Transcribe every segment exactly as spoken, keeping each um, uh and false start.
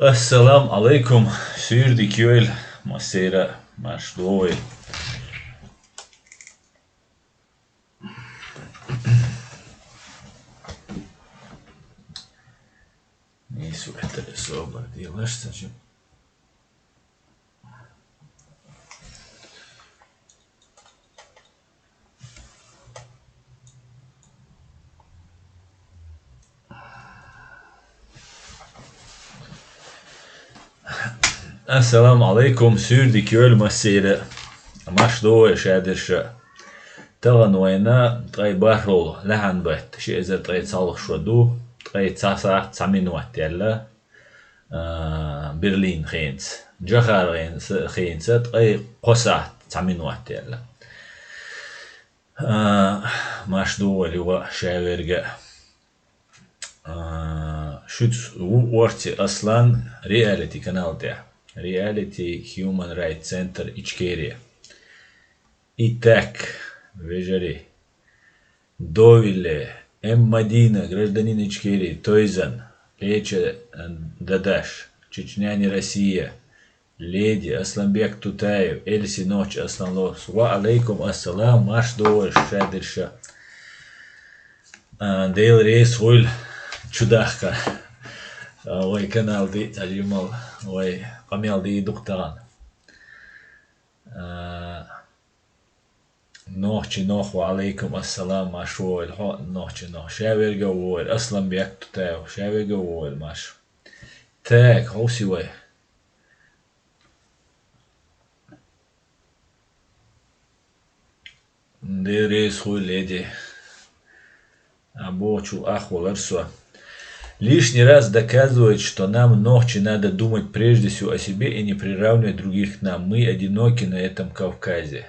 Ассаламу Ӏалайкум, суьйре дика йойла массеран а, марша догӀийла. Нийса вахтар собар делаш ца чу. Ассаламу Ӏалайкум, суьйре дика йойла массеран а. Марша догӀийла шадерша а. Тахана вайна ткъе бархӀлагӀа лаьхьан бетта, ши эзар ткъе цхьалгӀа шо ду, ткъе цхьа сахьат цхьа минот яьлла, а, Берлин хенаца. Джохар хенаца, хенаца ткъе кхо сахьат цхьа минот яьлла. А, марша догӀийла юха а шаверга а. А, шуьца ву Орци Аслан, Reality канал тӀехь. Reality Human Rights Center Ичкерия. Итак, вежарий. Довиле, М Мадина, гражданин Ичкерии, Тойзан, Леча, э, Дадаш, Чечня не Россия, Леди, Асланбек Тутаев, Эльси Нохч, Аслан Лорс. Ва Ӏалайкум ассалам, марша догӀийла шадерша а. А, Дела реза хуьлда чудахка. А, вай канал дийца хьажимал, вай къамел дийр ду-кх тахана. А, Нохчи Нох, ва Ӏалайкум ассалам, марша вогӀийла хьо, Нохчи Нох. Шаверга а вогӀийла, Асланбек Тутаев, шаверга а вогӀийла, марша. Так, хьовсий вай. Дела реза хуьлда, Леди. А бохучул ахвалар со. Лишний раз доказывает, что нам, нохчи, надо думать прежде всего о себе и не приравнивать других к нам. Мы одиноки на этом Кавказе.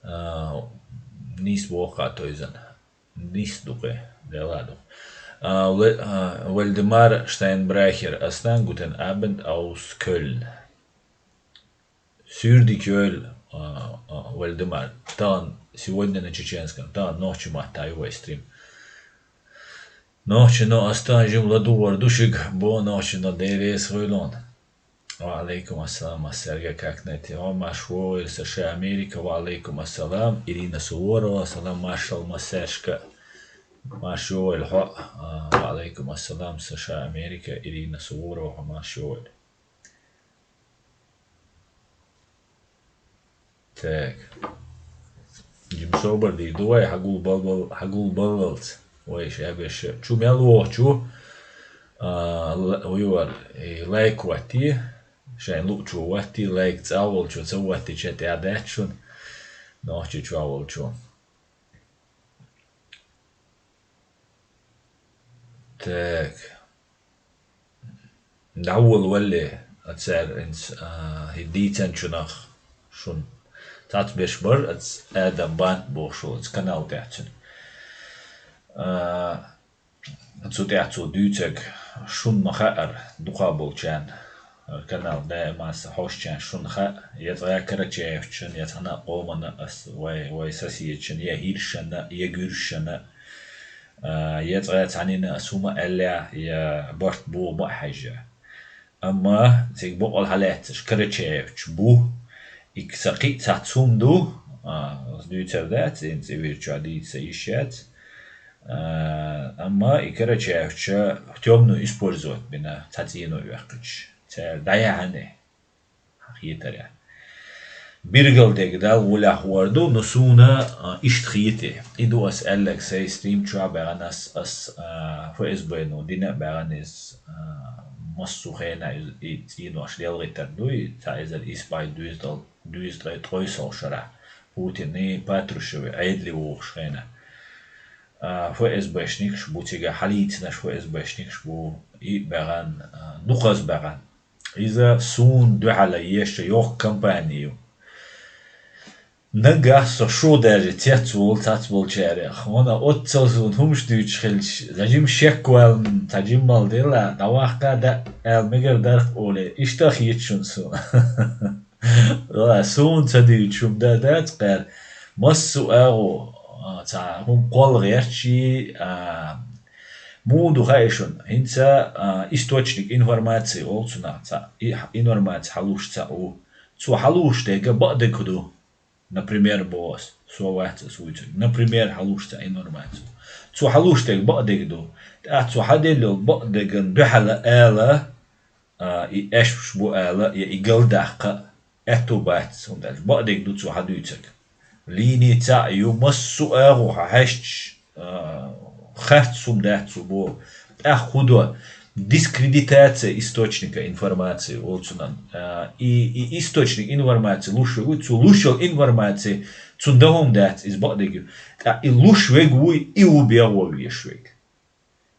А, нийса боху-кх, Тойзан. Нийса ду-кх, Дела ду-кх. А, Вла-, а, Вальдемар Штайнбрахер, Аслан, guten Abend aus Köln. Суьйре дика йойла, а, а, Вальдемар. Тахана, сегодня на чеченском, тахана нохчийн маттахь ю вай стрим. Нохчи Нох, ас тахана жима ладугӀур ду шуьга, боху Нохчи Нох, Дела реза хуьлда хьуна. Ва Ӏалайкум ассалам, массаьрга а, как найти. Ва марша вогӀийла, С Ш А Америка, ва Ӏалайкум ассалам, Ирина Суворова, салам, маршалла массаьршка. Марша вогӀийла хьо, а, ва Ӏалайкум ассалам, С Ш А Америка, Ирина Суворова, марша вогӀийла. Так. Жима собар дийр ду вай, хьагулбаллал-, хьагулбаллалц вай шаберш а. Чу мел вогӀучу, а, л-, вуьйвар, и лайк ваттий, шайн луучо ваттий, лайк цӀа волчо ца ваттича тӀехь дац шуна, нохчи чохь волчо. Так. ДӀаволавалле, а цара хӀинца, а, хӀи дийцанчунах шун цхьацца берш бар, аца Адам Бант бохуш волу, аца канал тӀехь цуьнан. А, цу тӀехь цо дуьйцург шун ма хаьара, дукха болчарна, канал даима аса хьошучарна шун хаьа, я цкъа Карачаевчун, я цхьана а къомана ас вай, вай соседчун, я хӀиршана, я гуьршана, а, я цкъа цхьанина ас хӀума аьлла, я барт боху ма а хьаьжжа. Амма цига боккъал хьалаьццаш Карачаевч бу, и сан кхин а цхьацца хӀума ду, а, ас дуьйцур дац, ин цӀе вирчохь дийца сан йиш яц. А, амма и Карачаевча тёмную использовать бина, цхьа цӀено оьккхуьйтуш. Цара дӀаяхьана хетарехь. Биргал дерг Далла гӀолехь хӀор ду, но суна, а, иштта хети. И ду ас аьлларг, сайн стрим чохь баьхна ас, ас, а, Ф С Б-но дина а баьхна иза, а, массо а хенахь иза, и цӀенош делгӀийтар ду, и цхьа эзар исс бӀе дуьйззал-, дуьйзза ткъе ткъойсалгӀа шарахь. Путин и Патрушеви Ӏедале вогӀуш хенахь. А, Ф С Б-шникаш бу цигахь, хьалийцинарш Ф С Б-шникаш бу, и баьхна, а, дукхаза баьхна. Иза суна дуьхьал еш йоккха компани ю. Нагахь со шо даже цецволу цхьацболчарех. Вана оццал суна хӀумаш дуьйцуш хилча, сан жима шек ваьлла, цхьа жиммал делла, дӀаваккха а даьа аьлла мегар дарх олий, иштта а хета шуна суна. Ва, суна ца дуьйцуш хӀума дан дац кхаьра. Массо а агӀо, а, цхьа хӀума кхолла гӀерташ, а, Муха ду хаьий шуна, хӀинца, а, источник информации олу цунах цхьаъ, и информаци хьалуш цхьаъ ву. Цо хьалуш дерг бакъдерг ду. Например, боху ас, со вац ас вуьйцург. Например, хьалуш цхьа информаци. Цо хьалуш дерг бакъдерг ду. ТӀаккха цо хьаделла йолу бакъдерган дуьхьал ала, а, и аьшпаш бу ала, я и галдаккха, аьтту бац, хӀунда аьлча бакъдерг ду цо хьадуьйцург. Линий цхьаъ ю, массо а агӀо хьан хьаьжча, а, харц хӀума дац цо боху. ТӀаккха хӀун до? Дискредитация источника информации олу цунах. А, и, и источник информации луш верг ву, цо луш йолу информаци цунна дан хӀума дац, иза бакъдерг ю. ТӀаккха и луш верг вуй, и ву бегӀо веш верг.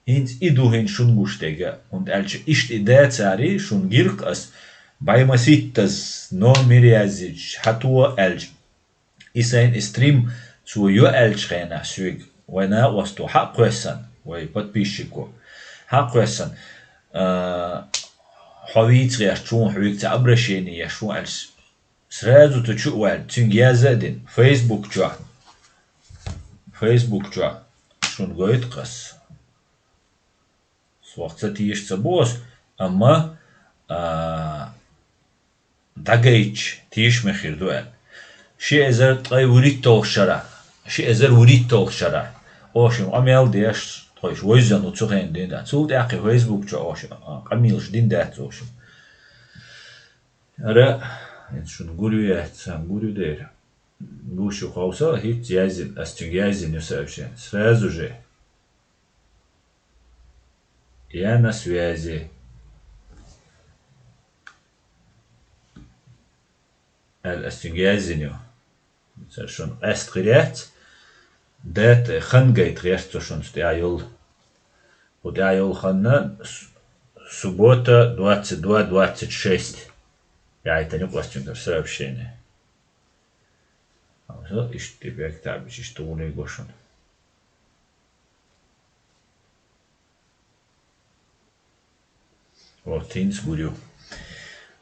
ХӀинца и ду хӀинца шуна гуш дерг, хӀунда аьлча иштта и дацаре, шуна гира-кх ас, бӀе масийттаза номер яздича, хьато аьлча. И сайн и стрим цо йо аьллачу хенахь соьга, вай накъосто хьа а кхоьссина, вай подписчико хьа а кхоьссина, а, хьо вийца гӀерташ ву, хьоьга цхьа обращение еш ву аьлча, сразу цу чу а ваьлла, цуьнга яза а дина, Facebook чохь, Facebook чохь шуна гойту-кх ас. Сох ца теша ца боху ас, амма, а, дӀагайтича, тешаме хир ду аьлла. Ши эзар ткъе вуьрхӀитталгӀачу шарахь, ши эзар вуьрхӀитталгӀачу шарахь, оха шуна къамел деш, тхойша вевзина ву цу хенахь дина дац. Цул тӀаьхьа Facebook чохь оха шуна, а, къамелаш дина дац оха шуна. Ара, хӀинца шуна гур ю яц, сан гур ю дера. Гуш ю хьовса, хӀинца яздина, ас цуьнга яздина ю сообщение. Сразу же. Я на связи. Аьлла, ас цуьнга яздина ю. Цара шуна къаьста хир яц. Дата хан гайта гӀерта цо шуна цу тӀехь йолу. Кху тӀехь йолу ханна с-, суббота, двадцать два двадцать шесть. Яйтани къостуьнгара сообщение. Амма иштта тӀебег табича, иштта гӀуле го шуна. Вот, хӀинца гур ю.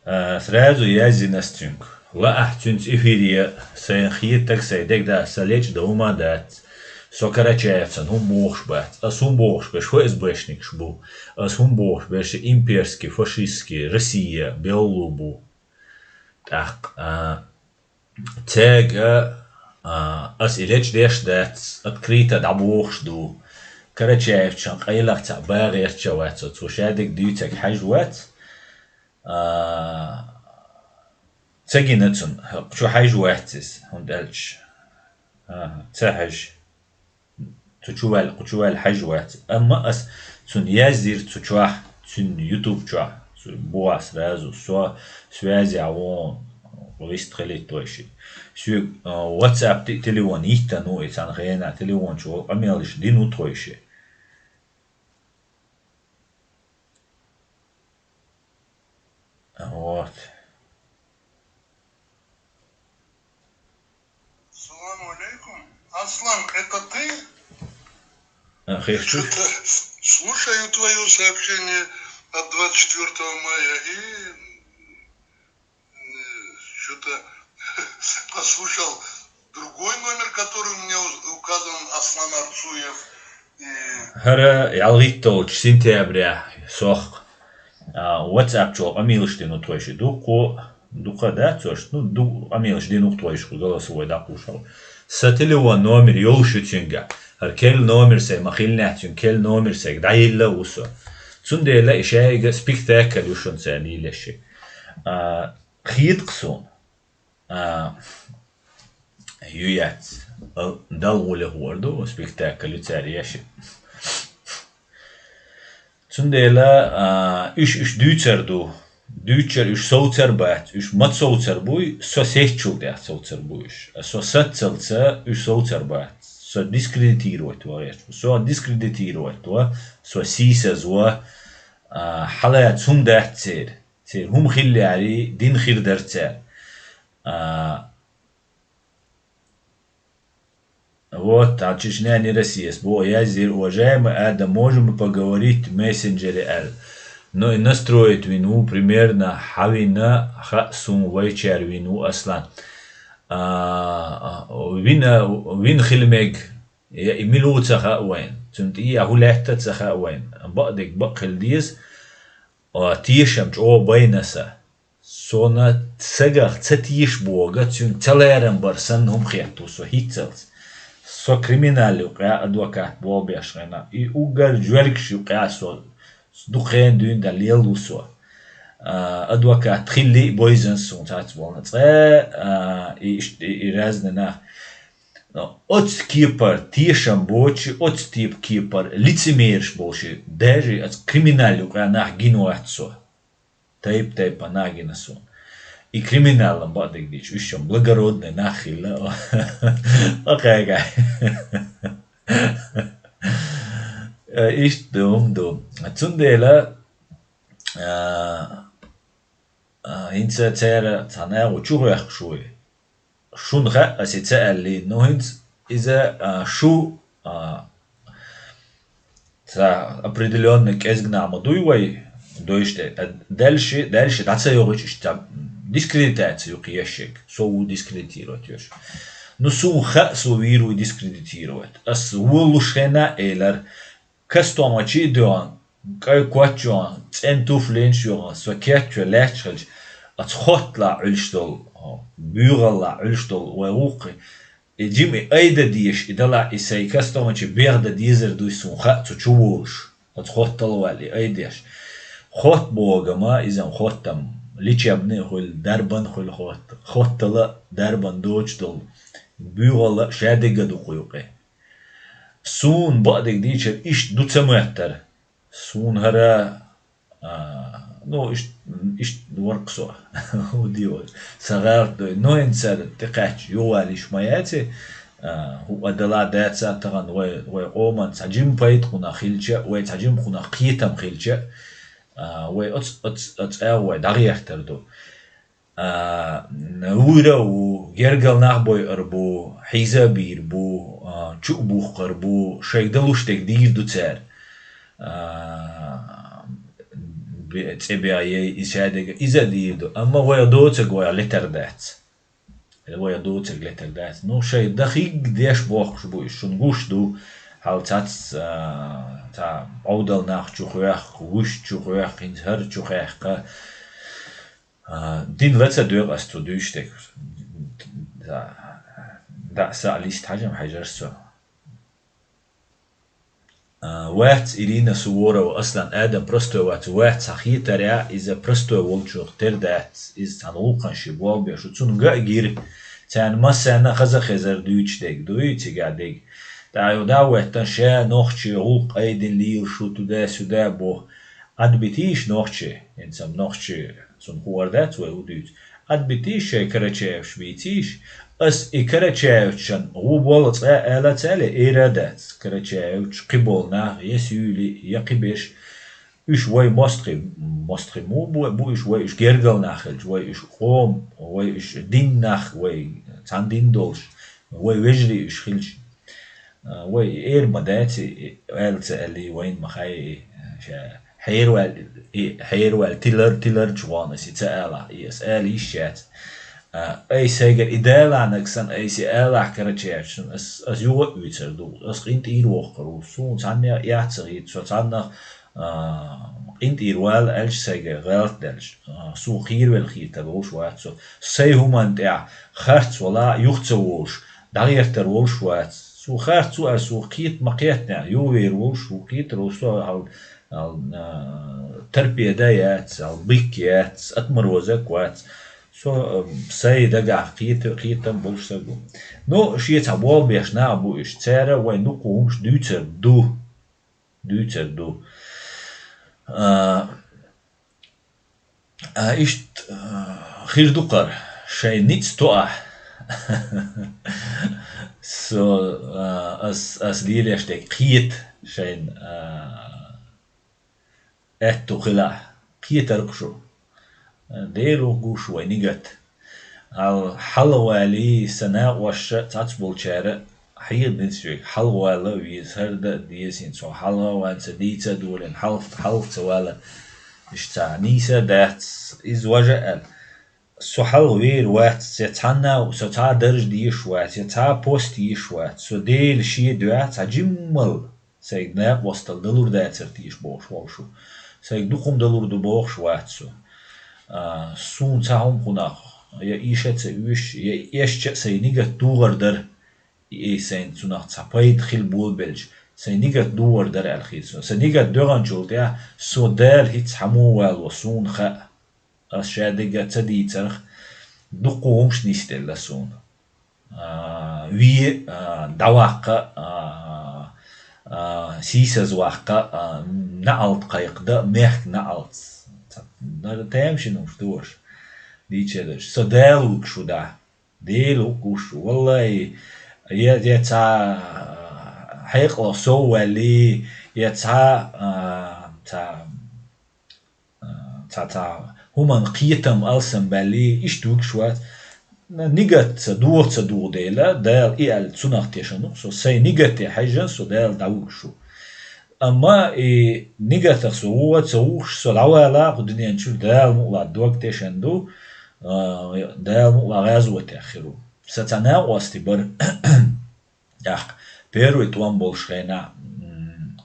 А, сразу яздина ас цуьнга. Лаахь цуьнца эфире, сайна хетаг, сайн дегда, сан лечкъа дан хӀума дац. Со Карачаевцан хӀума бохуш бац. Ас хӀума бохуш берш ФСБшникаш бу. Ас хӀума бохуш берш имперский, фашистский, Россия, беллу бу. ТӀаккха, а, Цаьрга, а, ас и лечкъадеш дац, открыто дӀабохуш ду. Карачаевчан къайлаха цхьаъ бан гӀерташ а вац, цо шадерг дуьйцург хьаьжна вац. А, ца гина цунна, кху чу хьаьжна вац иза, хӀунда аьлча, а, ца хьаьжна. Цу чу ваьлла, кху чу ваьлла хьаьжна вац. Амма ас цунна яздира цу чохь, цуьнан YouTube чохь, цу бухахь сразу, со связехь ву, вистхилийта вайши. Соьга, а, WhatsApp ти-, телефон йиттина ву, и цхьана хенахь телефон чу къамелаш дина ву тхойши. Вот. Салам алейкум. Аслан, это ты? А, хе-, что-то слушаю твоё сообщение от двадцать четвёртого мая и, э, что-то послушал другой номер, который у меня уз-, указан, Аслан Арцуев. И ХӀара ялхитталгӀачу сентября сох, а, WhatsApp чу къамелаш дина ву тхойши. Дуккха, дуккха дац ош, ну, ду-, къамелаш дина ву тхойши, голосовой дӀакхушал. Сан телефон номер йолуш ю цуьнга. ХӀара керла номер сайн ма хиллинехь, цуьнга керла номер сайга дӀайилла а ву со. Цундела и шайга спектакль ю шуна цара лелаш. А, хетакх суна. А, ю яц. А, Далла гӀоле хӀора ду, спектакль ю цара еши. Цундела, а, уьш, уьш дуьйцар ду. Дуьйцар уьш совцар бац. Уьш ма совцар буй, со сецчул тӀехь совцар бу уьш. А со саццалца уьш совцар бац. Со дискредитировать ван гӀерташ бу. Со дискредитировать ван, со сийсаз ван, а, хьалаца хӀума дац церан. Церан хӀума хиллари, дин хир дара цара. А, вот, а Чечня не Россия. Бо яздира, уважаемый Адам, можем мы поговорить в мессенджере аьлла. Но и настроить вина ву примерно, хьавина, хаьа суна вайчара вина ву Аслан. А, вина, вина хила мега. Я и мила ву ца хаьа вайна, цуьнан тӀе я хӀун лаьтта ца хаьа вайна. Бакъдерг бакъ хила деза, а, тешам чӀогӀа байна сан. Сона сагах ца теша бохург, цуьнга ца лерам бар санна хӀума хетта ву со хӀинццалц. Со криминал юкъахь адвокат болх беш хенахь, и уггар жоьргаш юкъахь со дукха хенахь дуьйна дан лелла ву со. А, адвокат хилла а бойзан суна цхьацца болна. Цкъа, а, и, и, и разный нах. Оцу кепара тешам боцуш, оцу типа кепара лицемераш болуш, даже оцу криминал юкъахь нах гина вац со. Тайп-тайпана нах гина суна. И криминалан бакъдерг дийча, уьш шен благородный нах хилла. Окей, гай. Э, иштта ду, ду. Цундела, а, а, хӀинца цара цхьа нагӀу чу гӀоьхкуш вуй. Шуна хаьа, ас и ца аьллий, но хӀинца иза, а, шу, а, цхьа определённый кӀезиг нах ма дуй вай, дойш тӀе, а, дальше, дальше дӀа ца йогӀуьйтуш иштта дискредитация юкъа ешшег, со ву дискредитировать йош. Ну, суна хаьа, со вийр ву дискредитировать. Ас волуш хенахь а элар, костюмаш а доьгӀна, кӀай коч а йоьгӀна, цӀена туфлинаш а йоьгӀна, со кечве лаьтташ хилча, оцу хотталахь Ӏуьллуш долу, хьо, буьйгӀаллахь Ӏуьллуш долу вай гӀуллакхе, и жима и айда дезаш, и далахь и сайн костюмаш беха дан дезар дуй суна хаьа цу чу волуш, оцу хоттал а ваьлла и айдеш. Хотта бохург ма, иза-м хоттам, лечебный а хуьлу, дарбан а хуьлу хотта, хоттал а, дарбан доцуш долу, буьйгӀалла а шадерг а ду кху юкъе. Суна бакъдерг дийцича, иштта ду ца моьттара. Суна хӀара, а, ну, ишт-, иштта вара-кх со. ХӀун де вара? Сан гӀалат дой. Но хӀинца тӀекхаьчча, юхавала йиш ма яций. А, хӀу а дала дац а тахана вай, вай къоман цхьа жима пайда кхунах хилча, вай цхьа жима кхунах кхетам хилча, а, вай оц-, оц-, оцу агӀо вай дӀагӀертар ду. А, вуьйр а ву, гергал нах бойур бу, хьийза а бийр бу, а, чу а бухкур бу, шайга далуш дерг дийр ду цара. А, бе-, цӀе беа ей, и шадерг, иза а дийр ду. Амма вайх доцург вайх летар дац. Вайх доцург летар дац. Ну, шайн дахиг деш бохкуш бу уьш, шуна гуш ду. Хьал цац, а, цхьа Ӏовдал нах чу хоьхку, вуьш чу хоьхку, хӀинца хӀара чу хаьккха. А, дин ла ца доьгӀу ас цу дуьйцу дерг. Да, да, са а листа хьажам хьажар со. А, вац, Ирина Суворова, Аслан, адам простой вац, вац, хьан хетарехь, иза простой волчух тера дац, иза цхьана гӀуллакхана шен болх беш ву, цунга а гира, царна массарна а хаза хезар дуьйцуш дерг дуй, цигахь дерг. ТӀаккха ю да а веттан, ша нохчи гӀуллакх айдина лийла шу туда-сюда боху. Ӏадбитийша нохчи, хӀинца-м нохчи, цунна хуур дац вай хӀун дуьйцу. Ӏадбитийша шайн Карачаевич бийцийша. Ас и Карачаевичан гӀу болла цкъа а ала ца аьлла, эра а дац. Карачаевич, кхиболу нах, я суьйли, я кхиберш, уьш вай мостагӀий, мостагӀий муха бу, бу уьш, вай уьш гергал нах хилча, вай уьш къоман, вай уьш дин нах, вай цхьана дин долуш, вай вежарий уьш хилча. А, вай эр ма дац и, и, аьлла ца аьллий, вайна ма хаьа и, ша хьерваьлла, и, хьерваьлла тилар, тиларчу гӀонас и ца алахь, и ас ала йиш яц. А, ай сайгара и даланаг сан, ай се алахь Карачаевичун, ас, ас юха а уьйцур ду, ас къинтӀера вохкур ву, суна цхьанна яц ца гӀийта, со цхьаннах, а, къинтӀера вала аьлча сайгара гӀалат даьлча, а, суна кхеравелла хетар волуш вац со. Сайн хӀуманна тӀехь харц вала юха ца волуш, дӀагӀертар волуш вац. Цо харц ву аьлла, цо кхета ма кхетнехь, юхавер волуш ву, кхетар волуш, со хьал, хьал, а, торпеда яц, хьал бик яц, отморозок вац. Со, а, сайн дагахь кхета-, кхетам болуш стаг ву. Ну, шен цхьа болх беш нах бу уьш. Цара вайн дукха хӀумаш дуьйцур ду. Дуьйцур ду. А, А, иштта, а, хир ду кхара, шайн ницкъ тоахь. Со, а, ас, ас лелош дерг кхета шайн, а, аьтту хилахь. Кхетар-кх шу. Дела гуш вай нигат. Хьал-, хьалавалий, сан накъосташа цхьацца болчара хьехадан ницкъ вега, хьалавала а веза, хӀара дан а деза, хӀинца хьо хьалха а ван ца дийца а долийна, хьалха, хьалха ца валар. Иштта цхьа нийса а дац, иза важа а аьлла. Со хьалха вер вац, я цхьанна а, со цхьа а дарж деш вац, я цхьа а пост еш вац. Со Дела ше доьхьа цхьа жиммал сайга накъостал далур дацар тийш бохуш волу шу. Сайга дукха хӀума далур ду бохуш вац со. А, суна цхьа хӀума хӀунах, я иша а ца уьш, я эшча а сайн нигат духар дара. И эй сайна цунах цхьа пайда хила болабелча, сайн нигат духар дара аьлла хета со. Сан нигат доьгӀанчул тӀаьхьа со Дала хӀинца хьан муха вало суна хаьа. Ас шадерг а ца дийцарх, дуккха хӀумаш нисделла суна. А, ве, а, дӀаваккха, а, а, сийсазваккха, а, наӀалт кхайкхада, мехка наӀалт. Ца-, дар-, тамашийна хӀумаш ду аша. Дийча а даш. Со Дала вуьгуш ву дӀа. Дела ву гуш, валлахӀи, я, я цхьа хьекъалах сов ваьлли, я цхьа, а, цхьа, а, цхьа, цхьа хӀуманна кхетам алсам баьлли, иштта вуьгуш вац. Нигат ца дугӀа ца дугӀу дела, Дала и аьлла цунах тешан ву, со сайн нигате хьаьжжан, со Дала дӀавуьгуш ву. Амма и нигатах со вуха ца вухуш, со дӀавала кху дуьнен чуьра Дала мукъалахь дог тешан ду, а, Дала мукъалахь гӀазотехь хир ву. Сан цхьа накъостий бара. ТӀаккха первый тӀом болуш хенахь, м,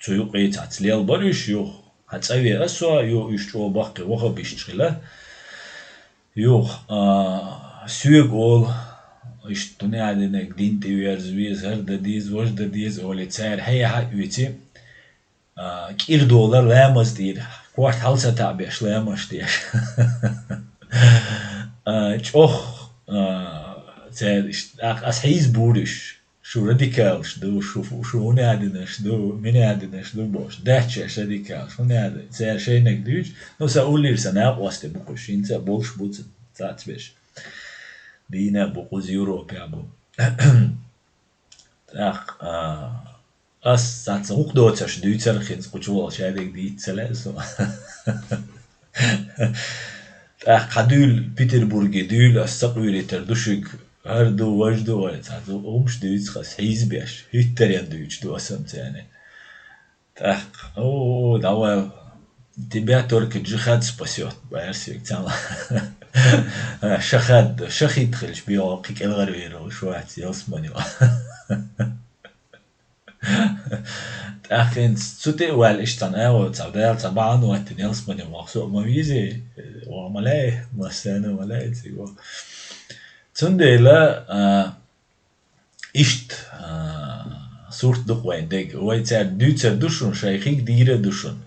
цу юкъе цхьацца лел бара уьш юха. Хьан цӀа веа со, юха уьш чӀогӀа баккхий вахабисташ хила. Юха, а, соьга олу, иштта дуьнен динарг дин тӀе верза веза, хӀара дан деза, важа дан деза олий, цара хьехьа а оьций, а, кӀира долар ламаз дийр, корта хьал ца таӀбеш ламазаш деш. А, чӀох, а, цара иштта, тӀаккха ас хьийза буьриш. Шу радикалаш ду, шу, шу хӀунадинаш ду, минадинаш ду бохуш. Даьчча аш радикалаш, хӀунада, цара шайнаг дуьйцу, ну, сан уллера сан накъостий бу кхуш, хӀинца а болуш бу ца-, цацбеш. Дийна а бу, кхуза Европехь бу. ТӀаккха, а, ас цаца гӀукху доцарш дуьйцар хӀинца кхучу волу шадерг дийца ца лаьа со. ТӀаккха хьан дуьйла Петербурге дуьйла, ас ца къуьйритар ду шуьга, хӀара ду, важа ду, вай, цхьа ду, хӀумаш дуьйцу хас, хьийза беш, хӀуьттаренна дуьйцуш ду ас амца царна. ТӀаккха, о, давай, тебя только джихад спасёт, баьрсиг цхьамма. Шахад, шахид хилча, бегӀо кхин кӀелгӀар вер волуш вац, ялсмани ван. ТӀаккха хӀинца цу тӀе а ваьлла иштта цхьана агӀо, цхьа Дала цхьа бахьана ваттина ялсмане вахсо а ма вийзи, ваха ма лаьа, массарна а ма лаьа цига ваха. Цундела, а, иштта, а, сурт ду-кх вайн дега. Вай цаьрга дуьйцар ду шуна, шайхиг дийр а ду шуна.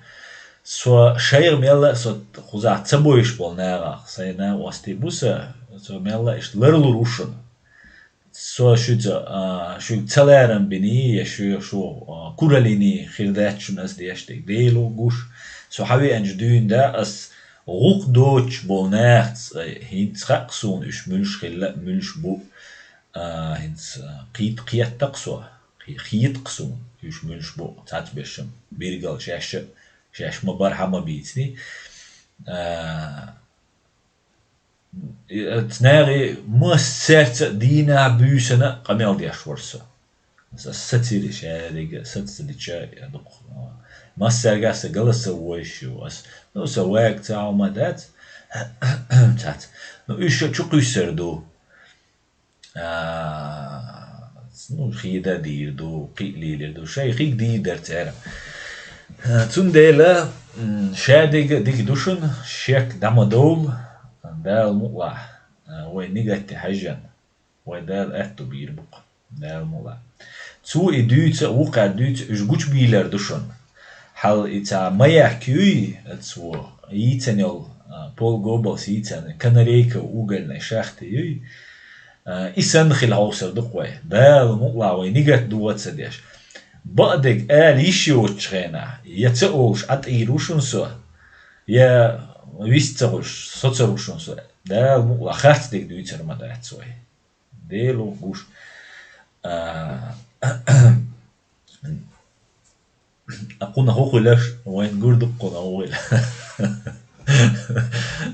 Со шайх мелла а, со кхузахь ца бойуш болу нахах, сайн накъостий бу сан, со мелла а иштта ларлур ву шуна. Со шуьца, а, шуьга ца ларам биний, я шу, шу, а, куралиний хир дац шуна ас деш дерг. Дела ву гуш, со хьан веанчу дуьйна да, ас гӀукху доцуш болу нахаца, хӀинца хаьа-кх суна уьш муьлш хилла а, муьлш бу, а, хӀинца, а, кхет-, кхетта-кх со, кхе-, хета-кх суна уьш муьлш бу, цхьацца бешшам, биргал шаьш а, шаьш ма-барра хьан ма бийциний. А, И, э, цу нахе массаьрца а дийнахь буьйсана къамел деш вара со. Аса сацийра шаьррига, саца ца дича, я дукха, а, массаьрга аса голосовойш ю ас. Ну, сан вайга ца хьо ма дац. Цац. Ну, уьш ша чу кхуьссар ду. А, ну, хеда дийр ду, кхиъ лийр ду. Шай хиг дийр дара цара. А, цундела, м, шадерг а дика ду шуна, шек дӀа ма довла, Дала мукъалахь. А, вай нигатте хьаьжжан, вай Дала аьтту бийр бу-кх, Дала мукъалахь. Цо и дуьйца а, вукхаьрга дуьйца а уьш гучубийлар ду шуна. Хьал и цхьа маяк юй, цо йийцан йолу, а, Пол Гоббелс йийцан, канарейка угольная шахта юй. А, и санна хила хьовсур ду-кх вай. Дала мукъалахь вай нигат догӀа ца деш. Бакъдерг ала йиш йоцучу хенахь, я ца олуш Ӏа тӀийр ву шуна со, я вист ца хуьлуш, со ца ву шуна со. Дала мукъалахь харцдерг дуьйцур ма дац вай. Дела ву гуш. А, а кхунах хӀу хуьлуш, вайн гур ду-кх кхунах хӀу хуьлу.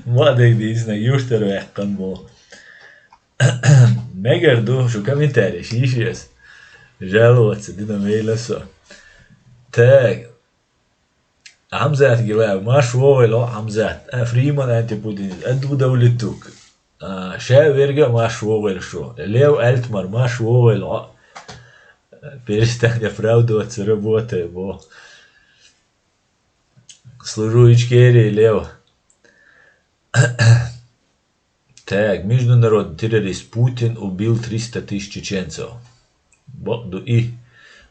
Ма а дерг дийцинарг юьртара ваьккхина бу. Мегар ду, шу комментарий йиш еза. Жаловаться дина мейла со. Так. Хьамзат Гилаев, марш вогӀийла, Хьамзат. А, Фриман антипутинист, а, ду давлиттук. А, ша верга марш вогӀийла шу. Лев Альтмар, марш вогӀийла. Перестань оправдываться, работай, бо. Служу Ичкерии, Лев. Так, международный террорист Путин убил триста тысяч чеченцев. Бакъду и.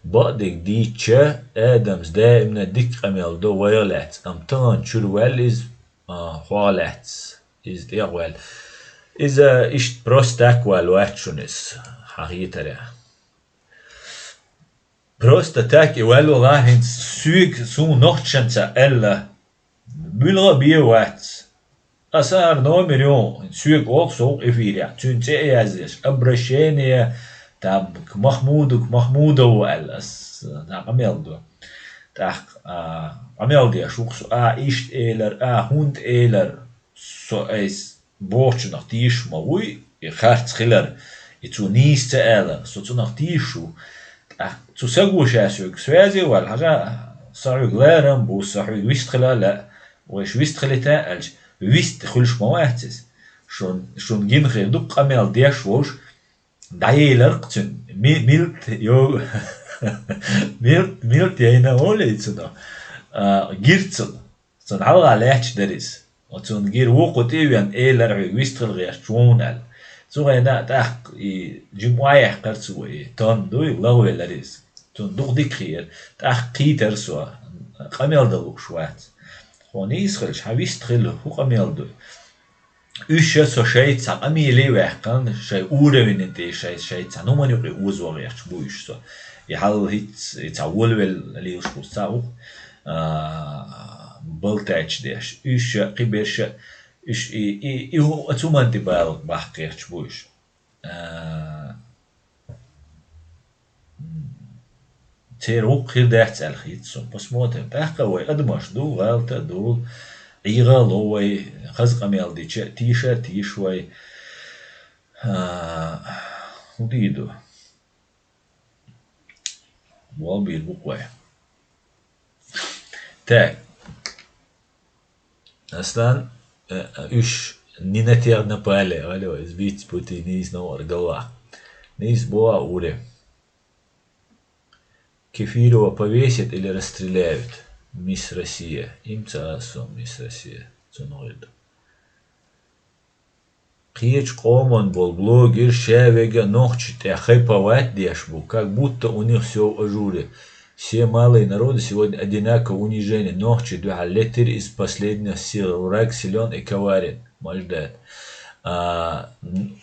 Бакъдерг дийцича, Адамс даимна дика къамел до вайх лаьцна, амма тахана чуьра ваьлла иза, а, хьох лаьцна, иза тӀехваьлла. Иза иштта просто так ваьлла вац шуна иза, хьан хетарехь. Просто так и ваьлла валахь, хӀинца соьга суна нохчашца аьлла, муьлха а бен вац. Аса хӀара номер ю, соьга оха со ву эфирехь, цуьнан цӀе а язъеш, обращение, там, к Махмуду, к Махмудову аьлла, ас, а, къамел до. ТӀаккха, а, къамел деш ву-кх со, а, иштта элира, а, хӀунда элира, со айса бохучунах тийшаш ма вуй, и харц хилар, и цо нийса ца алар, со цунах тийшаш ву. ТӀаккха цу саго ша соьга связе ваьлла, хьажа, со хьоьга ларам бу, со хьоьга вистхила а лаьа, вайша вистхилийта аьлча, вист хуьлуш ма вац иза. Шун, шун гина хир ду къамел деш волуш, дӀаелар-кх цуьнан, ми-, милт йо-, милт, милт яйна олий цунах, а, гира цунна. Цунна хьалха лаьтташ дара иза. Оцунна гира вукху тӀе а веана, элира хьоьга вистхила гӀерташ ву хьуна аьлла. Цу хенахь тӀаккха и жимма охьаяьккхира цо и тонна дуй, лагӀвелира иза. Цунна дукха дика хиира. ТӀаккха кхийтира со, къамел дан лууш вац. Хьо нийса хилча, хьан вистхила, хӀун къамел ду? Уьш ша со шайца цхьа къамеле а ваьккхина, шайн уровень тӀе, шай, шайца цхьа хӀуманна юкъе озо гӀерташ бу уьш со. И хьал хӀинца, и цхьа волавелла лелаш бу ца ву, а, балтача деш. Уьш ша, кхиберш ша, уьш и, и, и хӀу-, оцу хӀуманна тӀе бала баккха гӀерташ бу уьш. А, Церан гӀуллакх хир дац аьлла хета суна. Посмотрим. ТӀаккха вай адамаш ду, гӀалат а ду, ӀийгӀа а ло вай, хаза къамел дича, тийша а тийша вай. А, хӀун дийр ду? Болх бийр бу-кх вай. Так. Аслан, э, уьш не на тех напали, алло, избить с пути, нийса новкъара галваха. Нийса боху уре. Кефирова повесят или расстреляют? Мисс Россия. Им ца аса, Мисс Россия. Цунах гӀирду. Кхечу къоман болу блогер ша вега нохчи тӀе хайповать деш бу, как будто у них всё в ажуре. Все малые народы сегодня одинаково унижены. Нохчи дуьхьал летир из последних сил. Враг силён и коварен. Маждат. А,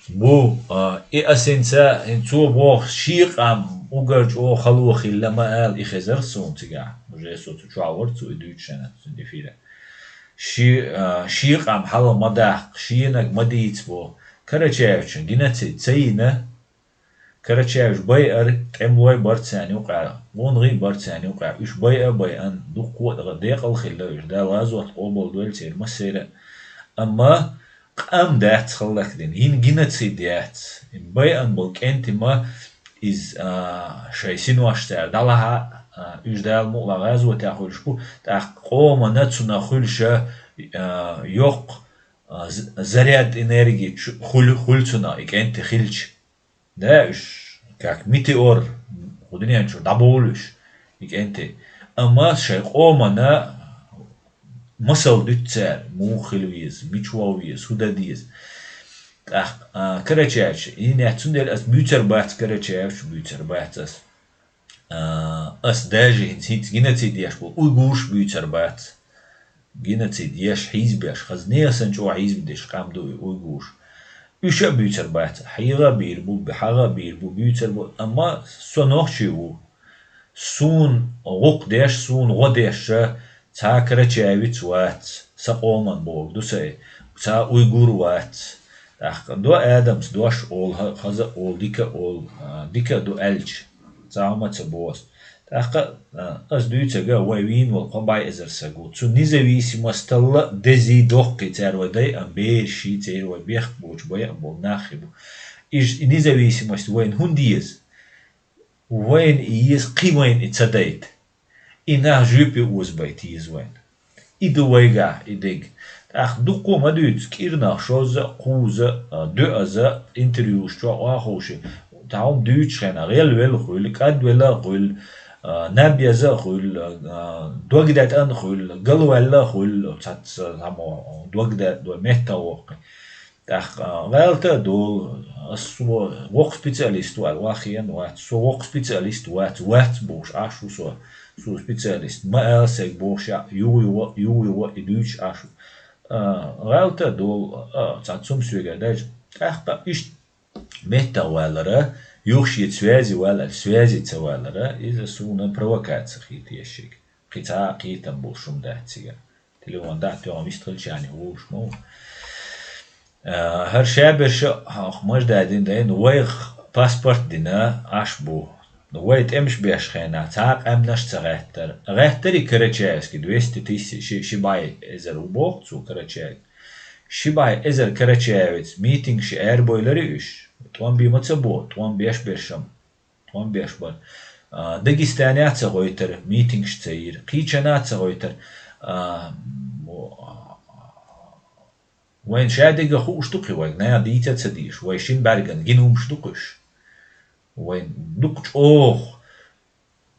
бу, а, и асинца, цо боху, шен къам угар чӀогӀа хало хилла ма ала, и хезара суна цигахь. Уже со цу чохь вара цо и дуьйцу шайна, цуьнан эфира. Ши-, а, шен къам хьала ма даккха, шенаг ма дийца боху. Карачаевичун геноцид ца йина, Карачаевич байар, тӀемалой бара царна юкъахь, гӀунгӀий бара царна юкъахь, уьш байа а байан, дуккха а декъал хилла уьш, Дала гӀазот къобалдойла церан массеран а. Амма къам дац хӀаллакдина, йина геноцид яц, байан болу кӀентий ма иза, а, шайн синош цара дӀалахьа, а, уьш Дала мукъалахь гӀазотехь хуьлуш бу, тӀаккха къомана цунах хуьлуша, а, йоккха, а, з-, заряд энергии чу-, хуьлу, хуьлу цунах и кӀентий хилча. Да, уьш, как метеор, кху дуьнен чу дӀабовлу уьш, и кӀентий. Амма шайн къомана масал дуьту цара, муха хила веза, мича ваха веза, хӀун дан деза. ТӀаккха, а, Карачаевич, и нехь цундела ас буьйцур бац Карачаевич, буьйцур бац ас. А, ас даже хӀинца, хӀинца геноцид еш болу уйгурш буьйцур бац. Геноцид еш, хьийзабеш, хаза нехан санна чӀогӀа хьийзабеш къам ду и уйгурш. Уьш а буьйцур бац. ХьегӀа а бийр бу, хьагӀа а бийр бу, буьйцур бу. Амма со нохчи ву. Суна гӀуллакх деш, суна гӀо деш, цхьа карачаевец вац, сан къоман бохург ду сайн, цхьа уйгур вац. ТӀаккха до Адамс дош олу, хаза олу, дика олу, а, дика а ду аьлча, цхьа хӀума ца боху ас. ТӀаккха, а, ас дуьйцург а, вай вийна волу кхо бӀе эзар саг ву. Цу независимосталла дезий доккхий цара вай дайан бераш, церан вай бехк боцуш байан болу нах хир бу. Иза независимость вайна хӀунда еза? Вайна и еза, кхин вайна и ца дайта. И нах жоьпе озабайта еза вайна. И ду вайгахь, и дег. ТӀаккха дуккха а ма дуьйцу, кӀирнах шозза а, кхузза а, доьазза а интервьюш чохь а ховши. Тхьа хӀума дуьйцучу хенахь, гӀелвелла хуьлу, кӀадвелла а хуьлу, а, наб яза а хуьлу, а, дог даьтӀа а хуьлу, галваьлла а хуьлу, цхьацца хӀума дог даьтӀа ду, меттах воккхи. ТӀаккха, а, гӀалта а долу, ас со воккха специалист ву аьлла, вахиен вац, со воккха специалист вац, вац бохуш, Ӏаш ву со, со специалист, ма ала сайга бохуш, я, юха юха, юха юха и дуьйцуш Ӏаш ву. А, гӀалта а долу, а, цхьа цум соьга даже. ТӀаккха иштта меттах валара, юха шен связи вала, связи ца валара, иза суна провокаци хийта ешшиг. Кхин цхьа а кхетам болуш хӀума дац цига. Телефон дӀа а тоьхна, вистхилчарна вовш ма ву. А, хӀара шаберша, хьох мажда дина дайна, вайх паспорт дина, Ӏаш бу. Вай тӀемаш беш хенахь, цхьа а къаьмнаш ца гӀаьттара. ГӀаьттари Карачаевский, двести тысяч, ши, ши бӀе эзар ву боху цо Карачаевский. Ши бӀе эзар карачаевец митингаш арабойлари уьш? ТӀом бен ма ца бо, тӀом беш бершам. ТӀом беш бара. А, Дагестанехь а ца гӀойтара, митингаш ца йира. Кхечанхьа а ца гӀойтара. А, мо-, вайн ша дегга хууш ду кхин вайга, наха дийца а ца дийш. Вай шина бӀаьргана гина хӀумаш ду кхуьш. Вайн дукха чӀогӀа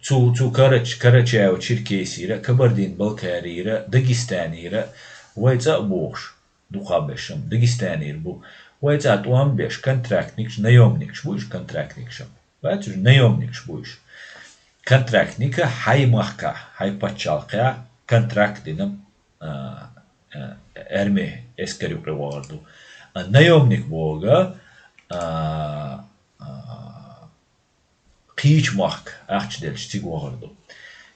цу, цу Карач-, Карачаево-Черкесийра, Кабардин-Балкарийра, Дагестанийра, вай цӀа а бохуш, дукха бешам, Дагестанийра бу. Вай цӀа тӀом беш, контрактникаш, наёмникаш бу уьш контрактникашам. Вац уьш, наёмникаш бу уьш. Контрактника хьай махкахь, хьай пачхьалкхехь контракт дина, а, а, арми эскар юкъе вахар ду. А наёмник бога, а, а, кхечу махка ахча делча цига вахар ду.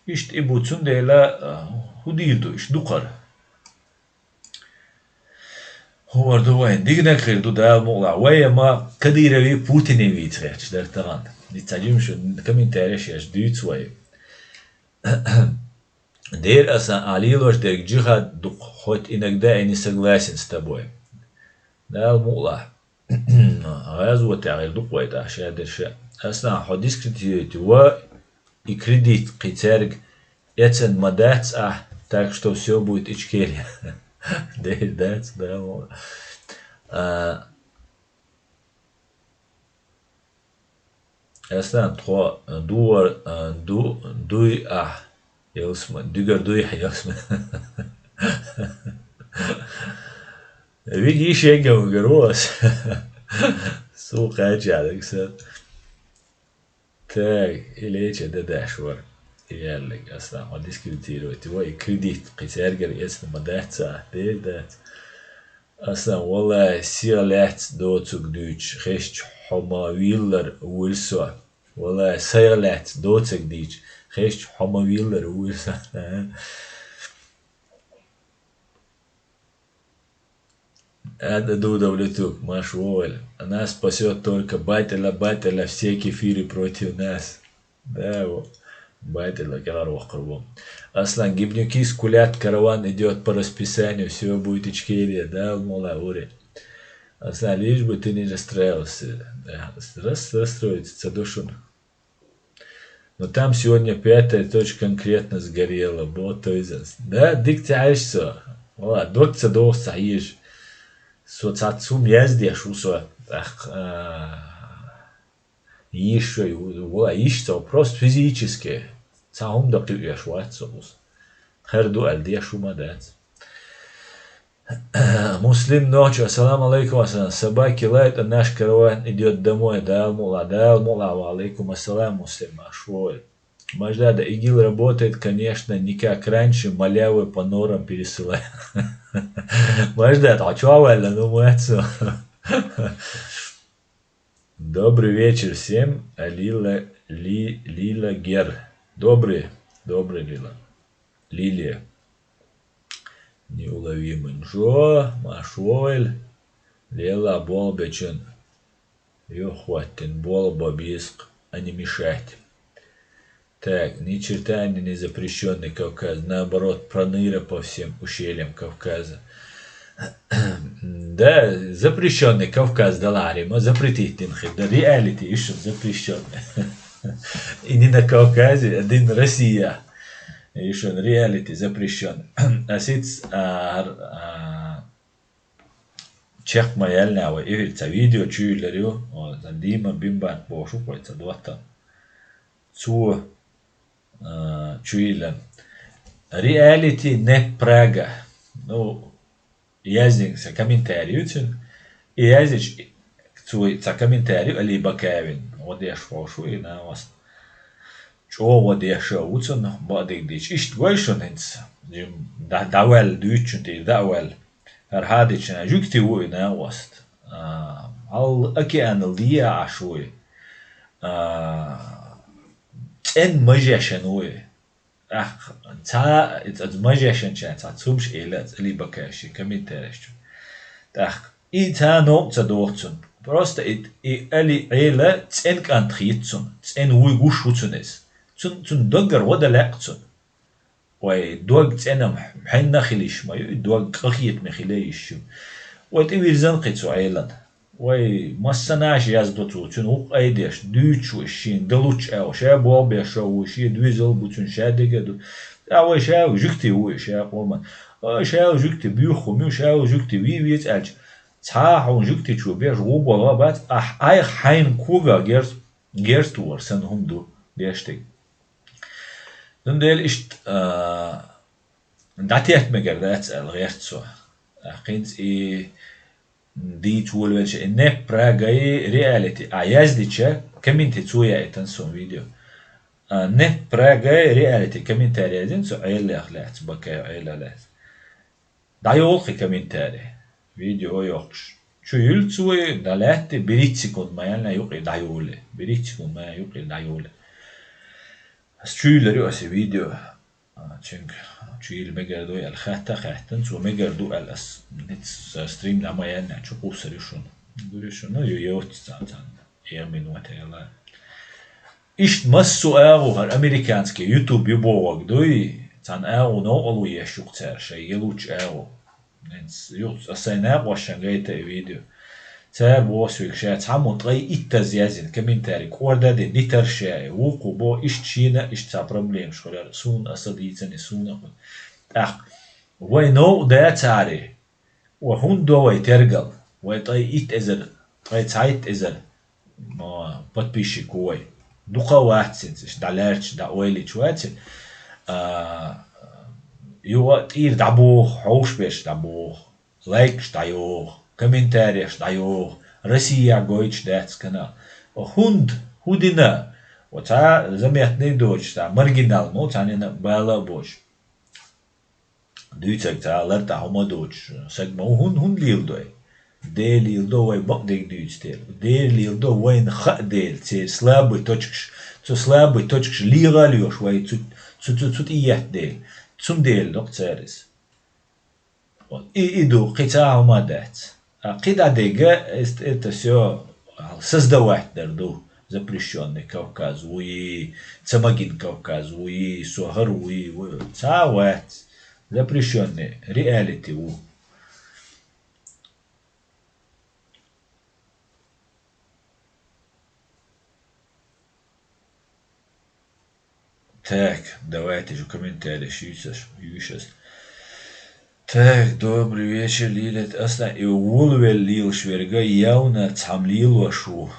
Иштта и бу, цундела, а, хӀун дийр ду, иштта дукхара. ХӀумар ду вайн. Дигнаг хир ду, Дала мукъалахь. Вай ма Кадырове, Путине вийца гӀерташ дара тахана. Ица жимачу комментареш еш дуьйцу вай. Дера аса Ӏалилош дерг джихад ду, хоть иногда и не согласен с тобой. Дала мукъалахь. ГӀазотехь гӀир ду-кх вай тӀаккха, ша дерша. Аса хьо дискредитируйте ва и кредит кхин цаьрга эцна ма дац ахь, так что всё будет Ичкерия. Дера дац, да, мо. А, Аслан, тхо дугӀар, а, ду, дуй ахь, ялсма, дуьгар дуй ахь, ялсма. Виги шенгам гарос. Су кхача дагса. Так, и леча дадаш вар. И яьллиг, Аслан, хьо дискредитировать. Вай кредит, кхин цаьргара эцна ма дац ахь, дера дац. Аслан, валлай, сиха лаьцна доцург дуьйцуш, хезча хьо ма виллар вуьлу со. Валлай, сайх лаьцна доцург дуьйцуш, хезча хьо ма виллар вуьлу со. Ада дуда в лютуб, Маш Воваль. Нас спасёт только батьла, батьла, все кефиры против нас. Да, во. Байтала кӀелхьарваккхар ву. Аслан, гибнюки скулят, караван идёт по расписанию, всё будет Ичкерия, да, мула ури. Аслан, лишь бы ты не расстраивался. Да, рас-, расстроиться ца ду шуна. Но там сегодня пятая точка конкретно сгорела, бо то есть. Да, дик ца хьаьжча со. Ва, дог ца доху ца хьежа. Со цхьацца хӀума яздеш ву со. ТӀаккха, а, Йиш шо ю, вала, йиш ца, просто физически. Цхьа хӀума дан кхуьуш вац со уьш. Хер ду аьлла деш хӀума дац. Муслим ночью. Ассаламу алейкум, ассалам. Собаки лают, а наш караван идёт домой. Дала мукъалахь, Дала мукъалахь, ва алейкум ассалам, Муслим, Маш Воваль. Маждада, ИГИЛ работает, конечно, не как раньше, малявы по норам пересылает. Маждад, хьо чохь ваьлла, ну, мац со. Добрый вечер всем, Лила, Ли-, Лила Гер. Добрый, добрый, Лила. Лилия. Неуловимый Джо, Машойль, Лела Болбечен. Юхваттин болба биск, а не мешать. Так, ни черта они не запрещённый Кавказ, наоборот, проныра по всем ущельям Кавказа. Да, запрещённый Кавказ даларима, запретить дин хир, да, реалити ишо запрещённый. И не на Кавказе, а дин Россия. И шуна реалити запрещён. Асиц, а, а, чекх ма яьллинехь вай эфир цхьа видео чуйиллар ю, о, сан Дима Бимбат бохуш ву кхой цхьа доттагӀа. Цо, а, чуйиллина. Реалити не Прага. Ну, яздинарг сан комментарий ю цуьнан. И яздича, цо цхьа комментарий ю Али Бакаевн. ГӀо деш хьош ву и наост. ЧӀогӀа гӀо деш а ву цунна, бакъдерг дийцича. Иштта гой шуна хӀинца, жим, дӀа-, дӀаваьлла дуьйцучун тӀера дӀа а ваьлла. ХӀара хьадича жуьгти ву и наост. А, хьал океанал дийа Ӏаш ву и. А, цӀен мажешан ву и. ТӀаккха цхьа, иза мажешанча цхьа цумаш эла, Али Бакаевн шен комментареш чу. ТӀаккха и цхьа новкъа ца доху цунна. Просто и, и Али Ӏела цӀен кӀант хийца цунна, цӀен вуй гуш ву цунна иза. Цун, цунна доггара гӀо дан лаьа цунна. Вай дог цӀена-м хьенна а хила йиш ма ю, и дог къахетаме хила йиш ю. Вай тӀевирзина кхин цу Ӏелана. Вай массанхьа а яздо цо, цуьнан вукху айдеш, дуьйцуш ву шена галучу агӀо, ша болх беш ву, шен доьзал бу цуьнан, ша дерг а ду. ТӀаккха вай ша жуьгти ву и ша къоман. Ой, ша жуьгти буьйху хӀума ю, ша жуьгти вий веза аьлча, цхьа а хьуна жуьгти чу беш гӀо болх бац, ахь айхьа хьайна когах герз, герз тухур санна хӀума ду деш дерг. Цундела иштта, а, дӀатетта мегар дац аьлла гӀерта со. ТӀаккха хӀинца и дийца волавелча, и не Прагай реалити а яздича, комменти цо яийтина суна видео. А, не Прагай реалити комментарий яздина цо Ӏеллех лаьцна, Бакаев Ӏела лаьцна. ДӀайолу кхин комментарий. Видео йоккхуш. Чу юьллу цо, дӀалаьтта, берхӀитта секунд ма яьллинехь юкъе дӀайолу. БерхӀитта секунд ма яьллинехь юкъе дӀайолу. Ас чуйиллар ю аса видео. А, цуьнга чуйилла мегар ду аьлла хатта а хаьттина, цо мегар ду аьлла ас, ниц, сан стрим дӀа ма яьллинехь чу кхуссур ю шуна. Гур ю шуна, ю йоццу цхьа цхьаьна. Эр минот аьлла. Иштта массо а агӀо хӀара американский YouTube ю бохург дуй, цхьана агӀо новкъарло еш ю-кх цара шайн ялучу агӀо. ХӀинца юха аса сайн накъосташна гайта и видео. Цара боху соьга ша цхьаммо ткъе иттаза яздина комментарий, кӀордадина дитар ша, вукхо боху иштта шена а иштта цхьа проблемаш хуьлура, суна аса дийцина, суна а хуьлу. ТӀаккха вай новкъа дацахьара, ва хӀунда до вай тергал? Вай ткъе итт эзар, ткъе цхьайтта эзар, ма, подписчик ву вай. Дукха а вац хӀинца, иштта дӀалаьрча, дӀаойлийча вац и. А, юха а тӀера дӀабоху, хьовш берш дӀабоху, лайкаш дӀайоху, комментареш дӀайоху, Россия гойтуш дац канал. ХӀунда, хӀун дина? Оцхьа заметный доцуш, цхьа маргинал мо, цхьанна бала а боцуш. Дуьйцург цхьа лартӀахь хӀума доцуш саг ма ву, хӀун, хӀунда леладой? Дела леладо вай бакъдерг дуьйцу дела. Дела леладо вайна хаа дела, церан слабый точкаш, цу слабый точкаш леха а лоьхуш вай цу, цу, цу, цу тӀе етта дела. Цундела до-кх цара иза. И, и ду, кхин цхьа а хӀума дац. А кхин дӀадерг, это, это всё создавать дар ду. Запрещённый Кавказ вуй, ца магина Кавказ вуй, со хӀара вуй, вуй. Цхьа а вац. Запрещённый реалити ву. Так, давайте же комментарий шуьйцаш, юьйшас. Так, добрый вечер, Лилет. Аса и волавелла лелаш верг явна цхьамма лелош ву.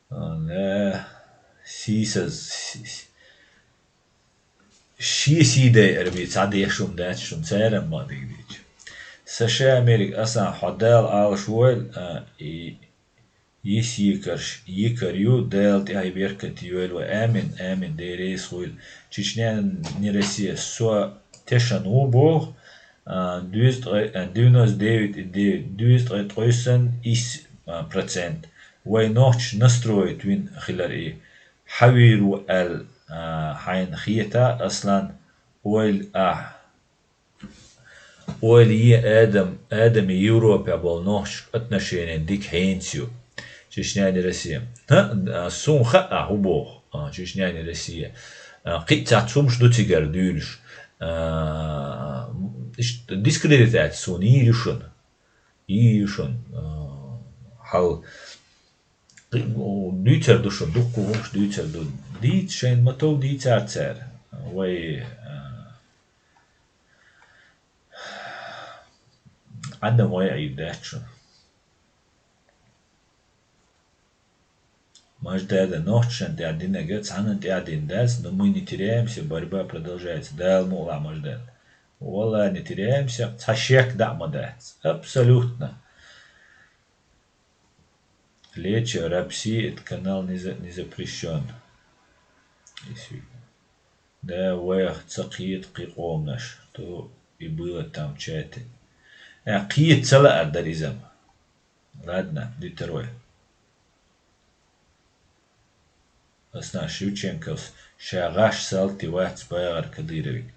А, да, сийсаз, си-, си-, шен сий дайар бен цхьа деш хӀума дац шуна, цара ма дигдича. Саша Америка, Асан, хьо Дала Ӏалаш войла, а, и йис йикарш, йикар ю, Дала тӀаьхье беркат йойла вай. Амин, амин, Дела реза хуйла. Чечня не Россия, со тешан ву боху, а, дуьйза ткъе, а, девяносто девять и девять, дуьйза ткъе ткъе сан ис, а, процент. Вай нохчаш настроить вина хилар и. Хьан вийр ву аьлла, а, хьайна хета, Аслан, ойла ахь. Ойла е адам, адами Европехь болу нохчашка отношенина дика хӀинца ю. Чечня не Россия. ХӀа, а, суна хаьа, хӀун боху, а, Чечня не Россия. А, кхин а цхьацца хӀумаш ду цигара дуьйлуш. А, иштта дискредитация суна йийр ю шуна. Йийр ю шуна. А, хьал Дуьйцур ду шуна, дуккха хӀумаш дуьйцур ду. Дийца шайна ма тов дийцар цара. Вай, а, Ӏадам вай Ӏийр дац шуна. Мажда да нохчашна тӀехь динарг цхьанна тӀехь дина дац, но мы не теряемся, борьба продолжается. Дала мукъ лахь, Мажда. Валлахь, не теряемся, цхьа шек дӀа а ма дац. Абсолютно. Лечо Рапси, этот канал не за-, не запрещён. Действительно. Да, вайх ца кхета кхин къоманаш, то и было там в чате. Э, кхета ца лаар дара иза-м. Ладно, дитар вай. Ас нах Шевченковс ша гӀаш салти вац багӀар Кадыровиг.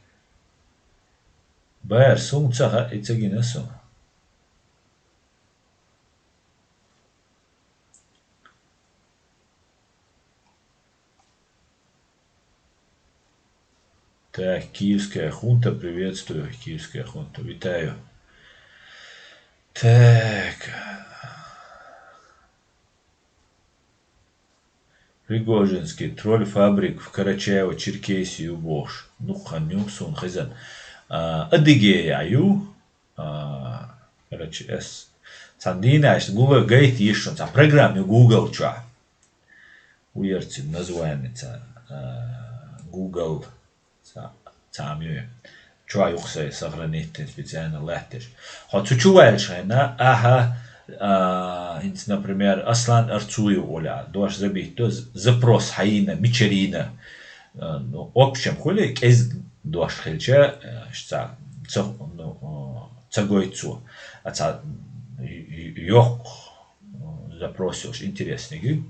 Баьр, сум ца хаьа, и ца гина сум. Так, Киевская хунта, приветствую, Киевская хунта, витаю. Так. Пригожинский тролль фабрик в Карачаево-Черкесии бохуш. Ну, хан ю, суна хезан. А, Адыгея ю. А, короче, эс. Цхьан дийнахь гула гайта йиш шуна. Цхьа программа ю Google чохь. Уярцин название цхьа, а, Google. Ца-, цхьа ам ю. Чохь юкъа сай сохранить дина специально латташ. Хьо цу чу ваьлча хьайна, аха, а, хӀинца, например, Аслан Арцуев оля, дош забить до, з-, запрос хьайна, мичарина. А, ну, общем, хули кӀезиг дош хилча, а, ш-, ца, ца, ну, а, ца гойту цо. А ца, й-, й-, йоккха, а, запрос йолуш интересный ю.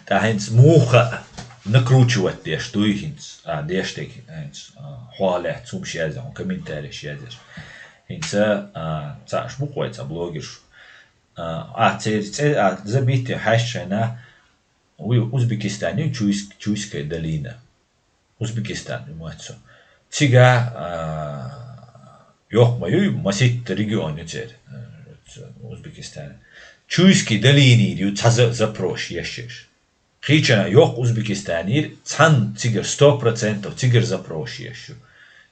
ТӀаккха хӀинца муха накручивать деш дуй хӀинца, а, деш дерг хӀинца, а, хьо лаьцна хӀумаш язъян, комментареш язъеш. ХӀинца, а, цхьаъш бу-кх вай цхьа блогерш. А, а, церан цӀе, а, забитте хьаьшчайна, вуй Узбекистане, Чуйск-, Чуйская долина. Узбекистан, ю моьтту со. Цига, а, йоккха ма юй, маситта регион ю церан, а, Узбекистан. Чуйский долинера ю цхьа за-, запрос еш еш. Кхечана йоккха Узбекистанера цхьанна цигара сто процентов цигара запрос еш ю.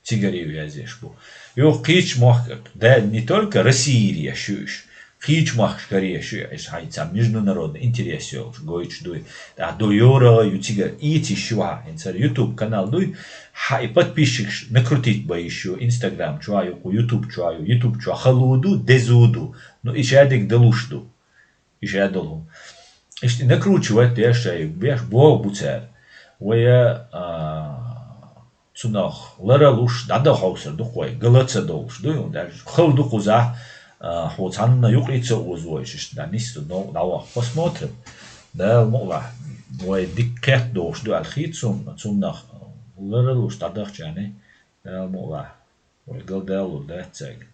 Цигара ю язъеш бу. Юха кхечу мохк-, да, не только Россиера еш ю уьш. Кхечу махкашкара еш ю, иза хьайца международный интерес йолуш гойтуш дуй. ТӀаккха до евро ю цигара, ийца йиш ю хьан, хӀинца хӀара YouTube канал дуй, хьан и подписчикаш накрутить бан йиш ю, Instagram чохь ю, кху YouTube чохь ю, YouTube чохь хала ду, деза ду, ну, и шадерг далуш ду. И шадолу. Иштта накручивать деш шай, беш боху бу цара. Вая, а, Цунах лара луш, дӀадахьовсар ду-кх вай, гала ца долуш дуй, хӀунда аьлча хала ду кхузахь, а, хьо цхьанна юкъе ца оза вайша, иштта дӀа нисса дӀаваха. Посмотрим. Дала мукъ лахь, вай дика кхетта дохуш ду аьлла хета суна, цунах лара луш дӀадахча, Дала мукъ лахь, вай гала далур дац цаьрга.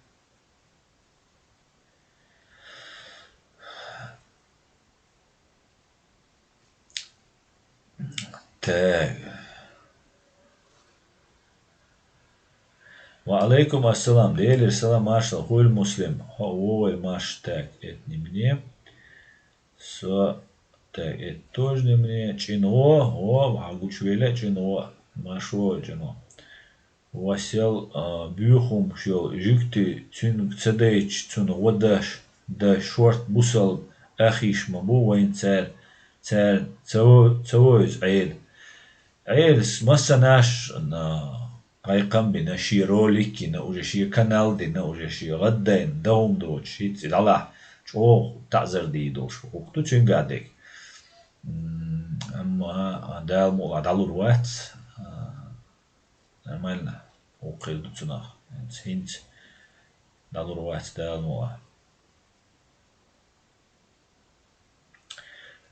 Так. Ва алейкум ассалам. Делера салам, маршал. Хуьлда, Муслим. Хьо вовай, марш. Так, это не мне. Со, так, это тоже не мне. ЧӀин гӀо, гӀо, ваха гучувелла ЧӀин гӀо. Марш вовай, ЧӀин гӀо. Васел, а, буьйхамаш йолу жуьгти, цуьнга ца дайча, цунна гӀо даш, дан шорта бусалба ахийш ма бу вайна цара, цара ца во-, ца вовза Ӏела. Ӏелас массанаш, а, пайхам бина, шен ролик йина, уже шен канал дина, уже шен гӀаддайна, дан хӀума доцуш, хӀинца и дӀалахь чӀогӀа таӀзар дийр долуш хӀума ду цуьнга дерг. М, амма, а, Дала мукъ лахь дӀалур вац, а, Нормально. ХӀокхуьнга ду цунах. ХӀинца, хӀинца дӀалур вац Дала мукъ лахь.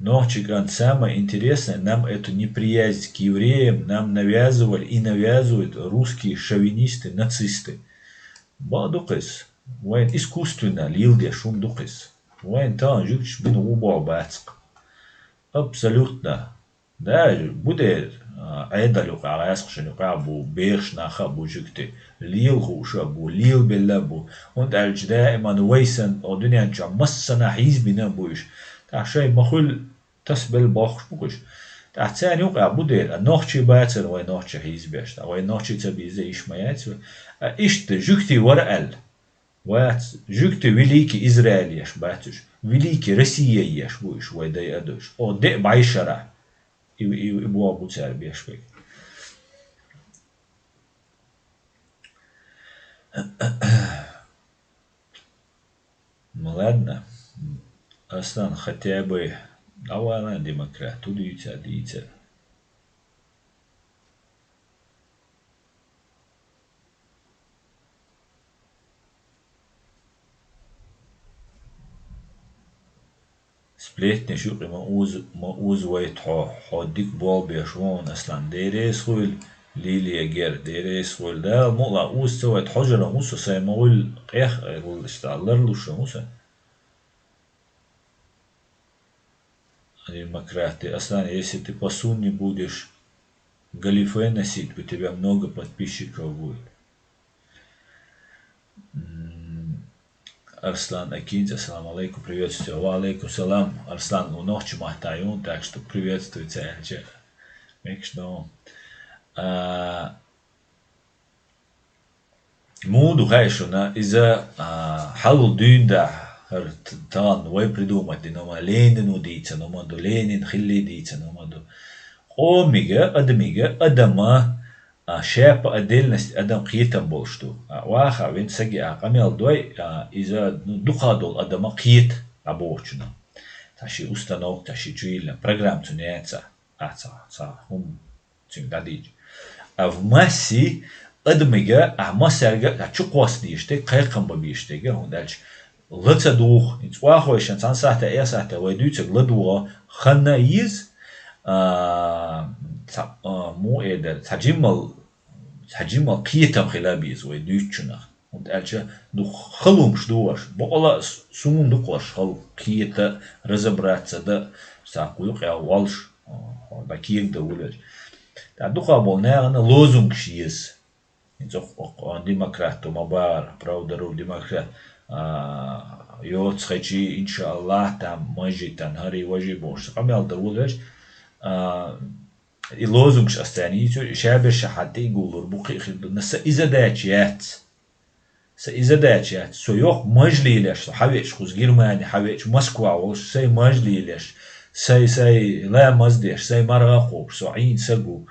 Нохчий кӀант, самое интересное, нам эту неприязнь к евреям нам навязывали и навязывают русские шовинисты, нацисты. Бакъ ду-кх иза. Вайн искусственно леладеш хӀума ду-кх иза. Вайн тахана жуьгташ бина ву боху бац-кх. Абсолютно. Да, бу дера, а, Ӏедал юкъахь, гӀаскхашна юкъахь а бу, бераш нах а бу жуьгти, лела хууш а бу, лелабелла а бу. ХӀунда аьлча даиман вай санна, о, дуьнен чохь массанхьа хьийзабина а бу уьш. ТӀаккха шайн ма хуьлу тасабелла бохкуш бу уьш. ТӀаккха царна юкъахь бу дера, а нохчий бацара вай нохчий хьийзабеш, ткъа вай нохчий ца бийза йиш ма яц вай. А иштта жуьгтий вара аьлла. Вац, жуьгтий великий Израиль еш бац уьш, великий Россия еш бу уьш, вай дай а ду уьш. О, де а бӀай шарахь. И, и, и боху бу цара беш берг. Ну ладно, Аслан, хотя бы дӀавала демократ, хӀун дийца, дийца. Сплетни шуьйкъи ма уза, ма уза вайта хьо, хьо дика болх беш ву хьуна, Аслан, деррес хуьйла, Лилия Гер, деррес хуьйла. Дала мукъ лахь уза ца вайта хьожаран ву со, сайн ма гӀуьлла къех, гӀуллаш ца ларлуш ву со. Демократы. Аслан, если ты посуд не будешь галифе носить, у тебя много подписчиков будет. М, Арслан Акинц, ассаламу алейкум, приветствую. Ва алейкум салам. Арслан, у нохчи махтаю, так что приветствую тебя, Эльче. Мекш, ну. А, Муха ду хаьа шуна, иза, а, хьалха дуьйна дахьа, хӀара т-, тахана вай придумать дина хӀума, Ленина дийцина хӀума ду, Ленин хилли дийцина хӀума ду. Къомига, адамига, адама, а, шапа отдельность адам кхетам болуш ду. А, ваха, вин саги а къамел дой, а, иза, ну, дукха долу адама кхета а бохучуна. Ца ши установка, ца ши чуйилла, программа цу неца, а, ца, ца, хӀума. Цуьнга дӀадийча. А в массе адамига, а массаьрга а чукхоссадийша дерг, кхайкхам бан бийша дерг, хӀунда аьлча ла ца духу, и цӀохойшан цхьана сахьте, э сахьте вай дуьйцург ла духу ханна йиза, а, цхьа, а, муха эр дара, цхьа жиммал, цхьа жиммал кхетам хила беза вай дуьйцучунах. ХӀунда аьлча ду халумаш ду аша. Бакъала а с-, суна ду-кх аша хала кхета, разобраться дан, цхьа кху юкъа валш, хьо дан кега дан вулвелча. ТӀаккха дукха болу нахана лозунгаш еза. ХӀинца оха, оха, оха демократ ду ма бара, правда ру демократ, а, йоцу хечи, иншааллахь, там, мажитан, хӀари, важи бохуш, къамел дан вулвелча, а, и лозунгаш ас царна йийцира, и шаберш хьан тӀе а гуллур бу, кхин а хир ду. Са иза даьча яц. Сан и задача яц. Со йоху маж лелеш, со хьавеъча, кхуза Германи хьавеъча, Москва волуш, сайн маж лелеш, сайн, сайн ламаз деш, сайн марха кхобуш, со Ӏийна саг ву.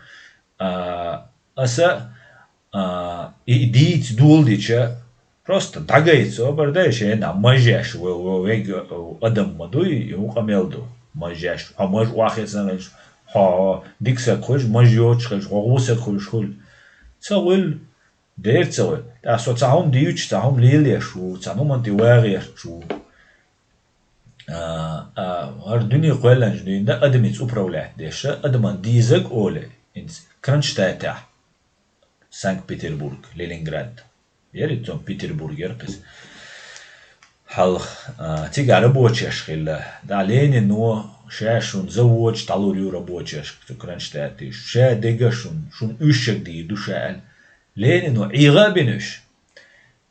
А, аса, а, и дийца доладича, просто дӀагайта со, бар дай шена, мажеш, ве-, ве-, вега, адам ма дуй, и хӀун къамел ду, мажеш, хьо маж охьахецна хилча, хьо дика саг хуьлуш, маж йоцуш хилча, хьо гӀо саг хуьлуш хуьлу. Ца гӀуьллу. Дера ца вай. ТӀаккха со цхьа хӀума дийцча, цхьа хӀума лелаеш ву, цхьа хӀуманна тӀе вагӀерча ву. А, а, хӀара дуьне кхоьллинчу дуьйна адамица управлять деш, адаман дезаг оле, хӀинца Кронштадтехь, Санкт-Петербург, Ленинград. Яри цунна Петербург яра кхиза. Хьалха, а, цигахь рабочеш хилла. ДӀа Ленино ша шун заводаш дӀалур ю рабочешка цу Кронштадтехь. Ша дега шун, шун уьш шаг дийр ду ша аьлла. Ленино ӀийгӀа а бина уьш.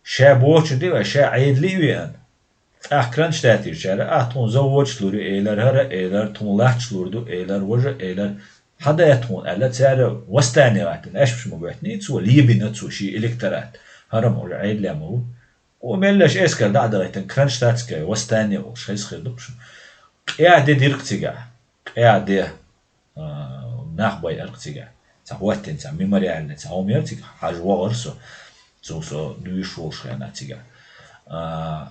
Ша бохучун тӀе а ваьш, ша Ӏедале а веана. ТӀаккха Кронштадтехьчара, а, тхуна заводаш лур ю элар, хӀара а элар, тхуна латташ лур ду элар, важа а элар. Хьан дай тхуна аьлла, цара восстание гӀаттина, аьшпаш ма гоьттина, цо лебина цо шен электорат. ХӀара ма уже Ӏедале ма ву. О, меллаша эскар дӀа а дахийтина, Кронштадтское восстание олуш хеза хир ду-кх шуна. Къа де дира-кх цигахь. Къа де. А, нах байъара-кх цигахь. Цхьа хӀоттина, цхьа мемориальный, цхьа хӀума яра цигахь, хьажа вахара со. Цо со дуьйш волуш хенахь цигахь. А,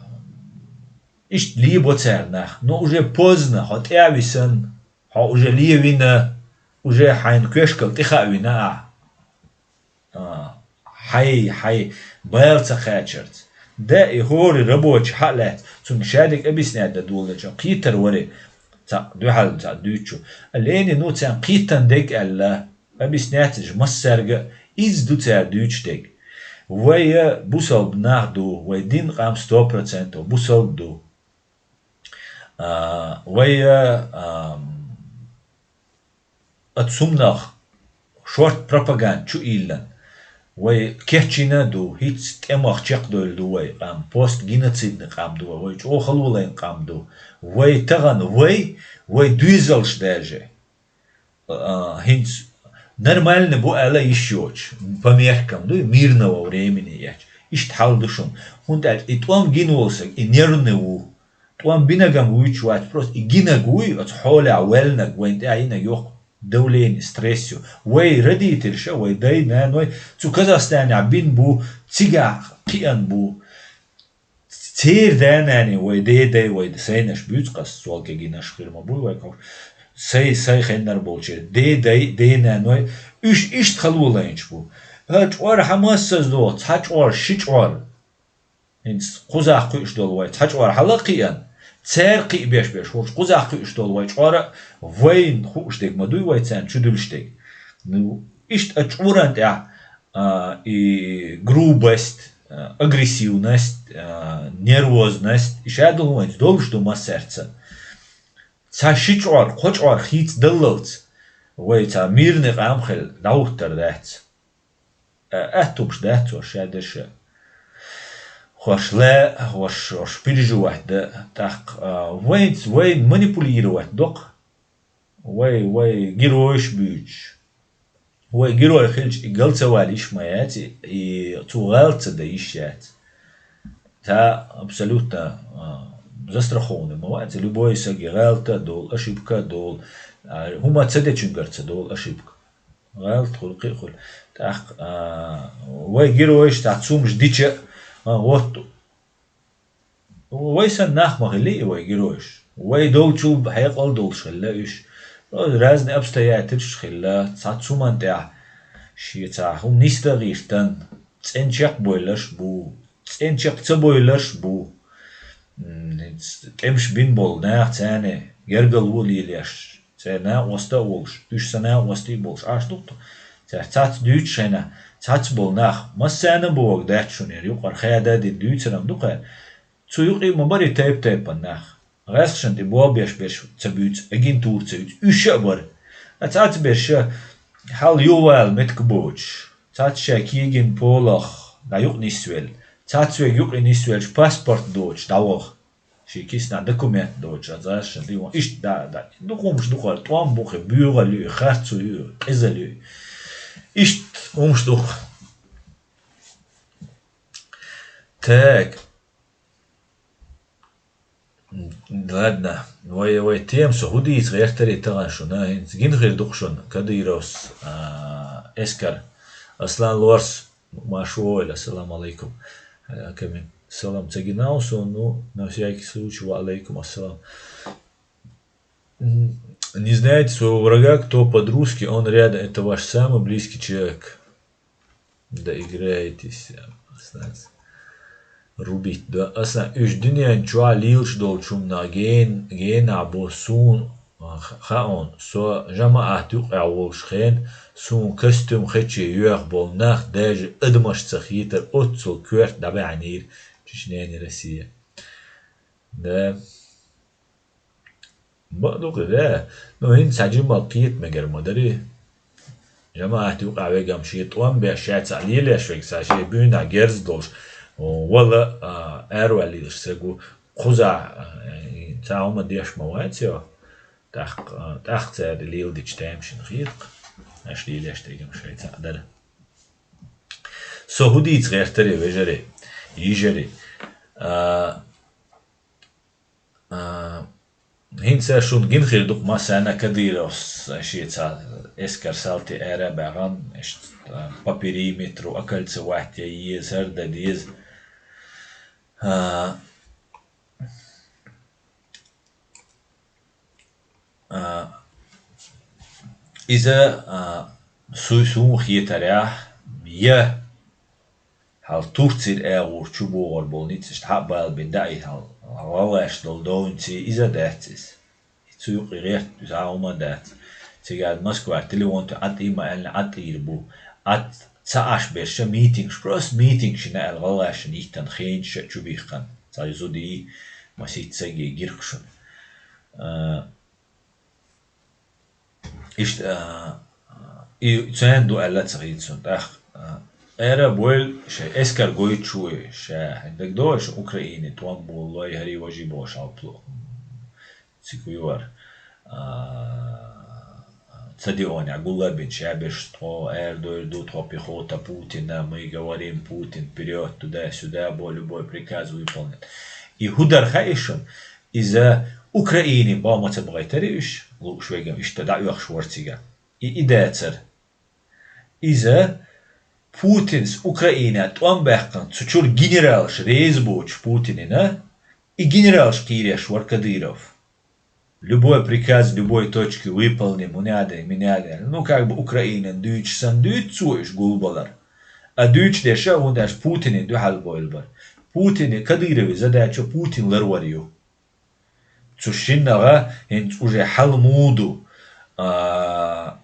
иштта лебо цара нах. Но уже поздно, хьо тӀе а висина, хьо уже левина, уже хьайна коьшкал тӀехаа вина ахь. А, хьай, хьай, бала ца кхачарца. Да, и хӀора рабочий хьа а лаьцна, цунна шадерг объяснять дан долалеча, кхетар варе, цхьа дуьхьал цхьа дуьйцу. А Ленин ву царна кхетан дерг аьлла, объяснять деш массаьрга а, иза ду цара дуьйцу дерг. Вай бусалба нах ду, вай дин къам сто процентов бусалба ду. А, вай, а, оцу хӀуманах шорта пропаганда чу ийллина. Вай кечйина ду, хӀинца тӀемах чекхдевлла ду вай къам, постгеноцидный къам ду вай, вай чӀогӀа халолайна къам ду. Вай тахан, вай, вай доьзалш даже, а, хӀинца нормальный бу аьлла йиш йоцуш, по меркам ду, мирного времени эцча. Иштта хьал ду шуна. ХӀунда аьлча и тӀом гина волу саг, и нервный ву. ТӀом бинарг-м вуьйцуш вац, просто и гинарг вуй, оцу хьолехь ваьлларг, вайна тӀехь йинарг йоккха давление, стресс ю. Вай родительша, вай дай, наной, цу Казахстанехь бина бу, цигахь кхиъна бу. Церан да-нанна, вай ден дай, вай сайнаш буьйцу-кх ас, сол кегийнаш хир ма буй вай кховш. Сай, сай хеннара болчеран ден дай, ден наной, уьш иштта халолайнаш бу. ХӀа, чкъор хьан массаза догӀу, цхьа чкъор, ши чкъор. ХӀинца кхузахь кхуьуш долу вай цхьа чкъор хьала а кхиъна, цара кхиъ беш-беш, хӀорш кхузахь кхуьуш долу вай чкъор а вайна хууш дерг ма дуй вай царна чу дуьллуш дерг. Ну, иштта а чкъуран тӀехь, а, и грубость, а, агрессивность, а, нервозность, и ша ду вайца долуш ду массаьрца. Цхьа ши чкъор, кхо чкъор хийца даллалц, вай цхьа мирный къам хила дӀахӀуттар дац. А, аьттумаш дац хӀорш ша дерш а. ХӀорш лаьа, хӀорш, хӀорш переживать дан, тӀаккха, а, вайца, вайн манипулировать доккху. Вай, вай геройш буьйцуш. Вай герой хилча, и гал ца вала йиш ма яц, и, и цо гӀалат ца дан йиш яц. Цхьа абсолютно, а, застрахованный ма вац, любой сага гӀалат а долу, ошибка а долу, а, хӀума ца дечуьнгара ца долу ошибка. ГӀалат хуьлу, кхин а хуьлу. ТӀаккха, а, вай геройш цхьацца хӀумаш дича, а, вот, вай санна нах ма хилла и вай геройш. Вай долчул хьекъал долуш хилла уьш. Разные обстоятельстваш хилла, цхьацца хӀуманна тӀехь шен цхьа хӀума нисдан гӀиртан, цӀена чекхбойларш бу, цӀена чекх ца бойларш бу. М, тӀемаш бина болу нах царна гергарло лелош, церан накъост а волуш, уьш сан накъостий а болуш, Ӏаш ду-кх тхо. Цаьрца цхьацца дуьйцуш хенахь, цхьацца болу нах, массарна а бохург дац шуна, юкъара хада а дина дуьйцуран ду-кх. Цу юкъе ма бара и тайп-тайпана нах. ГӀаьскхашна тӀе болх беш берш ца буьйцу, агентура ца юьцу, уьш а бара. Ткъа цхьацца берш хьал юхавала меттиг боцуш, цхьацца шайн кегийна полах дӀа юкъа нисвелла, цхьацца верг юкъе нисвелча паспорт доцуш дӀаваха. Шен киснахь документ доцуш, а цхьацца шен дийван. Иштта да, да. Дукха хӀумаш ду-кх, тӀом бу-кх и, боьхалла ю и, харцо ю и, къизалла ю и. Иштта хӀумаш ду-кх. Так. Ладно. Вай, вай тема со хӀун дийца гӀертарий тахана шуна? ХӀинца гина хир ду-кх шуна Кадыровс, а, эскар. Аслан Лорс, Машвойль, ассаламу алейкум. Э, ками-, салам ца гинал со, ну, на всякий случай, ва алейкум ассалам. М, не знаете своего врага, кто под русский, он рядом, это ваш самый близкий человек. Доиграетесь, Аслан. Рубить, да? Аслан, уьш дуьнен чохь лелаш долчу хӀуманах ген-, генахь бу суна, а, ха-, хаун, со жамаӀат юкъахь волуш хен, суна костюм хече йоьху болу нах, даже адамаш ца хетара оццул коьрта дӀабаьхьнийра Чечня, не Россия. Да. Бакъ ду-кх, да. Ну, хӀинца цхьа жимма кхета мегар ма дарий. ЖамаӀат юкъахь вегам шен тӀом беш, шаьцахь лелеш вега, сан шен буьйнахь герз долуш, вала, а, араваьллийла саг ву, кхузахь, а, цхьа хӀума деш ма вац йо. ТӀаккха, а, тӀаккха цара леладечу тайма шина хета-кх, аша лелеш дегам шайца а дара. Со хӀун дийца гӀертарий, вежарий, йижарий? А, А, хӀинца шуна гина хир ду-кх массарна Кадыровс шен цхьа эскар салти ара а баьхна, иштта, а, по периметру окольцевать ян еза, хӀара дан деза. А, а, иза, а, суй суна хетарехь, я Хьал Турцин агӀор чу богӀур болу ницкъаш дӀа а балбина даийта хьал, гӀалгӀаша долу довнаций иза дац иза. Цу юкъе гӀерта иза хӀума дац. Цигара Москвара телефон тӀе Ӏад ийма аьлла, Ӏад ийр бу. Ӏад ца Ӏаш берш а митингаш, просто митингаш йина аьлла, гӀалгӀашна йиттан хенаш а чу бихкан. Цхьа зудий, масийтта саги гиркхашна. А, Иштта, а, и царна ду аьлла а ца хета суна. ТӀаккха, а, Ара бойла шай эскар гойтуш ву ша, хӀиндаг догӀуш Украине тӀом боллой, хӀари важи бошалплу. Цикуйвар. А, ца дионя гулабин шабеш тхо, эр дойр ду тхо пехота Путина, мы говорим, Путин, вперёд, туда-сюда, бо, любой приказ выполнит. И хӀудар хаишун, иза Украине бо маца бгайтари уж, лу швегам, ишта да уьхш варцига. И идацар. Иза Путинс Украина тӀом баьккхан, цу чур генералш реза боцуш Путинина, и генералш кхийреш вар Кадыров. Любой приказ, любой точки выполним, уняден, миняден. Ну, как бы Украинан дуьйцуш сан дуьйцу цо уьш гулбалар. А дуьйцуш деша, вундаш Путинин дуьхьал бойла бар. Путин, Кадырове задача Путин ларвар ю. Цу шиннагӀа хӀинца уже хьал муду, а,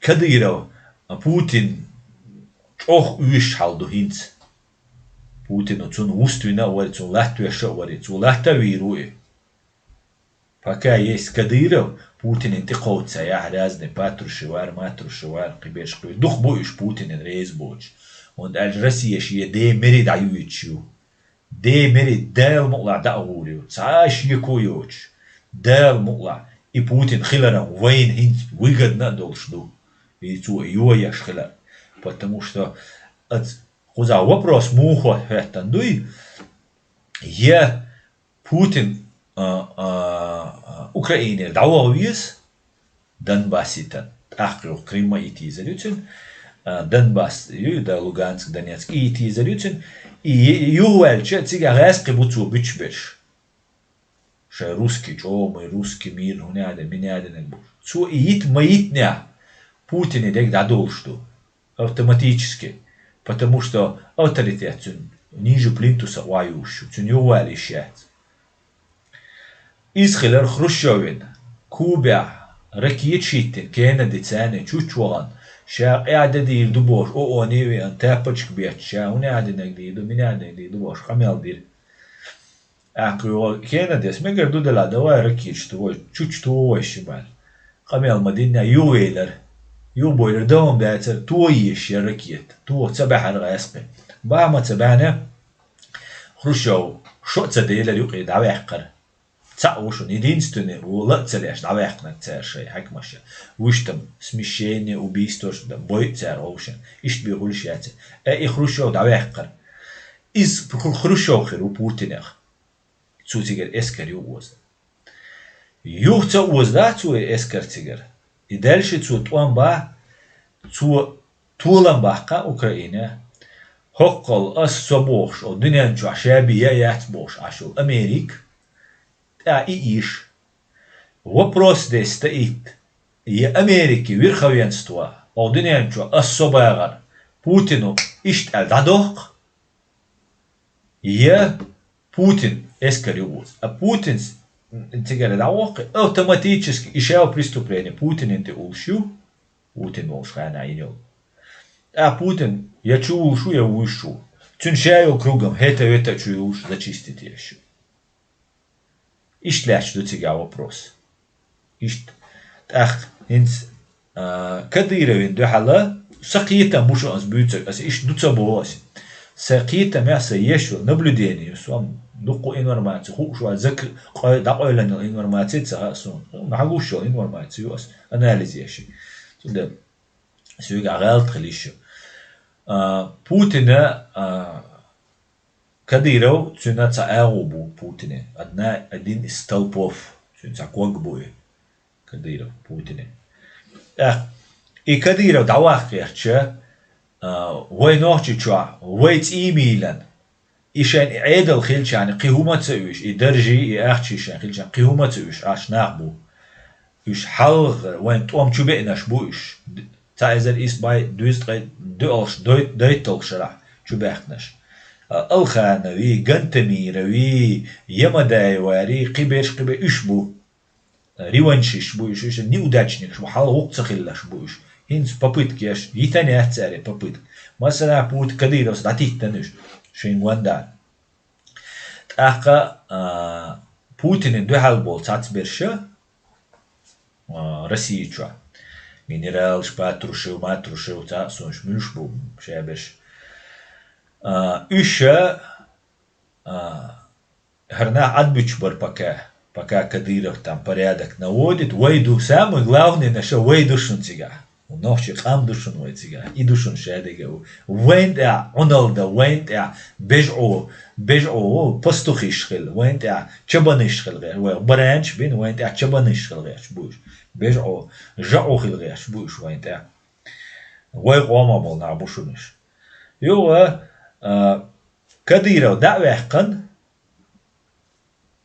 Кадыров, а, Путин чӀогӀа уьш хьал ду хӀинца. Путину цунна вуствина а вари, цунна латтавеша а вари, цо латта а вийр ву и. Пока есть Кадыров, Путинин тӀекховца яхь разный Патрушев вар, Матрушев вар, кхиберш кхуьй. Дух бу уьш Путинин реза боцуш. ХӀунда аьлча Россия шен де мери дӀаюьйцуш ю. Де мери Дала мукълахь даа гӀур ю, цхьа а шеко йоцуш. Дала мукълахь, и Путин хиларан вайна хӀинца выгодно а долуш ду. И цо йоеш хилар. Потому что ац-, кхузахь вопрос муха хӀоьттан дуй, я Путин, а, а, а, Украинера дӀаваха веза, Донбасс йитан, тӀаккха юха Крым а йита езар ю цуьнан, а, Донбасс ю, да, Луганск, Донецк, и йита езар ю цуьнан, и е-, юхаваьлча, цигахь гӀаьскхи бу цо буьтуш берш. Шайн русский, чӀогӀа мой русский мир, хӀуняден, миняденаг бу. Цо и йита ма йитнехь, Путине дег дӀадолуш ду. Автоматически. Потому что авторитет цуьнан ниже плинтуса охьаюьйш ю, цуьнан юхавала йиш яц. Иза хилар Хрущевин, Кубехь ракеташ хӀиттина, Кеннеди царна чучча вахана, ша къаьхьа де дийр ду бохуш, ООН-е веана, тапочка бетташ, ша хӀунядинаг дийр ду, минядинаг дийр ду бохуш, къамел дира. ТӀаккха йо Кеннедис мегар ду делахь, давай ракеташ тохой, чучча тохой шимал. Къамел ма диннехь, юхавелира. Юхабойла догӀма дацара, тоха езаш яра ракета. Тоха ца баьхьара гӀаьскхи. Бахьа ма ца баьхьна, Хрущев шо а ца делира, юкъе дӀаваьккхира. Цхьаъ ву шуна, единственный, ву ла а ца леш, дӀаваьккхинарг цара шайн хьаькамаша. Вуьш там смещение, убийство, ш-, бойу цара хӀовшина. Иштта бен хуьлуш яц. Э, и Хрущев дӀаваьккхира. Иза Хру-, Хрущев хир ву Путинех. Цо цигара эскар ю оза. Юха ца оза дац цо и эскар цигара. И дальше цо тӀом бан, цо толам баккха Украине. ХӀоккхул ас со бохуш, о дуьнен чохь ша бен я яц бохуш Ӏаш йолу Америка, тӀаьхьа и иша. Вопрос здесь стоит. Я Америки верховенство, о дуьнен чохь ас со багӀар, Путину иштта аьлла дӀадоккху, я Путин эскар ю оза. А Путин с-, цигара дӀавоккху, автоматически и шаьв преступление Путинин тӀе уллуш ю, Путин волуш хана йина йолу. ТӀаккха Путин я чу вулуш ву, я вуьйш ву. Цуьнан ша йолу кругом хӀета-вета а чу юлуш зачистить еш ю. Иштта лаьтташ ду цигахь вопрос. Иштта. ТӀаккха хӀинца, а, Кадыровин дуьхьала сан кхетам бу шуна аса буьйцург, аса иштта ду ца боху аса. Сан кхетамехь сан еш йолу наблюдение ю, со дуккха информаци хууш вац, зак-, къой-, дӀакъойлана йолу информаци ца хаьа суна. Хьан гуш йолу информаци ю аса анализ еш. Цундела соьгахь гӀалат хила йиш ю. А, Путина, а, Кадыров, цуьнан цхьа агӀо бу Путине. Одна, один из столпов. Цуьнан цхьа ког бу и Кадыров, Путине. ТӀаккха и Кадыров дӀаваккха гӀертча, а, вай Нохчийчохь, вай цӀий мийлан, и шайн и Ӏедал хилчарна кхин хӀума ца уьш, и даржий, и ахчий шайн хилчарна кхин хӀума ца уьш, Ӏаш нах бу. Уьш хьалха вайн тӀом чу беънаш бу уьш. Д-, цхьа эзар исс бӀе дуьзткъе доьалгӀаш дойт-, дайтталгӀа шарахь чу баьхкинарш. А, Алханови, Гантамирови, Ямадаевари, кхиберш, кхибе уьш бу. Реваншисташ бу уьш, уьш неудачникаш бу, хьалха гӀуллакх ца хилларш бу уьш. ХӀинца попыткаш, йитина яц цара и попытка. Масала, Путин, Кадыровс дӀатиттина уьш шайн гондахь. ТӀаккха, а, Путинан дуьхьал болу цхьацберш, а, Россия чохь. Генералаш Патрушев, Матрушев, цхьа а сонаш муьлш бу шаберш. А, уьш, а, хӀара нах Ӏадбуьтуш бара пока. Пока Кадыров там порядок наводит. Вай ду, самое главное, наша вай ду шун цигахь. Нохчий къам ду шун вай цигахь. И ду шун шадерг а ву. Вайн тӀехь Ӏуналда, вайн тӀехь бежӀо, бежӀо, пастухаш хила, вайн тӀехь чабанаш хила гӀерташ, вай баранаш бина, вайн тӀехь чабанаш хила гӀерташ бу уьш. БежӀо, жаӀо хила гӀерташ бу уьш вайн тӀехь. Вай къомах болу нах бу шуна уьш. Юха, а, Кадыров дӀа а ваьккхина,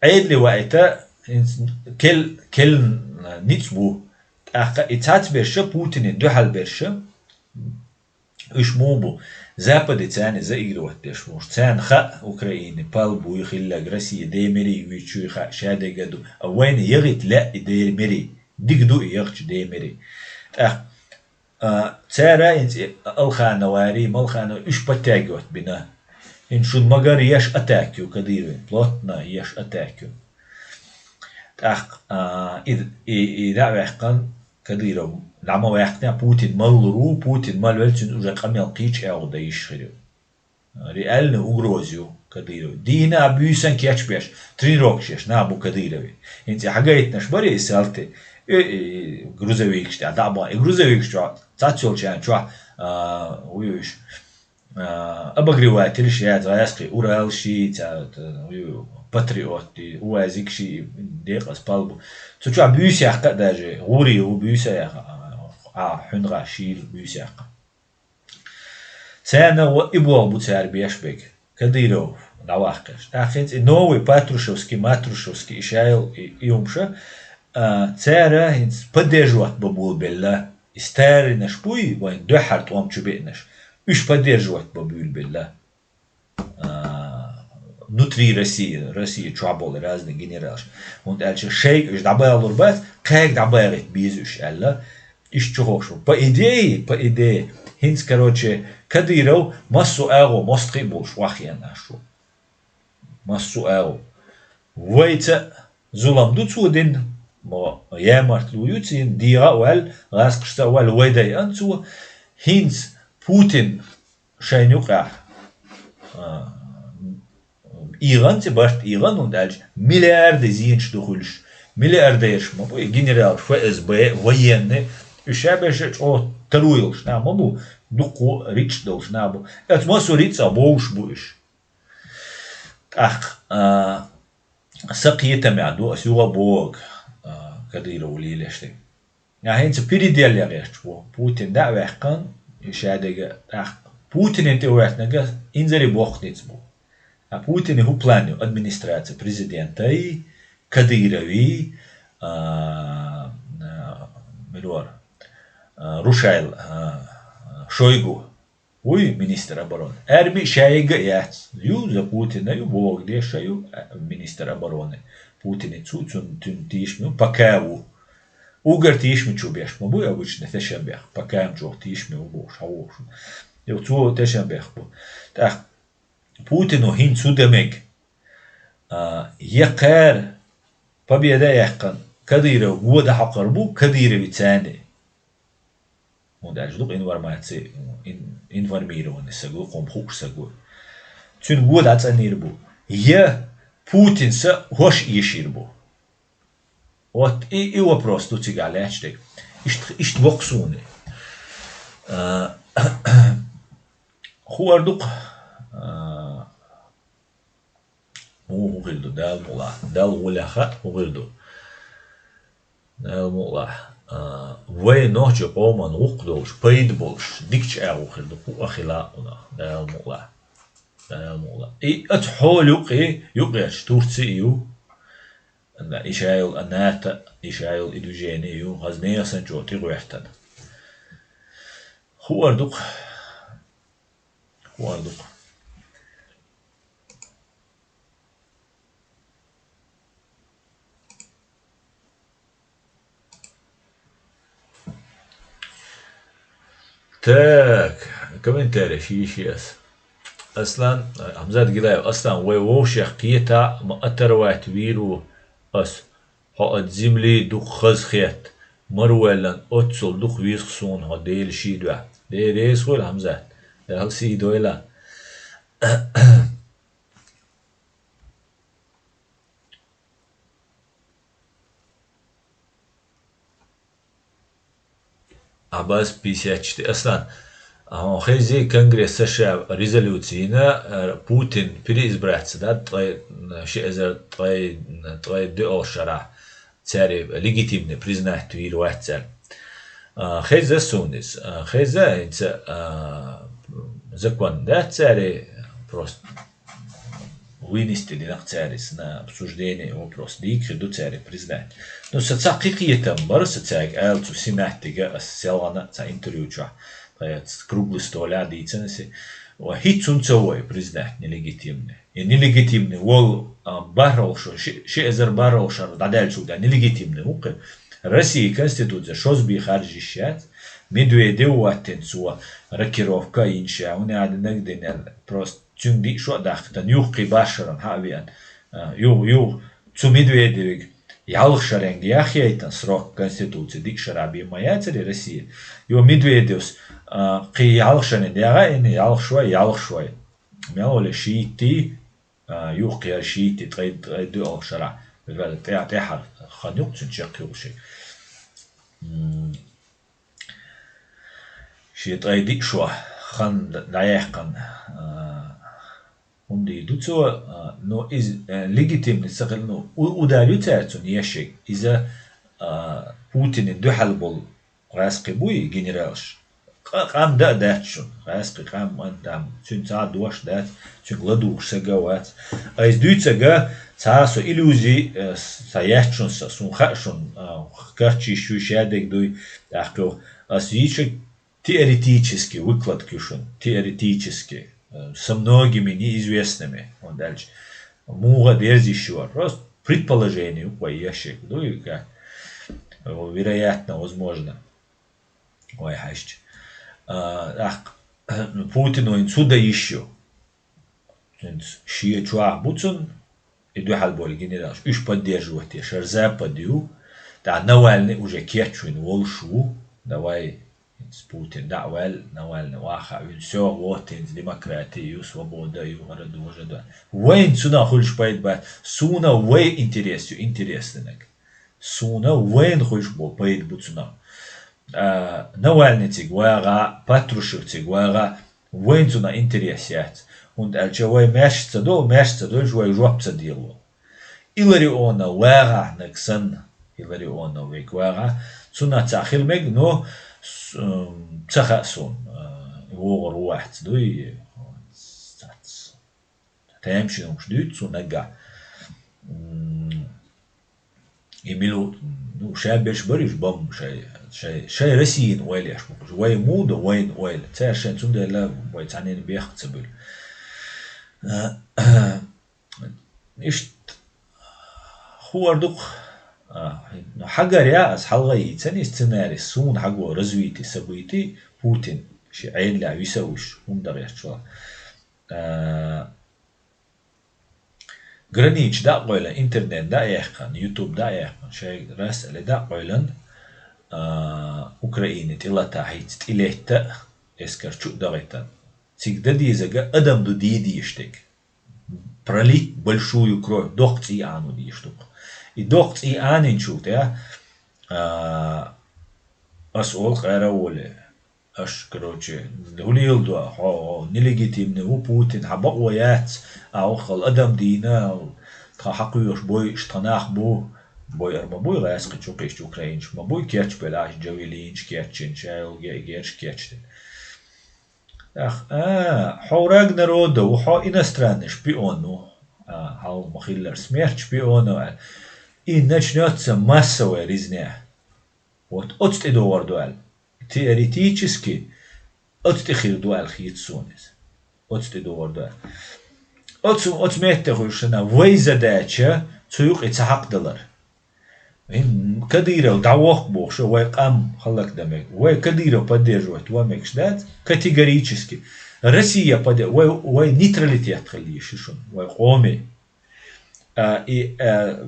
Ӏедале ваийта, хӀинца кел-, кел ницкъ бу. ТӀаккха и цхьацца берш а, Путине дуьхьал берш а, уьш муха бу? Западе царна заигрывать деш бу. Царна хаьа Украине пал буй хилларг, Россия де мегий, вуьйцу хаьа, шадерг а ду. А вайна яхийта лаьа и де мегий. Дика ду и яхча де мегий. ТӀаккха А, цара хӀинца и Алхановари, Малханов уьш подтягивать бина. ХӀинца шуна магар еш атака ю Кадыровн, плотно еш атака ю. ТӀаккха, а, и, и, и дӀа а ваьккхина, Кадыров дӀа ма ваьккхинехь, Путин мала лур ву, Путин мала велла, цуьнан уже къамел кхечу агӀо дан йиш хир ю. Реальный угроза ю Кадыров. Дийнахь, буьйсанна кечбеш, тренировкаш еш нах бу Кадыровн. ХӀинца и хьагайтинарш бара и салти, и, и грузовикаш тӀехь дӀа а бахана. И грузовикаш чохь, цхьацца йолчарна чохь, а, вуй уьш, а, обогреватель ши яц, гӀаьскхи Урал ши, ца, ца, вуй, Патриот, и УАЗик ши, декъаза пал бу. Цу чохь буьйса яккха а даже, гӀури ву буьйса яха, а, хьуьнгахь шийла буьйса яккха. Царна гӀо и болх бу цара беш берг, Кадыров дӀаваккхарш. ТӀаккха хӀинца и новый Патрушевский, Матрушевский, и шайла и, и хӀумаш, а, цара хӀинца поддерживать бан болабелла, и старинаш буй, вайн дуьххьара тӀом чу беанаш, уьш поддерживать бан буьйлабелла. А, внутри России, России чохь болу разный генералаш. ХӀунда аьлча шайга уьш дӀабалур бац, кхаьга дӀабагӀийта беза уьш аьлла, иштта чу ховшу. По идее, по идее, хӀинца, короче, Кадыров массо а агӀо мостагӀий болуш вахъян аш ву. Массо а агӀо. Вайца зулам ду цо дина, мо ямартло ю цуьнан, дегӀа а ваьлла, гӀазкхашца а ваьлла, вай дайъан цо. ХӀинца Путин шайна юкъахь, а, ийгӀан ци барт ийгӀан, хӀунда аьлча миллиарды зенаш ду хуьлуш. Миллиардерш ма бу, и генералаш, ФСБ, военный, уьш ша берш а чӀогӀа таро йолуш нах ма бу, дуккха рицкъ долуш нах бу. Оцу массо а рицкъах бовлуш бу уьш. ТӀаккха, а, сан кхетамехь ду ас юха а бохург, а, Кадыров лелаш дерг. Ахьа хӀинца передел ян гӀерташ бу. Путин дӀа а ваьккхина, и шадерг а тӀаккха. Путинан тӀе ваьхнарг инзаре боккха ницкъ бу. А Путинан хӀун план ю администраци президентан, Кадыровн, а, а, мила вара, а, Рушайл, а, Шойгу. Вуй министр обороны. Арми шайга а яц. Ю за Путина ю, бохург деш а ю, а, министр обороны. Путине цу, цун, цуьнан тешаме ю, пока ву. Уггар тешаме чу беш ма бу обычно тешам бех. Пока м чохь тешаме ву бохуш, хьан вохуш. Ю цо тешам бех бу. ТӀаккха Путину хӀинца цу де мег. А, я кхара победа а яьккхина, Кадыров года хьокхур бу, Кадыровн царна. ХӀунда аьлча дукха информаци, ин-, информированный саг ву, кхунна хууш саг ву. Цуьнан го дӀацӀанйийр бу. Я Путин са хӀорш эшийр бу. Вот и, и вопрос ду цигахь лаьтташ дерг. Иштта, иштта боккху суна. А, хуур ду-кх, а, Муха хӀун хир ду, Дала мукъалахь. Дала гӀолехь хаьа, хӀун хир ду. Дала мукъалахь. А, вай нохчийн къоман гӀуллакх долуш, пайда болуш, дикачу агӀо хир ду, хӀуъа хила а кхунах. Дала мукъалахь. Дала мукъалахь. И оцу хьола юкъе, юкъерчу Турци а ю, и шайолу а НАТО, и шайолу и движение ю, хаза нехан санна чӀогӀа тӀегӀоьртана. Хуур ду-кх. Хуур ду-кх. Так, комментарий ши-ши ас. Аслан, Хамзат Гилаев, Аслан, вай вовшех кхета а ма оторвать вийр ву ас. Хьо оцу земли дукха хаза хетта, марвоьллан оццул дукха веза-кх суна хьо Делан шен дуьхьа. Дела реза хуьлда, Хьамзат. Дала сий дойла. Абаз пятьдесят четыре. Аслан, а, хӀанз Конгресс США резолюцина, а, Путин переизбраться да, ткъе, ши эзар ткъе, ткъе доьалгӀача шера цари легитимный признать вийр вац цар. А, хеза сунис, а, хеза, инца, а, закон да цари, просто вынести динах царис на обсуждение вопрос. Дийкхи ду цари признать. Ну, са ца кхикхетам бар, са цаьг аьл цу Сенатига ас селгӀана ца интервью чохь. Тхаьц круглый столя дийцана си. Ва хӀинца цунца вай признать нелегитимный. И нелегитимный вол, а, бархӀалгӀа шо, ши, ши эзар бархӀалгӀа шо дӀадаьллачул тӀаьхьа нелегитимный ву кхы. Россия Конституция шозбий харжа йиш яц. Медведев ваттина цо рокировка йинча, хӀунда аьлла нагадина просто цуьнга диъ шо а даккхийтина, юха кхин бархӀ шарна хьа а веана, а, юха, юха цу Медведевига ялх шаренга яхъяйтина срок Конституци диъ шарахь бен ма яцарий Россия. Юха Медведевс, а, кхин ялх шаренга дегӀа а йина, ялх шой, ялх шой. Мел вале шийтти, а, юха кхин шийтти, ткъе, ткъе доьалгӀа шарахь. Вегара тӀе-, тӀаьхьара хан юкъ цуьнан чекхйолуш. М, Шен ткъе диъ шо хан дӀаяьккхина, а, хӀунда ду цо, а, ну, иза, а, легитимный ца хилла, ну, у-, удар ю цаьрца цунна ешшехь. Иза, а, Путинан дуьхьал болу гӀаьскхи буй генералш. Къа-, къам дан а дац шуна, гӀаьскхи къам а дан, цуьнан цхьа а дош дац, цуьнга ладугӀуш сага а вац. Айса дуьйцург, цхьа а со иллюзи, э, ца яц шуна, са, суна хаьа шуна, а, карчийш ю, шадерг дуй, тӀаккха ас йийцург теоретически выкладка ю шуна, теоретически, э, со многими неизвестными, хӀунда аьлча муха дерзийш ю, просто предположение ю вай ешшехь, дуй, как, э, вероятно, возможно. Вай хьаьжча. А, тӀаккха Путин вайн цу дан йиш ю. ХӀинца шен чохь бу цунна и дуьхьал болу генералш. Уьш поддерживать деш хӀара Запад ю. ТӀаккха Навальный уже кечвина волуш ву. Давай, хӀинца Путин дӀа а ваьлла, Навальный ваха а вина, всё, вот, хӀинца демократи ю, свобода ю, хӀара дожа ду. Вайн цунах хуьлуш пайда бац. Суна вай интерес ю, интерес динарг. Суна вайна хуьлуш бу, пайда бу цунах. А, Навальныйцига вагӀа, Патрушевцига вагӀа, вайна цунах интерес яц. ХӀунда аьлча вай маьрша ца до, маьрша ца долчу вай жоп ца дело. Илларионов вагӀахьнарг санна, Илларионов вайга вагӀа, цунах цхьа хила мега, но с-, м, ца хаьа суна, а, вогӀур ву вац дуй, цац. Тамашийна хӀумаш дуьйцу цо наггахь. М, и мила, ну, ша берш бара уьш бомба шай, шай, шай Россиян ойла еш бу. Вай муха ду, вайна ойла. Цара шайн цундела вай цхьаннена бехк ца буьлу. Иштта хӀора ду-кх, а, ну, хьагаръян аса хьалха йийцина и сценарий, суна хьаго развитие событий Путин шен Ӏедалехь виса а вуьсуш, хӀума дан гӀерташ ваха. А, Граница дӀа а къойлина, интернет дӀа а яьккхина, YouTube дӀа а яьккхина, шайн рас а ле дӀа а къойлина, а, Украине тӀелатахь хӀинца тӀелетта а, эскар чу а дахийтина. Цига дан дезарг адам ду де дезаш дерг. Пролить большую кровь, доккха цӀий Ӏано дезаш ду-кх. И доккха цӀий Ӏанийначул тӀаьхьа, а, ас олу къара а волий, Аш, короче, хӀун леладо, хьо нелегитимный ву Путин, хьан бакъо яц, а ваххал адам дийна, тхан хьакхоьхуш бойуш тхан нах бу, бой ар ма буй, гӀаьскхи чу кхиш, украинчу ма буй, кечбелла аш джавелинчу кечйина, шайолу ге-, герш кечдина. Ах, а, хьо враг народа ву, хьо иностранный шпион ву, а, хьал ма хиллара смерть шпиона ву аьлла. И начнётся массовая резня. Вот оцу тӀе догӀур ду аьлла. Теоретически оцу тӀе хир ду аьлла хета суна иза. Оцу тӀе догӀур ду аьлла. Оцу, оцу метте хуьлуш санна, вай задача цу юкъе ца хьакхадалар. Вайн Кадыров дӀавохку бохуш, вай къам хӀаллакдан мега. Вай Кадыров поддерживать ван мегаш дац категорически. Россия подде-, вай, вай нейтралитет хила йиш ю шуна, вай къоме. А, и, а,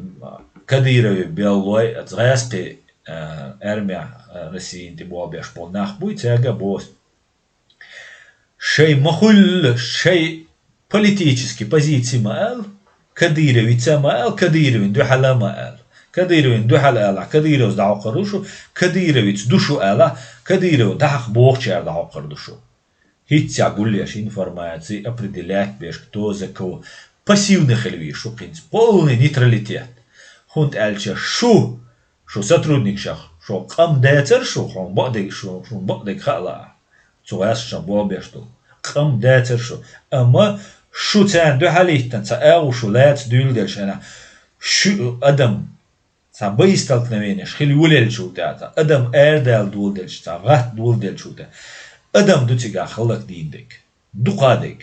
Кадырове беллой, а, гӀаьскхи, а, армия, а, Россияна тӀе болх беш болу нах буй, цаьрга а боху. Шай ма хуьллу, шай Политически позици ма ала, Кадыровица ма ала, Кадыровин дуьхьала ма ала. Кадыровин дуьхьала алахь, Кадыровс дӀахьокхур ду шу, Кадыровица ду шу алахь, Кадыров дӀахьакха бохучара дӀахьокхур ду шу. ХӀинццехь гулъеш информаци, определять беш, кто за кого. Пассивный хила веза шу кхинца. Полный нейтралитет. ХӀунда аьлча шу, шу сотрудникашах, шу къам дацар шу, хьуна бакъдерг, шу, шуна бакъдерг хаалахь. Цу гӀаскхашна болх беш ду. Къам дацар шу. Амма шу царна дуьхьал хӀиттина, цхьа агӀо шу лаца дуьйладелча хенахь, шу адам цхьа боестолкновенеш хила йолаелчул тӀаьхьа, цхьа адам арадала доладелча, цхьа гӀатта доладелчул тӀаьхьа, адам ду цигахь хӀаллакдийна дерг. Дукха дерг.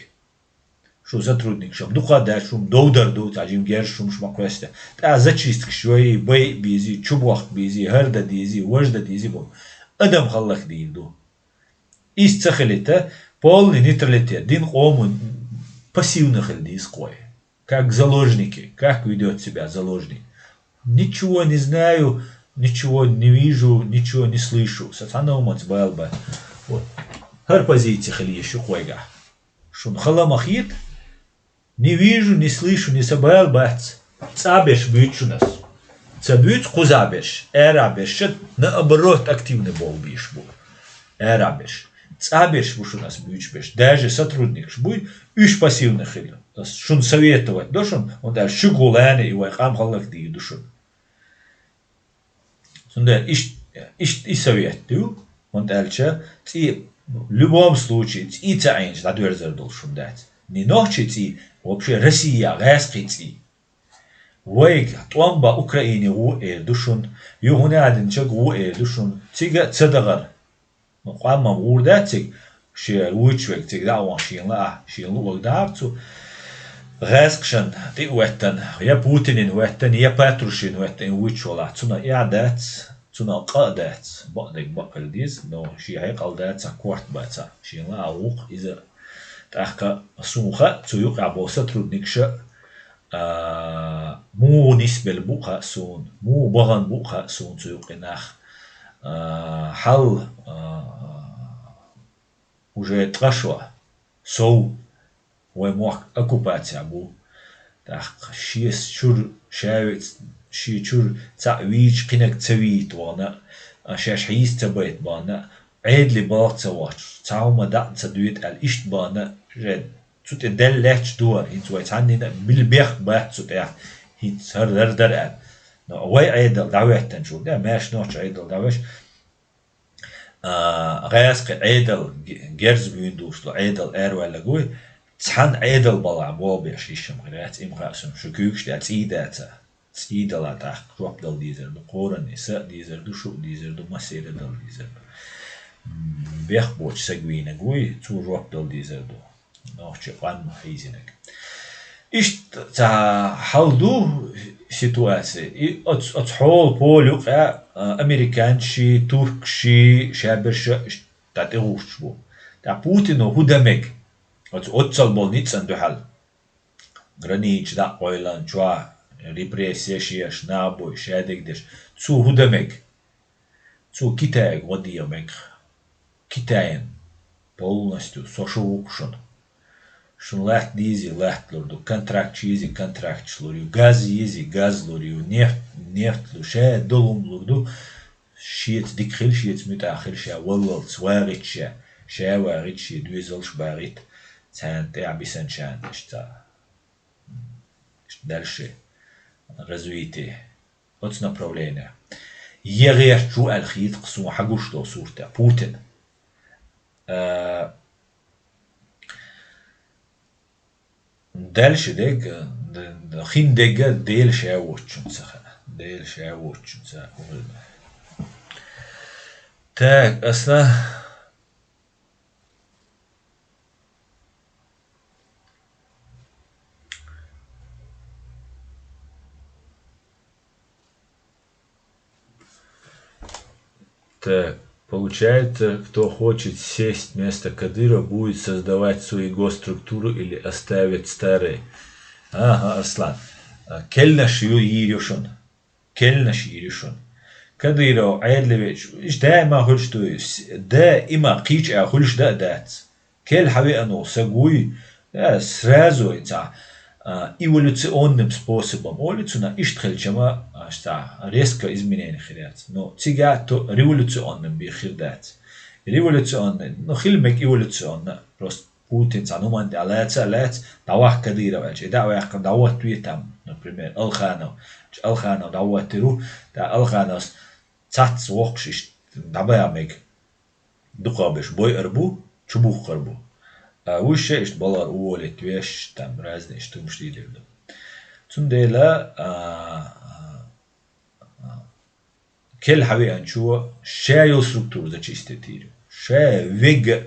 Шу сотрудникаш-м дукха дац, шу-м довдар ду, цхьа жима герз шумаш ма кхоьссинехь. ТӀаккха зачисткаш йой, байа безий, чубохка безий, хӀара дан дезий, важа дан дезий боху. Адам хӀаллакдийна ду. Иштта ца хилийта, полный нейтралитет, дин къоман пассивный хила деза кхой. Как заложники, как ведёт себя заложник. Ничего не знаю, ничего не вижу, ничего не слышу. Со цхьанна хӀуманца бала бац. Вот. ХӀара позици хила еза шу кхойгахь. Шуна хала ма хета, не вижу, не слышу, не са бала бац. ЦӀа берш буьйцу шуна ас. Ца буьйцу кхузахь берш, арахь берш, наоборот, активный болх беш бу. Арахь берш. ЦӀа берш бу шуна ас буьйцуш берш. Даже сотрудникаш буй, уьш пассивный хила. Ас шуна советовать до шуна, хӀунда аьлча шуьгахула и вай къам хӀаллакдийр ду шуна. Цундела ишт-, ишт-, и совет ду, хӀунда аьлча цӀий, в любом случае, цӀий ца Ӏийначу дӀадоьрзур долуш хӀума дац. Не нохчий цӀий, вообще Россия, гӀаьскхий цӀий. Вайга тӀом бан Украине гӀо эр ду шуна, юха хӀун аьллинчуьнга гӀо эр ду шуна, цига а ца дахар. Ну, къам-м гӀур дац цига, шен вуьйцуш верг цига дӀа а вахана шена лаахь, шена луъург дахьара цу гӀаьскхашна тӀе а хӀоьттина, я Путинна хӀоьттина, я Патрушевна хӀоьттина вуьйцуш валахь, цунах эхь дац, цунах къа а дац, бакъдерг бакъ хила деза, но шен хьекъал дацахь, корта бацахь, шена лаахь ву-кх иза. ТӀаккха суна хаьа, цу юкъахь болу сотрудникаша а, муха нисбелла бу хаьа суна, муха бахана бу хаьа суна цу юкъе нах. А, хьал, а, уже ткъа шо сов, вай мохк оккупацехь бу. ТӀаккха шеца чуьра, ша веца, шен чуьра цхьаъ вийча, кхиниг ца вийта вахана, а, шаьш хьийца ца байта бахана, Ӏедале балха ца воьдуш, цхьа хӀума дӀа а ца доьду аьлла, иштта бахана, шен цу тӀе даьлла лаьтташ ду хӀара, хӀинца вай цхьаннена а билла бехк бац цу тӀехь, хӀинца хӀара дара дара аьлла. Но вай Ӏедал дӀахӀоьттинчул тӀаьхьа, маьрша нохчийн Ӏедал дӀахӀоьттича, а, гӀаьскхи Ӏедал, ге-, герз буьйна долуш долу Ӏедал араваьлларг вуй, цхьана Ӏедал балахь болх беш йиш-м хир яц, и-м хаьа суна, шун куьйгаш тӀехь цӀий дацахь. ЦӀий далахь тӀаккха жоп дала дезар ду, кхоранна са а дезар ду, шу а дезар ду, массеран а дала дезар ду. М, бехк боцу саг вийнарг вуй, цо жоп дала дезар ду. Нохчийн къам хьийзинарг. Иштта цхьа хьал ду ситуаци. И оцу, оцу хьолан пола юкъа, а, американцаши, туркаши, шаберш а иштта дӀатӀехӀуттуш бу. ТӀаккха Путино хӀун дан мега? Оцу оццул болу ницкъана дуьхьал. Границаш дӀа а къойлан, чохь репрессеш еш, нах бой, шадерг деш. Цо хӀун дан мега? Цо Китайга гӀо деха мега. Китайна полностью со шу ву-кх шуна. Шуна латта дезий, латта лур ду, контракташ езий, контракташ лур ю, газ езий, газ лур ю, нефть, нефть лур, ша долу хӀума лур ду. Шеца дика хила, шеца муьтӀахь хила, ша валлалц вагӀийта ша, ша вагӀийта, шен доьзалш багӀийта, царна тӀехь бисанчарна иштта, иштта дальше развитие. Оцу направление. Я гӀерташ ву аьлла хета-кх суна хьан гуш долу суртехь Путин. А, Дальше дерг, д-, д-, хин дерг Дела ша воцучунна ца хаьа. Дела ша воцучунна ца хаьа. Так, аса. Так, получается, кто хочет сесть вместо Кадырова, будет создавать свои госструктуры или оставит старые. Ага, Арслан. А, кхелнаш ю йийр ю шуна. Кхелнаш йийр ю шуна. Кадыров, Ӏедале веача, иштта даима хуьлуш ду иза. Даима кхечу а хуьлуш дан а дац. Кхел хьан веана волу саг вуй, Да, сразу, цхьа, а, эволюционным способом, эволюциона иштта хилча ма, а, цхьа, резко изменение хир яц. Но цига то революционным бен хир дац. Революционный, ну, хила мег эволюционно, просто Путин цхьа нуман тӀа лаьца а лаьца, дӀаваккха Кадыров аьлча. И дӀа а ваьккхина, дӀавоттаве там, например, Алханов. Алханов дӀавоттийр ву, тӀаккха Алхановс цхьацца воккхуш иштта дӀабаха мег. ДукхагӀберш бойъар бу, чубухкар бу. А вуьшша иштта балар уволить веш, там разные иштта хӀумаш дийр ду. Цундела, а, а, а, керла хьавеанчо ша йолу структура зачистить йийр ю. Ша вега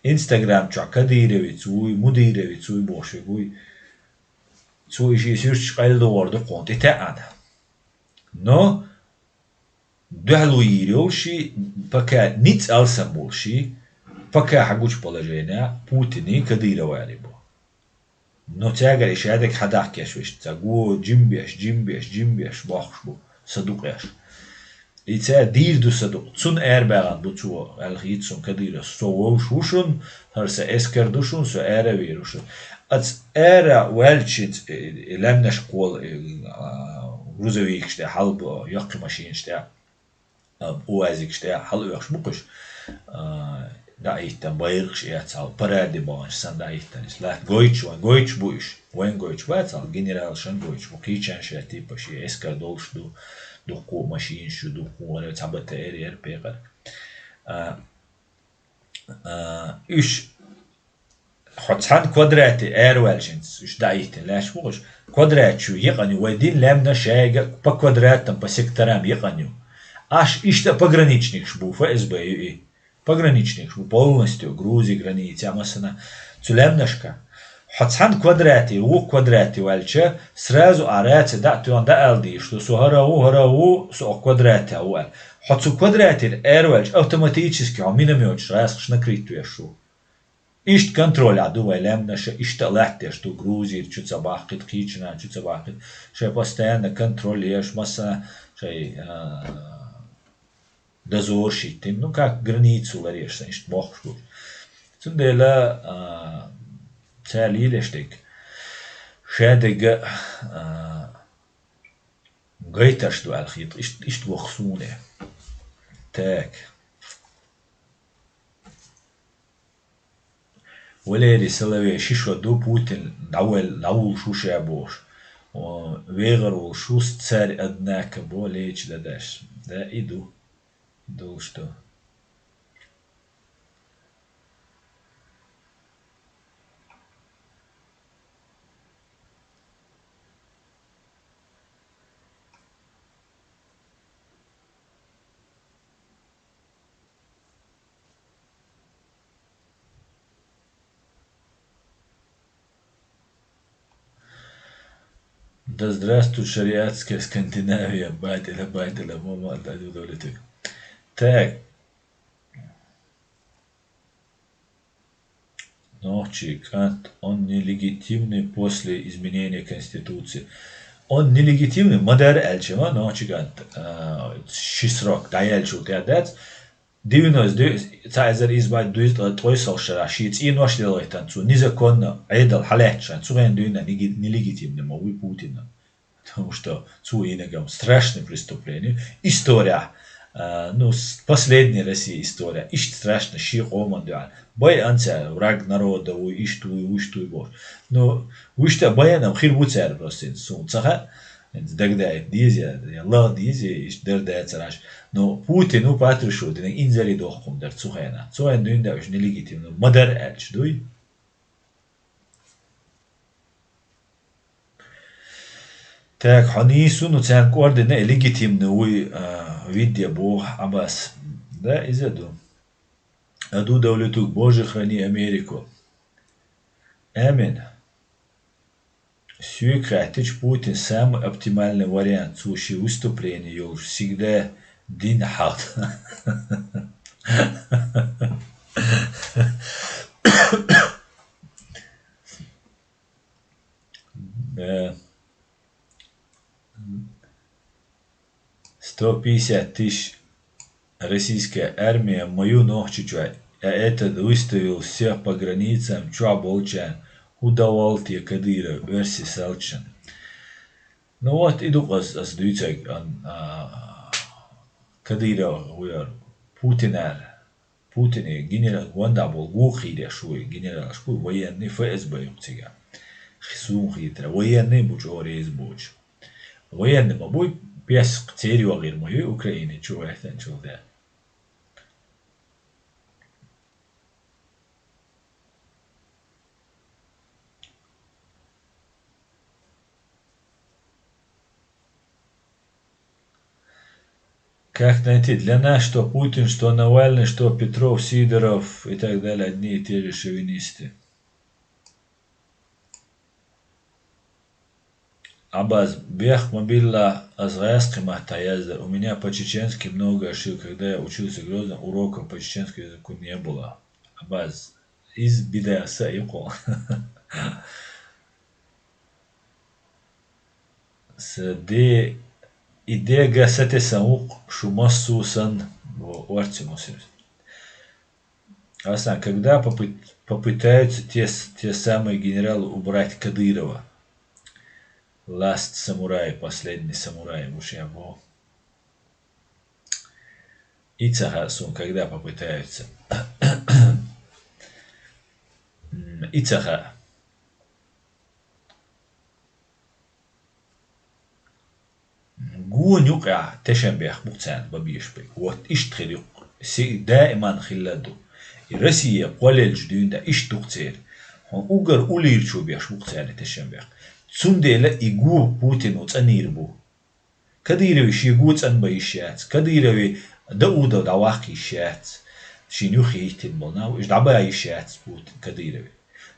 Инстаграм чохь Кадыровец вуй, Мудыровец вуй бохуш вега вуй. Цо и шен суьрташ къайладогӀур ду кхунна тӀетаьӀна. Но дуьхьало йийр йолуш и, пока ницкъ алсам болуш и, пока хьан гучу положенехь Путиний, Кадырований бу. Но цаьргара и шадерг хьадаккха еш вешта, ца го жимбеш, жимбеш, жимбеш бохкуш бу, са дукъеш. И цара дийр ду са дукъ. Цунна арабаьхна бу цо, аьлла хийца суна Кадыровс, со вовш ву шуна, хӀара сан эскар ду шуна, со ара а вийр ву шуна. Аса ара ваьлча, э, э, лаьмнашкахула, э, а, грузовикаш тӀе хьалба, яккхий машинаш тӀе, а, уазикаш тӀе хьалаоьхуш бу кхуьш. А, дӀахӀиттина байракхаш эцна, параде баханча санна дӀахӀиттина иза. Латта гойтуш вайн, гойтуш бу уьш. Вайн гойтуш бац, генералшна гойтуш бу. Кхечанхьа типа шен эскар долуш ду, дуккха а машинаш ю, дуккха а цхьа БТР яра, пекъар. А, а, уьш хьо цхьана квадрате араваьлча, уьш дӀахӀиттина лаьтташ бу уьш. Квадрат чу екъан ю, вай дина лаьмнаш шайга по квадратам, по секторам екъан ю. Аш иштта пограничникаш бу, ФСБ ю и. Пограничникаш бу полностью, Грузия граница, массана, цу лаьмнашка. Хьо цхьана квадрате, вукху квадрате ваьлча, сразу а раци дӀа а тоьхна дӀаала дийш ду, со хӀара ву, хӀара ву, со окху квадрате ву аьлла. Хьо цу квадратера араваьлча, автоматически хьо минометаш гӀаскхаш накрыть веш ву. Иштта контроль а ду вай лаьмнаша, иштта а латтадеш ду, Грузийра чу ца баккхийта, кхечанхьа чу ца баккхийта. Шайн постоянно контроль еш, массана шайн, а, дозор шийтина, ну, как границу ларъеш сан, иштта бохкуш бу. Цундела, а, цара лелаш дерг, шадерг, а, гайташ ду аьлла хета, иштта, иштта ваха суна. Так. Валерий Соловей, ши шо ду Путин дӀавал-, дӀавуллуш ву ша бохуш. О, вегӀар волуш ву, царь однако бо лечи дадаш. Да, и ду. И долуш ду. Да здравствует шариатская Скандинавия, байтила, байтила, мама, да, удовлетворен. Так. Нохчий кӀант, он нелегитимный после изменения Конституции. Он нелегитимный, ма-дарра аьлча ма, нохчий кӀант, а, ши срок дӀаяьлча тӀе дац. Девяносто девять, цхьа эзар иза бӀе дуьйзза ткъе ткъайоьсналгӀачу шарахь шен цӀенош лелхийтина цо, незаконно, Ӏедал хьалаьцча, цу хенахь дуьйна леги-, нелегитимный ма вуй Путин. Потому что цу хенахь страшный преступление. История, а, ну, с-, последний России история. Иштта страшно шен къоман дуьхьа. Бай анца враг народа вуй, иштта вуй, вуьшта вуй бохуш. Ну, вуьшта а баян а хир бу цара просто, суна ца хаьа. ХӀинца дагадайта деза, я лаха деза, иштта дара дацараш. Но Путин ву Патрушев динарг инзаре дохкун дара цу хенахь. Цу хенахь дуьйна уьш нелегитимно ма-дарра аьлча дуй. Так, хьо нийса ву, ну, царна кӀордина и легитимный вуй, а, виде боху Ӏаббас. Да, иза ду. Аду Давлетук, Боже, храни Америку. Амин. Соьга хаьттича, Путин самый оптимальный вариант, цо шен выступление йолуш, всегда дин хьалха. Э, сто пятьдесят тысяч российская армия ма ю Нохчийчохь, а этот выставил всех по границам, чохь болчарна ХӀун давал те Кадыров, оьрси салчан. Ну вот, и ду-кх аз, аз дуьйцург, ан-, а, Кадыров вуьйр, Путинар, Путине генерал, ванда бул гу хийреш вуй, генералаш вуй, военный, ФСБ юкъ цига. Хи-, сум хийтра, военный бу чӀогӀа реза боцуш. Военный ма буй, песк церан йогӀийр ма юй Украине чу ваьхтанчул де. Как найти? Для нас что Путин, что Навальный, что Петров, Сидоров и так далее, одни и те же шовинисты. Абаз, бех ма билла, аз гӀаьскхи матта яздар. У меня по-чеченски много ошибок. Когда я учился в Грозном, уроков по чеченскому языку не было. Абаз, из бида са икъо. Са де, и дега са те сан вукъ, шу массу сан, во орци мусульман. Асан, когда попыт-, попытаются те, с- те самые генералы убрать Кадырова? Last Samurai, последний самурай, уж я во. И ца хаьа сона, когда попытаются. М, и ца хаьа. Гонна юкъехь тешнабехк бу-кх царна бан безаш берг. Вот иштта хир ю-кх. Се-, даиман хилла ду. И Россия кхоллаелча дуьйна тӀехь иштта ду-кх церан. Хьуна уггар уллийрачо беш бу-кх царна тешнабехк. Цундела и го Путино цӀанийр бу. Кадырове шен го цӀанбан йиш яц. Кадырове Даудов дӀаваккха йиш яц. Шена юххе хӀиттина болу нах, уьш дӀабан йиш яц Путин Кадырове.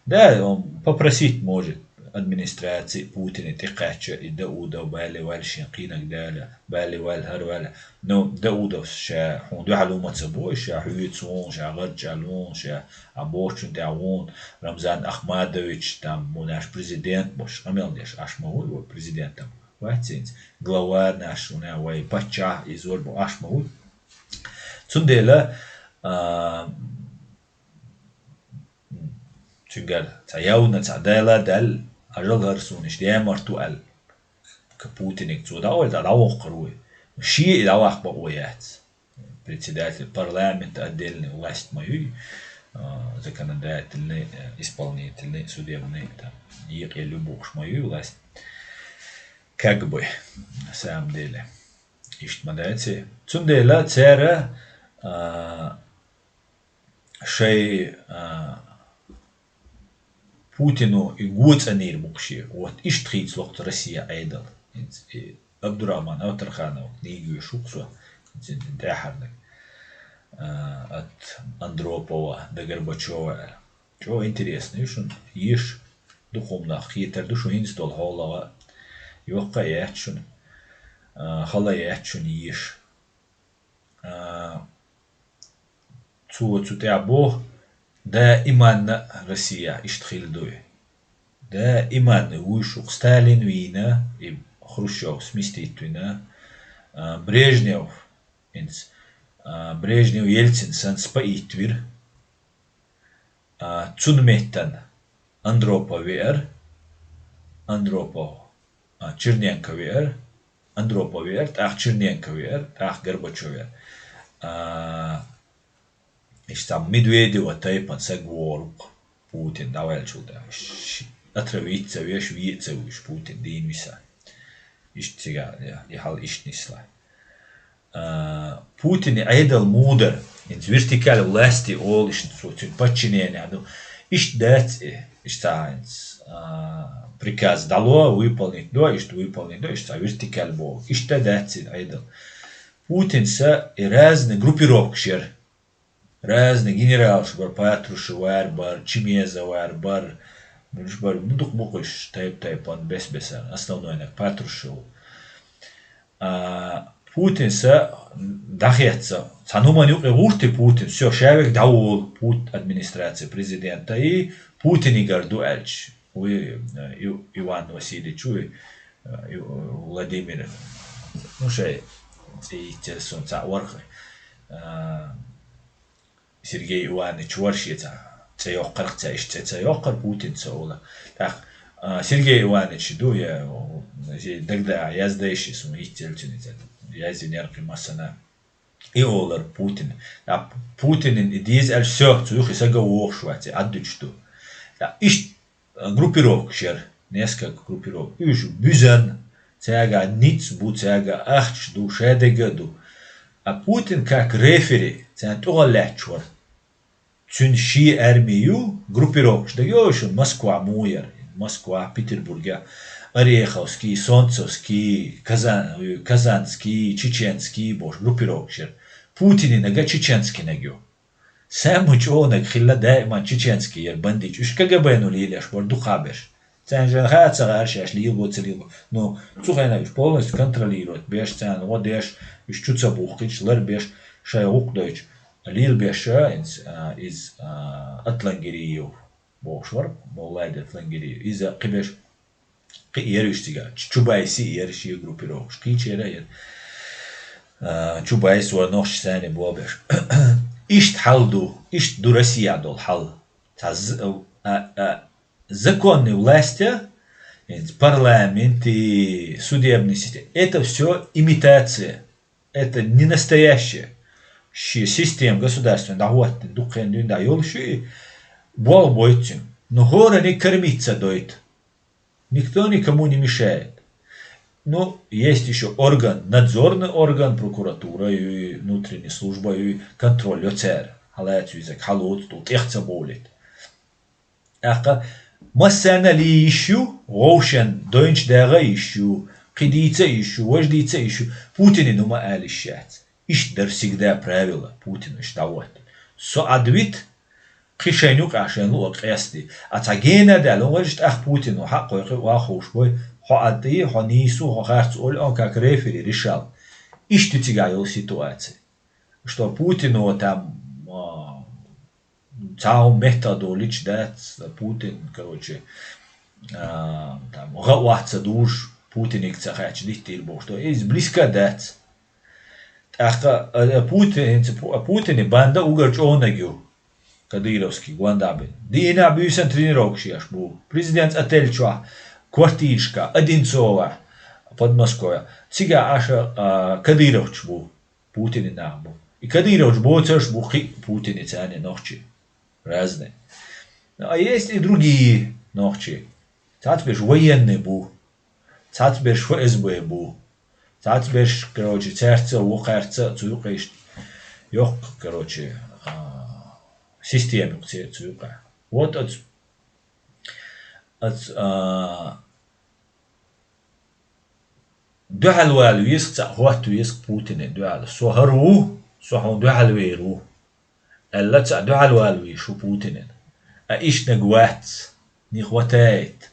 Да, он попросить может администрации Путина тӀекхаьчча, и Даудов бале ваьлла шен кхинаг дала, бале ваьлла хӀара ваьлла. Но Даудов ша хьуна дуьхьал ву ма ца боху, ша хьоьца ву, ша гӀарчӀа ву, ша а бохучун тӀехь ву, Рамзан Ахмадович, там, ву наш президент, бош, къамел деш, аш ма ву, ву президентом. Вац хӀинца. Глава наш ву, вай паччахь, иза вара бу, аш ма ву. Цундела, а, цуьнгара цхьа явна цхьа дала даьлла, ажал хӀара суна иштта ямарт ву аьлла, Путиниг цо дӀаойла, дӀа дӀавоккхур ву. Шен и дӀаваккха бакъо яц. Председатель парламента отдельный власть ма юй, а, законодательный, э, исполнительный, судебный, там, екъе любухуш ма юй власть. Как бы, на самом деле. Иштта ма дац и. Цундела цара, а, шай, а, Путино и го цӀанийр бу-кх шен. Вот иштта хийцало-кх Россия Ӏедал. ХӀинца и Абдурахман Авторханов книга веш ву-кх со, цуьнан тӀаьхьарниг, а, от Андропова до Горбачева аьлла. ЧӀогӀа интересно ю шуна, еша, дукха хӀуманах кхетар ду шуна хӀинца долу хьолах а, йоккха а яц шуна, а, хала а яц шуна еша. А, цо цу тӀехь боху, даиманна Россия иштта хилла дуй. Даиманна вуй шу-кх Сталин вийна, и Хрущев сместить вина, а, Брежнев, хӀинца, а, Брежнев Ельцин санна споить вира. А, цунна меттана Андропов веара, Андропов, а, Черненко веара, Андропов веара, тӀаккха Черненко веара, тӀаккха Горбачев веара. А, иштта Медведева тайпана саг вогӀур ву-кх Путин дӀаваьллачул тӀаьхьа. Ш-, отравить ца веш, ве а ца вуьйш Путин дийна виса. Иштта цига, я, и хьал иштта нисло. А, Путин и Ӏедал мудар, хӀинца вертикаль власти олу иштта цо, цуьнан подчинение ду. Иштта дац и, иштта цхьа хӀинца, а, приказ дало, выполнить до, иштта выполнить до, иштта цхьа вертикаль боху. Иштта дац и Ӏедал. Путинца и разные группировкаш яра. Разные генералаш бара, Патрушев вара, бара, Чимезов вара, бара. Уьш бара, ну, дукха бу-кх уьш, тайп-тайпана, бес-бесара. Основной наг Патрушев. А, Путинца дӀахецна. Цхьана хӀуманна юкъе гӀуртий Путин. Всё, ша верг дӀаволу Пут-, администрация президента и Путинигара ду аьлча. Вуй, э, Ю-, Иван Васильевич, вуй, э, Ю-, Владимир, ну, шай цӀе йицъелла суна цхьаъ вара-кх, э, Сергей Иванович вара шен цхьа цӀе йоккхарх цаьш, цӀе ца йоккхар Путин ца ола. ТӀаккха, а, Сергей Иванович ду, я, я дагда яздайши, сум йиццелчун иза. Яздинер кхи массана. И олар Путин. ТӀаккха Путинин и деза аьлча, всё, цу юхи сага вохуш вац, и Ӏаддуьтуш ду. ТӀаккха ишт группировкаш яр, несколько группировка. Уьш буьзан, цаьрга ниц бу, цаьрга ахча ду, шадега ду. А Путин как рефери, царна тӀугӀа лаьтташ вара. Цуьнан шен арми ю, группировкаш дага йолуш, Москва муха яра, Москва, Петербургехь, Ореховский, Солнцевский, Казан-, Казанский, Чеченский бохуш группировкаш яра. Путининага чеченскийнаг ю. Самый чӀогӀанаг хилла даиман чеченский яра бандиташ. Уьш КГБ-ну лелаш бара дукхахберш. Царна жан хаа ца гӀара шаьш лелабо ца лелабо. Ну, цу хенахь уьш полностью контролировать беш, царна гӀо деш, уьш чу ца бухкхуьйтуш, лар беш, шайн гӀуллакх дойтуш, лелабеш, а, инс-, а, иза, а, Атлангириев бохуш вара, Мовлайд Атлангириев. Иза кхибеш, кхи а яра уьш цигахь. Чу-, Чубайси а яра шен группировкаш. Кхечера а яра. А, Чубайс вара нохчашца цхьаьна болх беш. Иштта хьал ду, иштта ду Россия долу хьал. Цхьа з-, а, а, законный власть, парламент и судебная система, это всё имитация. Это не настоящее. Ши система государственная дӀахӀоттина дукха хенахь дуьйна дӀа йолуш ю и, болх бойту цуьнан. Но хӀораниг кормить ца дойту. Никто никому не мешает. Ну, есть ещё орган, надзорный орган, прокуратура ю, внутренняя служба ю, контроль йо цара. Хьалаца визаг, хьалоцу тӀу, тӀех ца бовлийта. ТӀаккха массарна а лиййиш ю, вовшен дойнчу дагӀа а йиш ю, кхин дийца а йиш ю, важа дийца а йиш ю, Путинин хӀума ала йиш яц. Иштта дара всегда правило, Путин иштта дӀахӀоттина. Со Ӏадвита, кхин шайна юкъахь шайна луъург къестий. А цхьа гена а даьлла, ваьш тӀаккха Путино хьакхойкхи, охьаховш бой, хьо ӀадтӀий, хьо нийса ву, хьо харц олу, он как рефери решал. Иштта ю цигахь йолу ситуаци. Что Путино там, а, цхьа хӀума меттах долуьйтуш дац, Путин, короче, а, там, гӀа охьа ца дуьйш, Путиниг ца хаьттича диттийла бохуш ду. Иза близко дац. ТӀаккха, а, Путин, хӀинца Пу-, Путинан банда уггар чӀогӀаниг ю, кадыровский, гонда бина. Дийнахь буьйсанна тренировкаш еш бу. Президентан отель чохь, квартирашкахь, Одинцовехь, Подмосковье. Цигахь Ӏаш, а, кадыровцаш бу. Путинан нах бу. И кадыровцаш боцурш бу кхин а Путинан царна нохчий. Разные. А есть и другие нохчий. Цхьацберш военный бу. Цхьацберш ФСБ бу. Цхьацберш, короче, цаьрца а, вукхаьрца а цу юкъа иштта йоккха, короче, а, система юкъа церан цу юкъа. Вот оц, оц, а, дуьхьал вала веза-кх, цхьаъ хӀотта веза-кх Путине дуьхьал. Со хӀара ву, со хьуна дуьхьал вер ву, аьлла, цхьаъ дуьхьал вала везаш ву Путинина. А иштаниг вац, не хватает.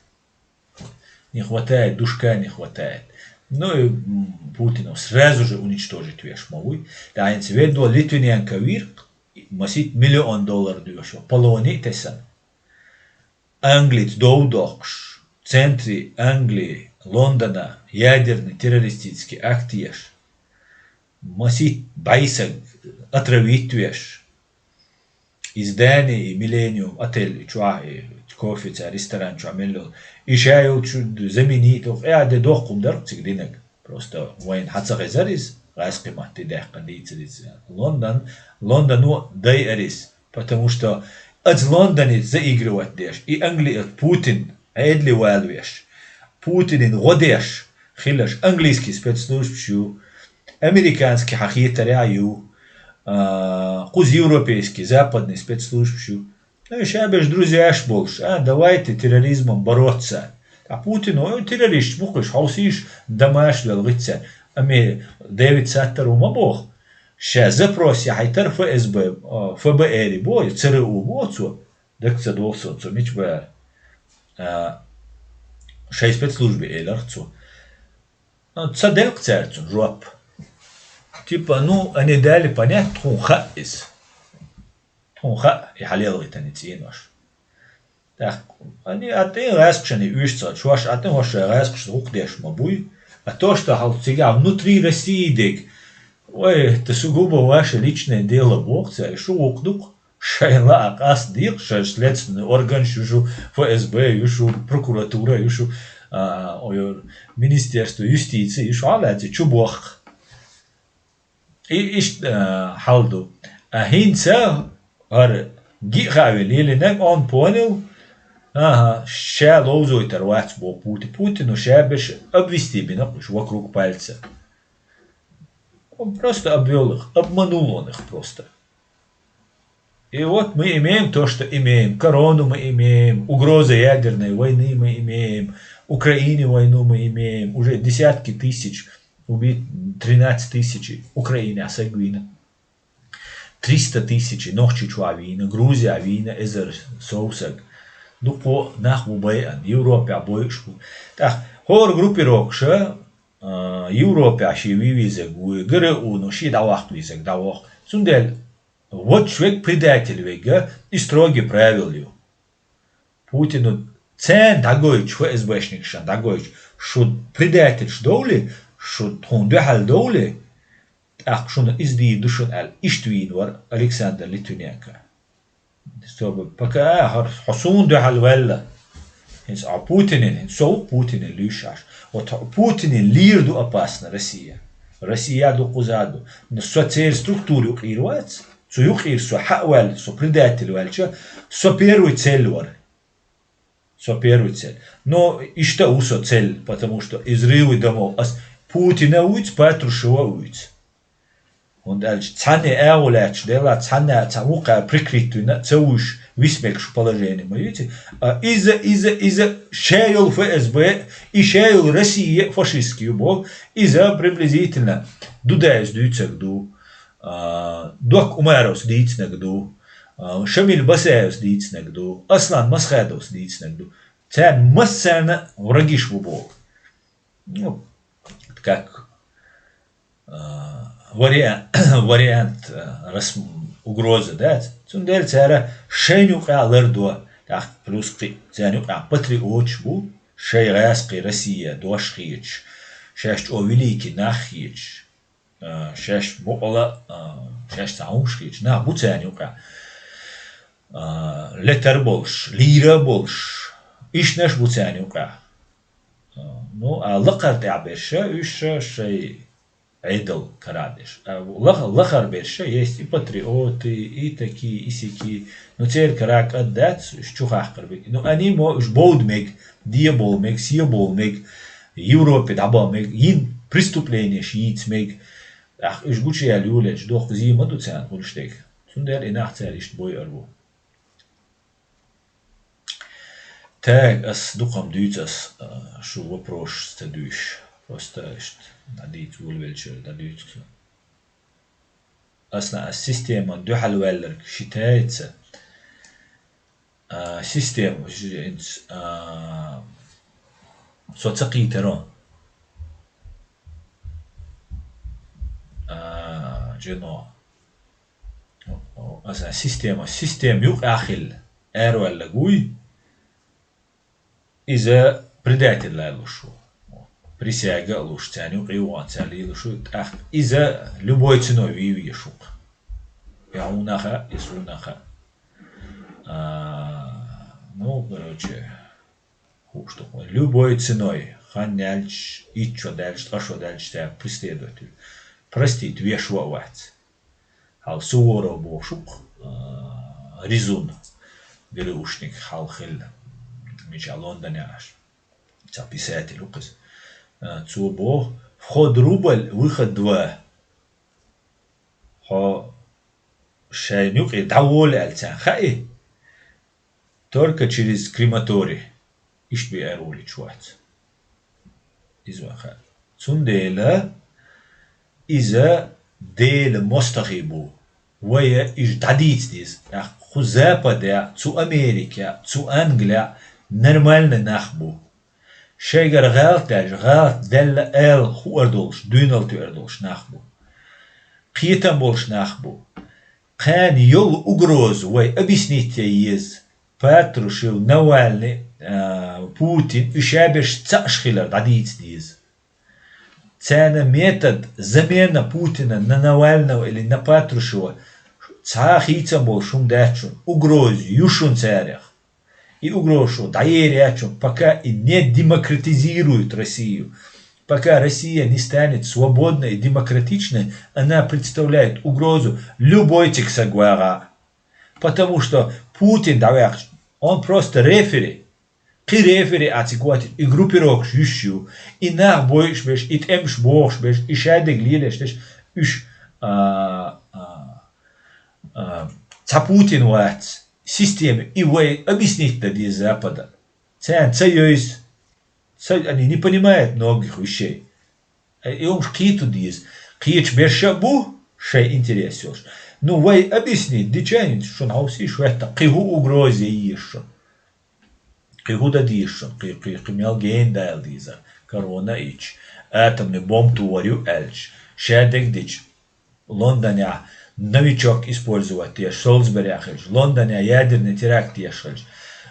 Не хватает, душка не хватает. Ну и, м, Путинов сразу же уничтожить веш ма вуй. ТӀаккха хӀинца веддо Литвиненко вийр-кх, масийтта миллион доллар доьшу, полоне а тесна. Англица дов доккхуш, центре Англии, Лондона, ядерный террористический акт еш, масийтта бӀе саг отравить веш, и здание, и Миллениум отель чохь, и кофе цара ресторан чохь мел йолу, и ша йолчу заменить, оха де доккхун дара цига динарг. Просто вайна хьан ца хезара иза, гӀаьскхи матте даьккхина дийца дийца. Лондон, Лондоно дайара иза. Потому что оцу Лондонца заигрывать деш, и Англица Путин Ӏедале вала веш, Путинан гӀо деш хиларш английский спецслужбаш ю, американский хьан хетарехь ю, а, кхуза европейский, западный спецслужбаш ю. Ну, и ша берш друзьяш болуш, а, давайте терроризмом бороться. Ткъа Путино, ой, террористаш бу-кх уьш, хьовсийша, дамаш лелгӀицца. Аме Дэвид Саттар ву ма боху. Ша запрос яхьийтара ФСБ, а, ФБР бо, я ЦРУ бо цо, дагца долу со, цо мича бара. А, шайн спецслужбе элира цо. А, ца делкъ цаьрца жоп. Типа, ну, они дали понять, тхуна хаьа иза. Тхуна хаьа, и хьалелгӀитани цӀенош. ТӀаккха, они а тӀе гӀаьскхашан и уьш ца, шош а тӀе хӀорш гӀаьскхаш гӀукъ деш ма буй. А то, что хьал цигахь внутри России дег, ой, это сугубо ваше личное дело, боху цара, шу гӀукъ ду-кх. Шайн лаьа къаста дийкъа, шайн следственный орган ю шу, Ф С Б ю шу, прокуратура ю шу, а, ой, министерство юстиции ю шу, хьалаьци чу бохк. И иштта, а, хьал ду. А хӀинца хӀара гиъ хаа ве лелинаг он понял, аха, ша ловзойтар вац бо Пути-, Путину ша берш обвести бина уж вокруг пальца. Он просто обвёл их, обманул он их просто. И вот мы имеем то, что имеем. Корону мы имеем, угроза ядерной войны мы имеем, Украине войну мы имеем, уже десятки тысяч убит, тринадцать тысяч Украине саг вийна, триста тысяч нохчи чу вийна, Грузия вийна, эзар сов саг. Дукха нах бу байан, Европе бойш бу. Так, хор группировкаша, а, Европе ши вивизаг ву, ГРУ ну ши давахт визаг давах. Цундел вот швек предатель вега и строгий правил ю. Путину цен дагойч, Ф С Б-шникшан дагойч, шу предательш довли, шу тхун дуьхьал довли, тӀаккха шуна из дийр ду шуна аьлла, иштта вийна вар Александр Литвиненко. Чтобы пока хӀара хьо суна дуьхьал ваьлла, хӀинца а Путинин, хӀинца со ву Путинин луьйш Ӏаш. Вот хьо Путинин лийр ду опасно Россия. Россия ду кхуза ду. Но со церан структура юкъийр вац, цу юкъийр со хьа а ваьлла, со предатель ваьлча, со первый цель вар. Со первый цель. Но иштта а ву со цель, потому что и взрывы домов ас Путина вуйц, Патрушева вуйц. ХӀунда аьлча цхьанне агӀо лаьтташ дела, цхьанне а цхьа вукхаьра прикрыть вина, ца вуйш висмегаш положение ма юйци. А иза, иза, иза ша йолу Ф С Б, и ша йолу Россия фашистский ю боху, иза приблизительно Дудаевс дуьйцаг ду, а, Док Умаровс дийцинаг ду, а, Шамил Басаевс дийцинаг ду, Аслан Масхадовс дийцинаг ду. Царна массарна врагиш ву боху. Ну, как, а, вариант, вариант, а, рас-, угроза дац. Цундела цара шайна юкъа лардо, тӀаккха плюс кхин царна юкъа патриоташ бу, шай гӀаскхи Россия дош хеташ, шаьш чӀо великий нах хеташ, а, шаьш мукъала, а, шаьш цхьа хӀумаш хеташ нах бу царна юкъа. А, летар болуш, лийра болуш, ишнаш бу царна юкъа. А, ну, а лакхара тӀехь берша, уьш шай Ӏедал карадеш. А лах-, лахара берша есть и патриоты, и такие, и сякие. Ну, церан кара кӀад дац, уьш чу хахкар биг. Ну, они мо, уьш бовда мег, де бовла мег, се бовла мег, Европе дӀабан мег, йин преступлениеш йийца мег. Ах, уьш гучуяьлла юлечу дохку зийма ду царна хуьлуш дерг. Цундела и нах цара иштта бойур бу. Так, ас дукхам дуьйцу ас, а, шу вопросаш ца дуьйш. Просто иштта дӀадийца волавелчара дӀадуьйцу. Ас на ас системан дуьхьал ваьлларг считается. А, система, ж-, инц, а, со ца кхийтаро. А, жено. Аса система, система юкъахь хилла араваьллаг вуй, иза предатель лалуш ву. Присяга а луш, царна юкъа югӀан цара лелуш ву, тӀаккха иза любой ценой вийвеш ву-кх. Я хӀунаха, я сунаха. А, ну, короче, хууш ду-кх вай. Любой ценой, хан яьлча, итт шо даьлча, ткъа шо даьлча, цара преследовать ву. Простить веш ву а вац. Хьал Суворов бохуш ву-кх, а, резун ГРУшник хьал хилла, мича Лондоне Ӏаш. Цхьа писатель ву-кх иза. А, цо боху: «Вход рубль, выход два». Хьо шайн юкъе дӀаволу аьлла царна хаьий? Только через крематорий. Иштта бен аьлла волуьйтуш вац. Иза ван хаьа. Цундела иза Делан мостагӀий бу. Вай иза дӀадийца деза. ТӀаккха кху Западе, цу Америке, цу Англе нормальный нах бу. Шайгара гӀалат даьлча, гӀалат даьлла ала хуур долуш, дуьйналла туьар долуш нах бу. Кхетам болуш нах бу. Кхана йолу угроза вай объяснить ян еза. Патрушев, Навальный, а, Путин, уьш шаберш цхьаъ хилар дӀадийца деза. Царна метод замена Путина на Навального или на Патрушева цхьа хийцам болуш хӀума дац шуна, угроза ю шуна царех. И угроза шу дӀаерричун, пока и не демократизирует Россию, пока Россия не станет свободной и демократичной, она представляет угрозу любой цигсаг вагӀа. Потому что Путин дӀаваьккхича, он просто рефери. Кхин рефери а цига ватича, и группировкаш юьсуш ю, и нах бойуш берш, и тӀемаш бохуш берш, и шадерг лелош дерш, уьш, а, а, а, цхьа Путин вац, система, и вай объяснить дан деза Запада. Царна ца йойза, ца, они не понимают многих вещей. Э, и хӀумаш кхета деза. Кхеташ берш а бу шайн интерес йолуш. Ну, вай объяснить дича, шуна хьовсийша хӀоьттина, кхин хӀун угроза еза шуна. Кхин хӀун дан деза шуна, кхин, кхин, кхин мел гена дала дезара, корона а йича, атомный бомба тохар ю аьлча, шадерг дича, Лондонехь новичок использовать деш, Солсберехь хилча, Лондонехь ядерный теракт деш хилча,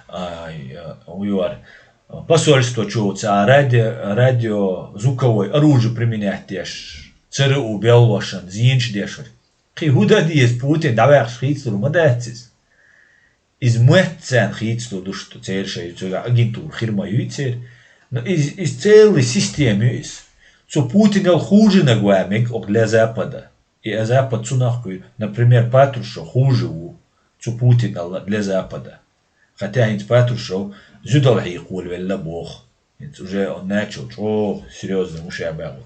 ай, э, хӀун ю хӀара, посольство чу ца радио, радиозвуковой оружие применять деш, ЦРУ беллошна зенаш деш хилча. Кхин хӀун дан деза, Путин дӀаваьккхича хийцалур ма дац иза. Иза моьтту царна хийцалур ду, что церан шайн цуьнга агентура хир ма юй церан. Но иза, иза целая система ю иза. Цу Путинал хужанаг ван мега оха для Запада. И а Запад цунах кхуьйру. Например, Патрушев хуже ву цу Путинал для Запада. Хотя хӀинца Патрушев зуьдал хьийкхолавелла боху. ХӀинца уже он начал чӀогӀа серьёзно мушабагӀо.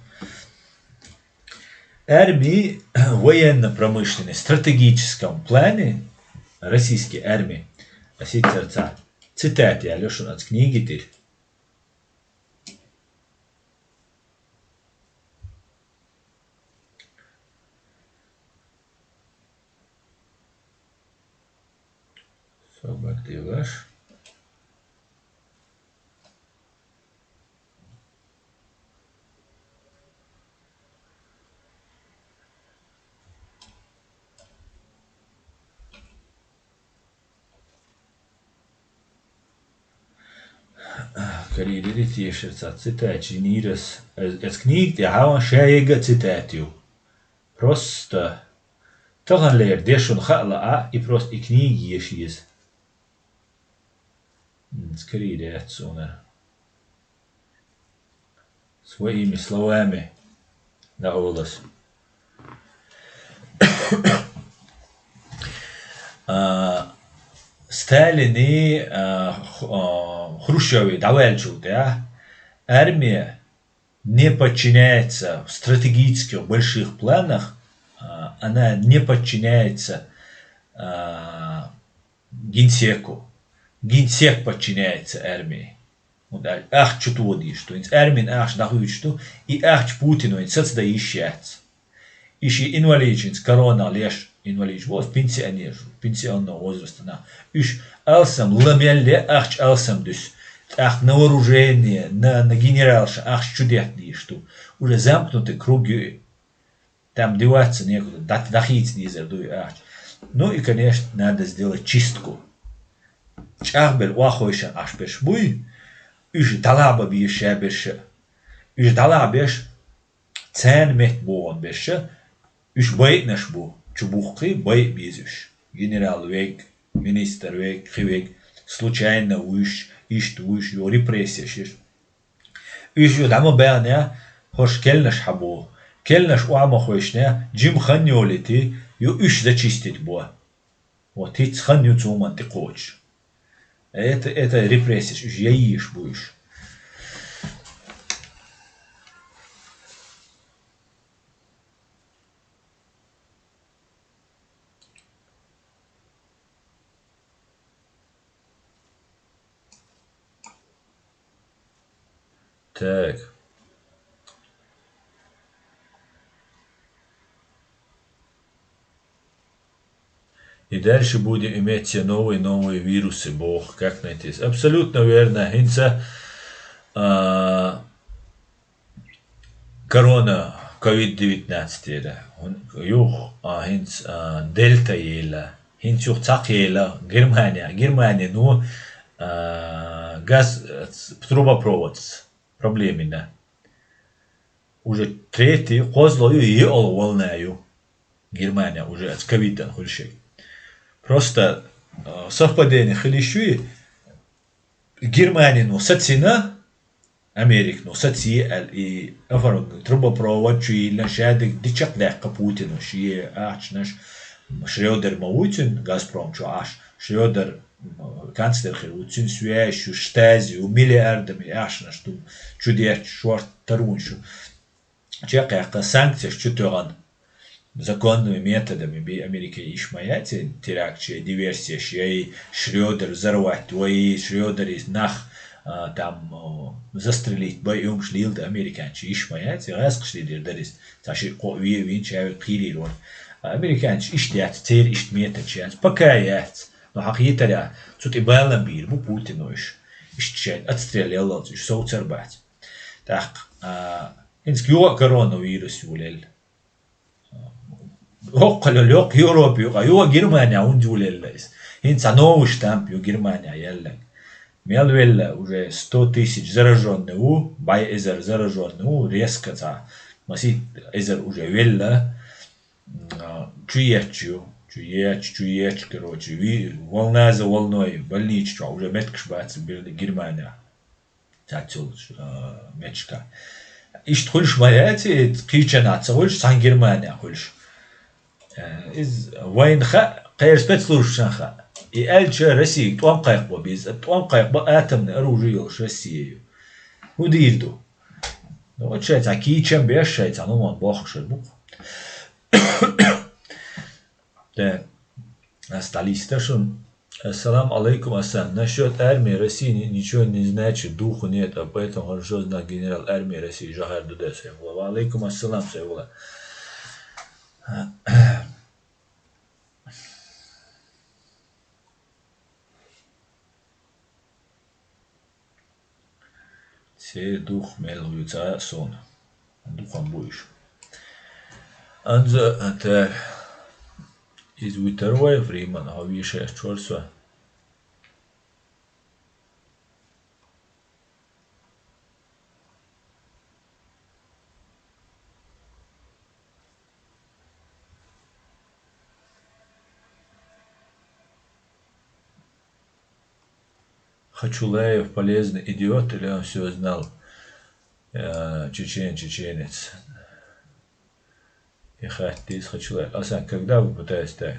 Арми военно-промышленный стратегическом плане российской армии, а сицарца цитата я лешун ац книги тир. Собар дилаш. Карийдири тешар ца цитачи нирас. Эс книга тӀехьа ша ега цитат ю. Просто таханлера дешун хаала а, и просто и книги еш еза. Скорее, суна. Своими словами, да, Олас. А, Сталини, а, Ху-, а, Хрущёви дӀаваьллачул тӀаьхьа армия не подчиняется в стратегических больших планах, а, она не подчиняется, а, генсеку. Генсек подчиняется армии. Вот а-, ахча чу тодийш ду. Инца армин ахча дӀахуьйтуш ду, и ахча Путин вайн сацадан йиш яц. И ши инвалидчинца корона леш, инвалидча боху пенсионер, пенсионного возраста нах. Уьш алсам ла мел ле, ахча алсам дуьсу. ТӀаккха на вооружение, на, на генералша ахча чу детта дийш ду. Уже замкнутый круг ю и. Там деваться некуда, дат-, дахийца дезар дуй ахча. Ну и, конечно, надо сделать чистку. ЧӀагӀбелла охьахойшан ахча берш буй, уьш дӀалахьа бан беза ша берш а. Уьш дӀалахьа беш, царна метта богӀун берш а, уьш байъанаш бу, чу бухкхий, байъа беза уьш. Генерал вег, министр вег, кхин вег, случайно вуьш, иштта вуьш, йо репрессия шиш. Уьш ю дӀа ма баьхнехь, хӀорш келнаш хьан боху. Келнаш охьа ма хойшнехь, жима хан йолийти, ю уьш зачистить бо. Вот хӀинца хан ю цу хӀуманна тӀекхочуш. Это, это репрессия, уьш яйийш бу уьш. Так. И дальше будем иметь все новые, новые вирусы, боху, как найти. Абсолютно верно. ХӀинца, а, корона, ковид девятнадцать ера. Юха, а, хӀинца, а, дельта ела. ХӀинца юха цхьаккха ела. Германия. Германия, ну, а, газ, э, трубопровод. Проблемина. Уже третий, кхозлагӀа ю, йоӀалгӀа волна ю. Германия уже от ковида хуьлуш. Просто, а, совпадение хила йиш ю, Германин сацийна, Америкин саций аьлла, и оформ-, трубопровод чу йиллина, шадерг дича а даьккхина Путина, шен ахчанаш, Шрёдер ма вуй цуьнан Газпром чу Ӏаш, Шрёдер, м, канцлер хир ву, цуьнан связь ю, штази ю, миллиардами ахчанаш ду, чу детташ, шорта таронаш ю. Чекхъяьккха санкцеш чу тоьгӀна. Законными методами бий Америке йиш ма яц, теракташ, диверсеш, я и Шрёдер взорвать, вай и Шрёдер из нах, а, там, а, застрелить, бай и уьмаш лийла да американча йиш ма яц, гӀаскхаш лийдир дара из. Ца ши кхо ве вин чавир кхийрийр вара. А американча иштта яц, церан иштта методаш яц, пока яц. Но хьан хетаря, цу тӀе балан бийр бу Путина уьш. Иштта шайн отстрел яллалц, уьш совцар бац. ТӀаккха, а, хӀинца юха а коронавирус йолаелла. ХӀокхуьлал йоккха Европа юкъа, юха Германия хӀунда йолаелла иза? ХӀинца новый штамп ю Германия яьллаг. Мел велла уже сто тысяч заражённый ву, бӀе эзар заражённый ву, резко цхьа масийтта эзар уже велла. А, чу етташ ю, чу етташ, чу етташ, короче, ви-, волна за волной, больнича чохь уже меттигаш бац бир Германия. Цхьацца йолчу, а, меттигашка. Иштта хуьлуш ма яц и, кхечанхьа ца хуьлуш, цхьана Германия хуьлуш. Э, иза вайна хаьа, кхеран спецслужбашна хаьа. И аьлча Россига тӀом кхайкхо беза, тӀом кхайкхо бан атомный оружие йолуш Россия ю. ХӀун дийр ду? Ну, вот шайн цхьа кийчам беш, шайн цхьа ломан бохкуш бу-кх. Так, ас дӀалийста шуна. Ассаламу алейкум, Асан. Насчет армии России ни-, ничего не значит, духу нет, а поэтому хорошо знал генерал армии России Жахар Дудесов. Ва алейкум ассалам, Сайфулла. Церан духу мел вуьйцу а суна. Дукха ма бу уьш. Анза, а, та, иза вуьтар вай, Фриман, хьо вешаеш чор со. Хачулаев полезный идиот или он всё знал? Э, чечен, чеченец. И хаттийс Хачулаев. Асан, когда вы пытаетесь так?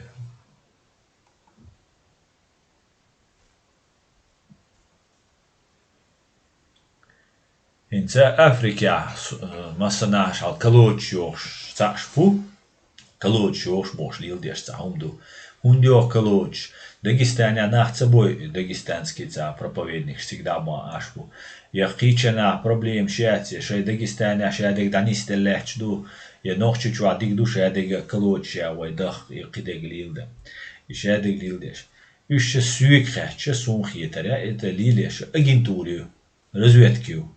ХӀинца Африкехь, э, массанхьа шал колодеш йохуш цхьаъш бу, колодеш йохуш бохуш леладеш цхьа хӀума ду. ХӀунда йоху колодеш? Дагестанехь нах ца бой, дагестанский цхьа проповедникаш цига дӀа а ма Ӏаш бу. Я кхечанхьа проблемаш яц, я шайн Дагестанехь шадерг дӀанисделла лаьтташ ду, я Нохчийчохь дика ду шадерг колодеш я вай даха, я кхидерг леладан. И шадерг леладеш. Уьш ша соьга хаьттича, суна хетарехь, это лелаш агентура ю, разведка ю.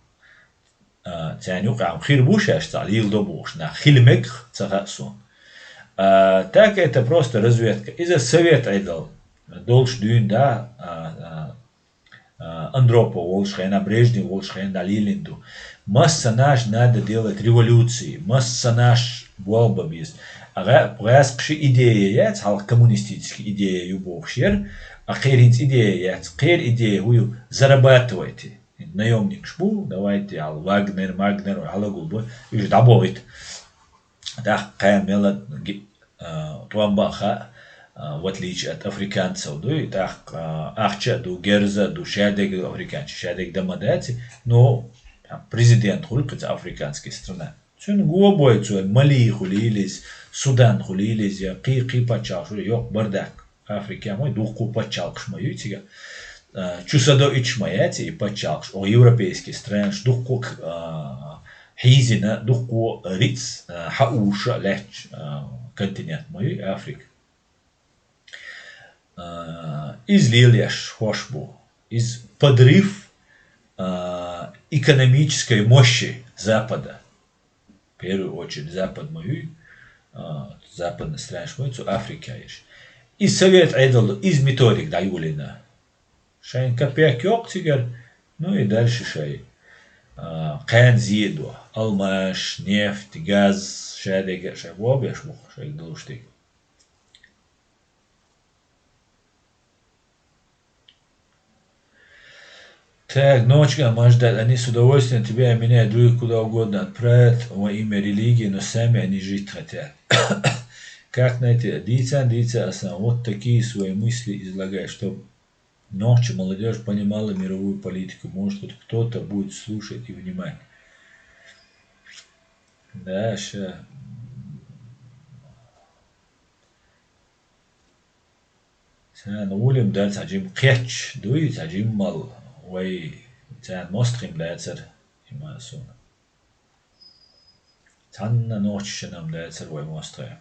А, царна юкъахь хир бу шаьш цхьа леладо бохуш нах, хила мегах ца хаьа суна. А, так это просто разведка. Иза совет Ӏедал долуш дуьйна, да, а, а, а, Андропов волуш хенахь, Брежнев волуш хенахь лелийна ду. Массанаш надо делать революции, массанаш болх бан беза. А гӀа-, гӀаьскхаша идея яц, хьалха коммунистическая идея ю бохуш яра, а кхеран хӀинца идея яц. Кхеран идея хӀун ю? Зарабатывайте. Наёмникаш бу, давайте, хьала Вагнер, Магнер, хьалагул бу, уьш дӀабохуьйту. ТӀаккха кхаьна мела ги-, а, тӀом бан хаьа, а, в отличие от африканцев, дуй, тӀаккха, а, ахча а ду, герз а ду, шадерг а ду африканча, шадерг дан ма дац, но президент хуьлу кхин цхьа африканский страна. Цуьнан го бой цо, Мали хуьлийла иза, Судан хуьлийла иза, я кхий-кхий пачхьалкхаш, йоккха бардак. Африкехь ма ю, дуккха а пачхьалкхаш ма ю цига. А, чу са до ича ма яц и пачхьалкхаш, оха европейский странаш дуккха а, а, хьийзина, дуккха а риц, а, хьауша а лаьтташ, а, континент ма ю Африка. А, иза лелаеш хӀорш бу. Иза подрыв, а, экономической мощи Запада. Первую очередь Запад ма ю, а, западный странаш ма ю, цу Африка еш. И совет Ӏедал, иза методик дӀайолийна. Шайн копейк йоккху цигара, ну и дальше шай. А, кхаьнна зе а до. Алмаш, нефть, газ, шадерг а шайга беш бу, шайга долуш дерг. Так, ночка, Маждат, они с удовольствием тебя меняют, других куда угодно отправят во имя религии, но сами они жить хотят. Как найти? Дийцан, дийцан, Асан, вот такие свои мысли излагай, чтоб нохчий молодёжь понимала мировую политику. Может, хоть кто-то будет слушать и внимать. Да, ща. Царна гӀулам дар цхьа жимма кхетча дуй, цхьа жиммал вай царна мостагӀ-м дацара, иман суна. Цхьанна нохчашна-м дацара вай мостагӀий.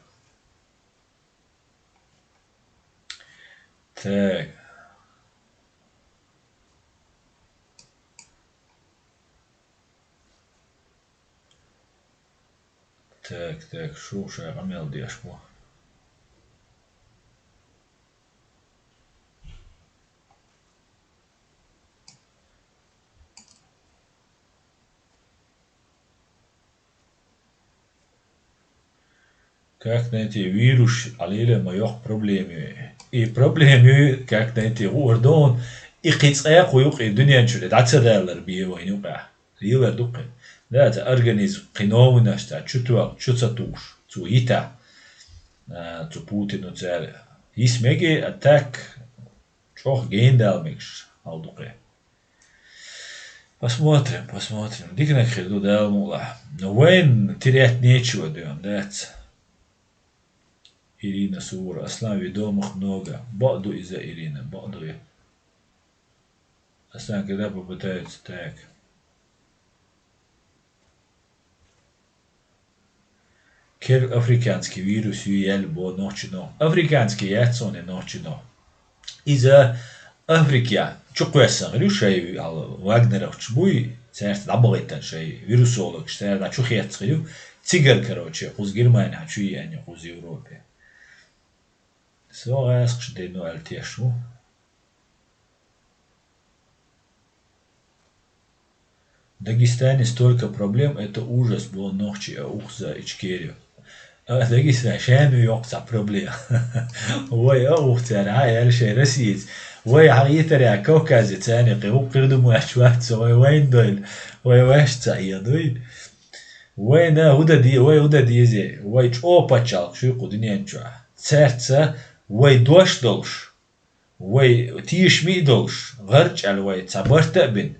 Так. Так, так, шу ша къамел деш бу. Как найти вирус, Ӏалила ма йоккха проблема ю. И проблема ю, как найти, гӀур дон, и кхин цкъа кху юкъа, и дуьнен чуьра дӀа ца далар бе вайн юкъахь. Лелар ду кхин. Да, цхьа организм кхин новинашца чу тоьлла, чу ца тухуш, цо йита, а, цу Путину цара. Йис мега, а так чӀогӀа гена дала мегаш хьал ду кхин. Посмотрим, посмотрим. Диканиг хир ду Дала мукълахь. Но вайн терять нечего, дуьйна дац. Ирина Суворова. Аслан, ведомых много. Бакъ ду иза, Ирина, бакъ ду я. Аслан, когда попытаются так. Кер африканский вирус ю яьлла бо нохчи но. Африканский яц цунна нохчи но. Иза Африка чу кхоьссина хир ю шай, ала, вагнеровцаш буй, цаьрца дӀабахийтина шай вирусологаш, цара дӀа чу хецна хир ю. Цигара, короче, кхуза Германехь чу еана, кхуза Европе. Со гӀаскхаш дено аьлла теш ву. В Дагестане столько проблем, это ужас, бо нохчий а ух за Ичкерию. А, Дагестан, шен ю йоккха цхьа проблема. Вай а ух цара, хьа, аьлла шайн Россица. Вай хьа йитаря Кавказе царна кхин хӀу кхир ду моьттуш вац со, вай вайн дойла, вай ваьш ца хьедуй. Вайна хӀу дан де-, вай хӀу дан дезий, вай чӀогӀа пачхьалкхаш ю кху дуьнен чохь. Цаьрца вай дош долуш, вай тешаме а долуш, гӀарчӀ аьлла вай цхьа барт а бина,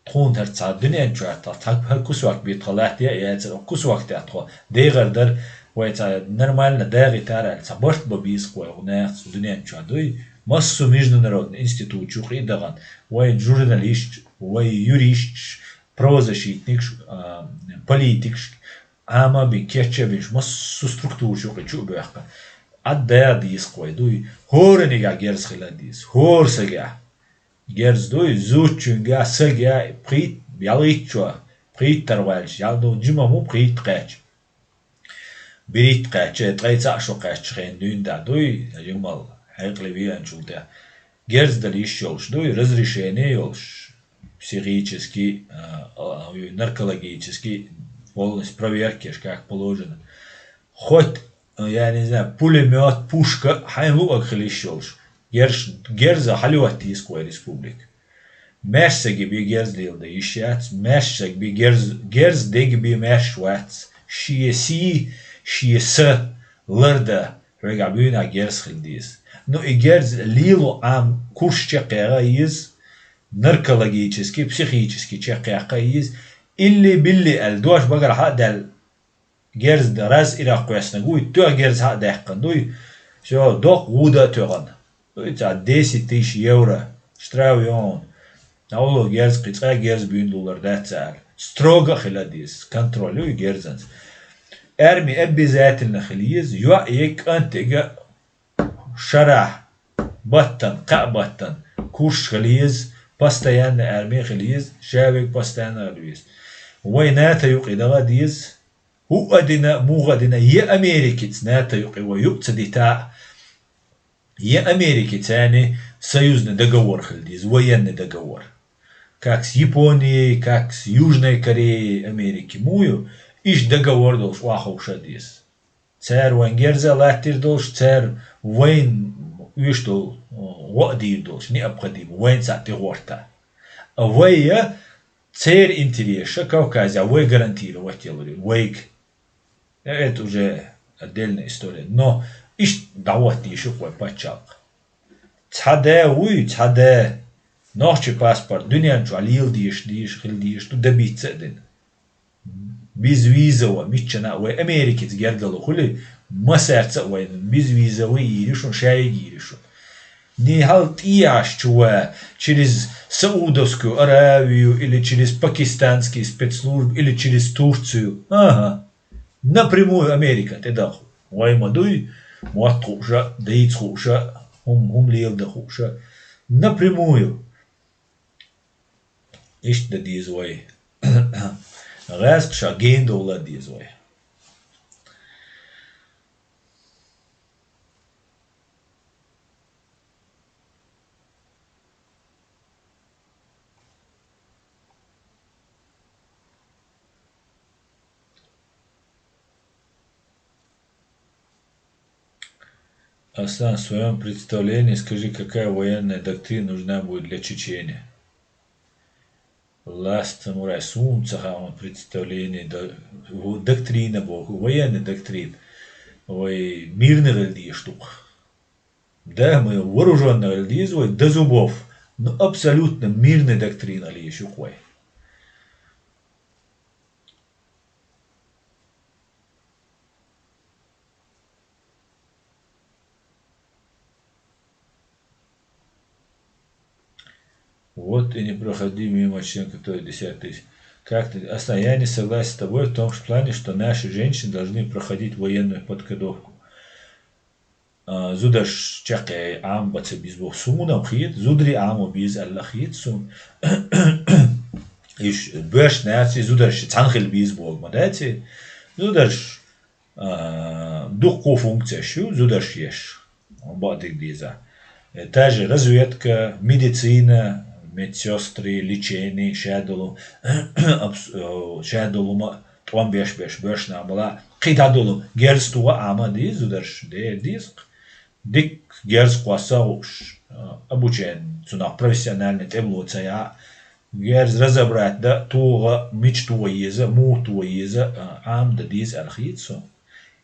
тхуна хӀара цхьа дуьнен чохь тхо, цхьа хӀара кусок бен тхо латтаде а яцара, кусок тӀехь тхо дегӀар дара, вай цхьа нормально дагӀийтара аьлла, цхьа барт бан беза-кх вай хӀу нахаца дуьнен чохь дуй. Массо а международный институташ юкъа а дахана, вайн журналисташ, вай юристаш, правозащитникаш, а, политикаш, Ӏама а бина, кечъян а бина, массо а структураш юкъа чу а боьхкина. Ӏадда а деза-кх вай дуй, хӀоранигахь герз хила а деза, хӀора сагахь. Герз дуй, зудчуьнгахь, сагахь, пхийтта, ялхитта чохь, пхийтта тӀера ваьлча, ял ду, жима ма ву пхийтта кхаьчча. БерхӀитта кхаьчча, ткъе цхьаъ шо кхаьчча хенахь дуьйна дӀа дуй, жимал, хьекъале веанчул тӀехь. Герз дала йиш йолуш дуй, разрешение йолуш, психический, а, а, наркологический, полностью проверка еш, как положено. Хоть, а, я не знаю, пулемёт, пушка, хьайна луъург хила йиш йолуш. Герз, герза хьалъотта йиш ю-кх вай республика. Маьрша саги бен герз леладан йиш яц, маьрша саг бен герз, герз дега бен маьрша вац. Шен сий, шен са лардан, хьоьгахь буьйнахь герз хила деза. Ну, и герз лело Ӏама курс чекхъяха а еза, наркологический, психический чекхъяккха а еза, илли-билли аьлла, дош багара хьа а даьлла, герз дан раз ирах кхоьссинарг вуй, тоьха герз хьа а даьккхина дуй, всё, доккха гӀуда а тоьхна. Дуй цхьа десять тысяч евро штраф йогӀун. Алло, герз кхин цкъа а герз буьйна лулар дац аьлла. Строго а хила деза, контроль ю и герзанца. Арми обязательно хила еза, йоӀ е кӀант ега шарахь баттан, кхаъ баттан курс хила еза, постоянно арми хила еза, шавег постоянно хила веза. Вай НАТО юкъе даха а деза, хӀуъа дина, муха а дина, е Америкица НАТО юкъе вай юкъа ца дита а, е Америкица цхьаьна союзный договор хила деза, военный договор. как с Японией, как с Южной Кореей Америки. Муй, иштта договор долуш охьаховша деза. Цара вайн герза латтийр долуш, цара вайн уьш долу, гӀо а дийр долуш, необходимо, вайн цхьаъ тӀегӀорта. А вай я церан интересаш Кавказехь вай гарантировать ялур ю, вайга. Э, это уже отдельная история. Но иштта дӀахӀотта дийшира вай пачхьалкх. Цхьа да вуй, цхьа да. Нохчийн паспорт дуьнен чохь лела дезаш, дезаш, хила дезаш ду, добиться а дина. Безвизово, миччана а вай Америкица гергарло хуьлий, массаьрца а вайна безвизово йийр ю шуна, шайга йийр ю шуна. Нихьал тӀехьашчу ва через Саудовскую Аравию или через пакистанские спецслужбы или через Турцию. Ага. Напрямую Америка тӀедаху. Вай ма дуй, мотт хууша, дийца хууша, хӀум, хӀум лелада хууша. Напрямую. Иштта дан деза вай. ГӀаьзкъа ша гена довла деза вай. Аслан, в своём представлении скажи, какая военная доктрина нужна будет для Чечени? Ласта Мурай, суна ца хаьа представление, да, во-, доктрина боху, военная доктрина. Вай мирный гӀелдеш ду-кх. Да, мы вооружённый гӀелдеза вай, до зубов, но абсолютно мирный доктрина леш ю-кх вай. Вот и не проходи мимо член, который десять тысяч. Как ты? Аслан, я не согласен с тобой в том плане, что наши женщины должны проходить военную подготовку. А, зударш чекхе Ӏама бац беза боху суна-м хета, зударий Ӏамо беза аьлла хета суна. Уьш боьрша наций зударш цхьаьна хила беза боху ма дац и. Зударш, а, дуккха функцеш ю зударш еш, бакъдерг деза. Э, та же разведка, медицина, медсестры, лечение, шадолу, абс-, э, шадолу ма тӀом беш-беш боьрша нах бала, кхин дӀадолу герз туху Ӏама деза зударш, дера деза-кх. Дикка герз кхосса а хууш, а, обучение, цунах профессиональный тӀемало ца яхьа, герз разобрать дан, тоха, мича тоха еза, муха тоха еза, а, Ӏама дан деза аьлла хета суна.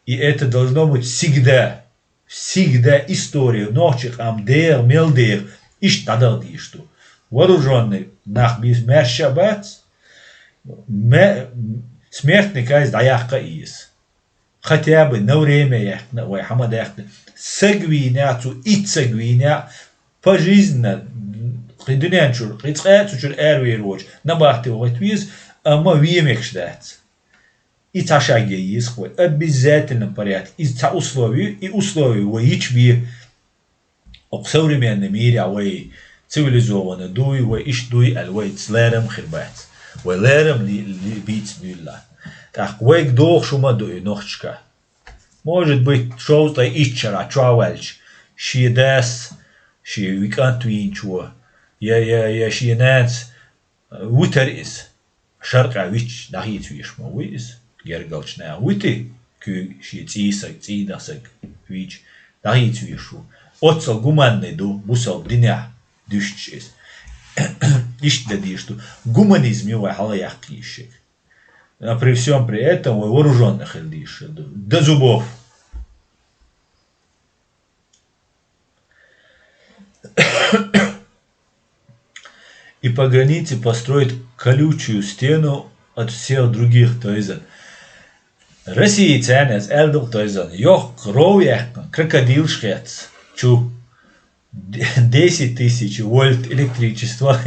И это должно быть всегда, всегда история, нохчийн къам дегӀа, мел дегӀа, иштта дӀадаха дезаш ду. Вооружённый нах беза маьрша а бац, ме-, смертный казнь дӀаяккха а еза. Хотя бы на время яьккхина а вай хьама даьккхина. Саг вийна а цу, итт саг вийна а, пожизненно, кхин дуьнен чуьра, кхин цкъа а цу чуьра аравер воцуш, набахте вахийта веза, амма вен мегаш дац. И цхьа шаг ян еза-кх вай. Обязательном порядке. Иза цхьа условие, и условие вай йича бен. Окху современный мире вай цивилизованный дуй, вай иштта дуй аьлла, вайца лерам а хир бац. Вай лерам ли-, ли-, бийца дуьйла. ТӀаккха вайга дохуш хӀума а ду и нохчашка. Может быть, шовзткъе итт шарахь чохь ваьлча, шен дас, шен ви-, кӀант вийначо, я, я, я шен нанас витар иза. Шаркъа вичча дӀахийца везаш ма вуй иза, гергарчу наха вити, куьйга шен цӀий саг, цӀий дан саг вийча дӀахийца везаш ву. Оццал гуманный ду бусалба динехь дуьстуш иза. Иштта дан дийш ду. Гуманизм ю вай хьала яккха йиш ерг. Но при всём при этом вай вооружённый хила дийш ду. До зубов. И по границе построить колючую стену от всех других, то есть Россия царна аьлла ду, то есть йоккха ров яьккхина, крокодилаш хец, чу десять тысяч вольт электричество,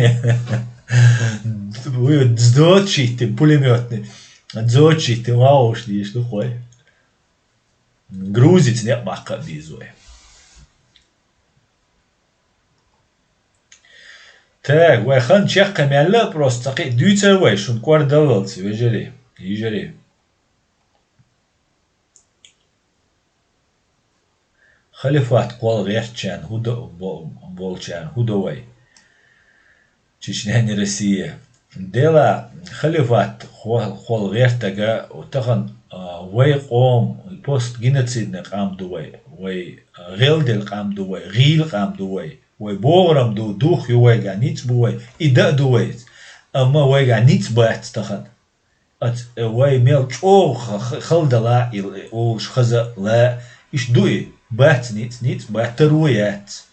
дзот шийтта пулемётный, дзот шийтта вагӀуш дийш ду хой. Грузица некъ баккха а беза вай. Так, вай хан чекхъян мелла а просто цхьа кхин а дуьйцур вай, шуна кӀордаллалц, вежарий, йижарий. Халифат кхол гӀертачарна хӀу до-, бо-, болчарна хӀу до вай? Чечня не Россия. Дела халифат хол гертага тахан, а, вай къом постгеноцидный къам ду вай, вай, а, гӀелдел къам ду вай, гӀийла къам ду вай, вай богӀрам ду, дух ю вайга, ниц бу вай, и да ду вай. Амма вайга ниц бац тахан. Ац, э, вай мел чӀогӀа х-, х-, халдала ил, э, олуш хаза ла, иш ду и, бац ниц, ниц бац, таро яц.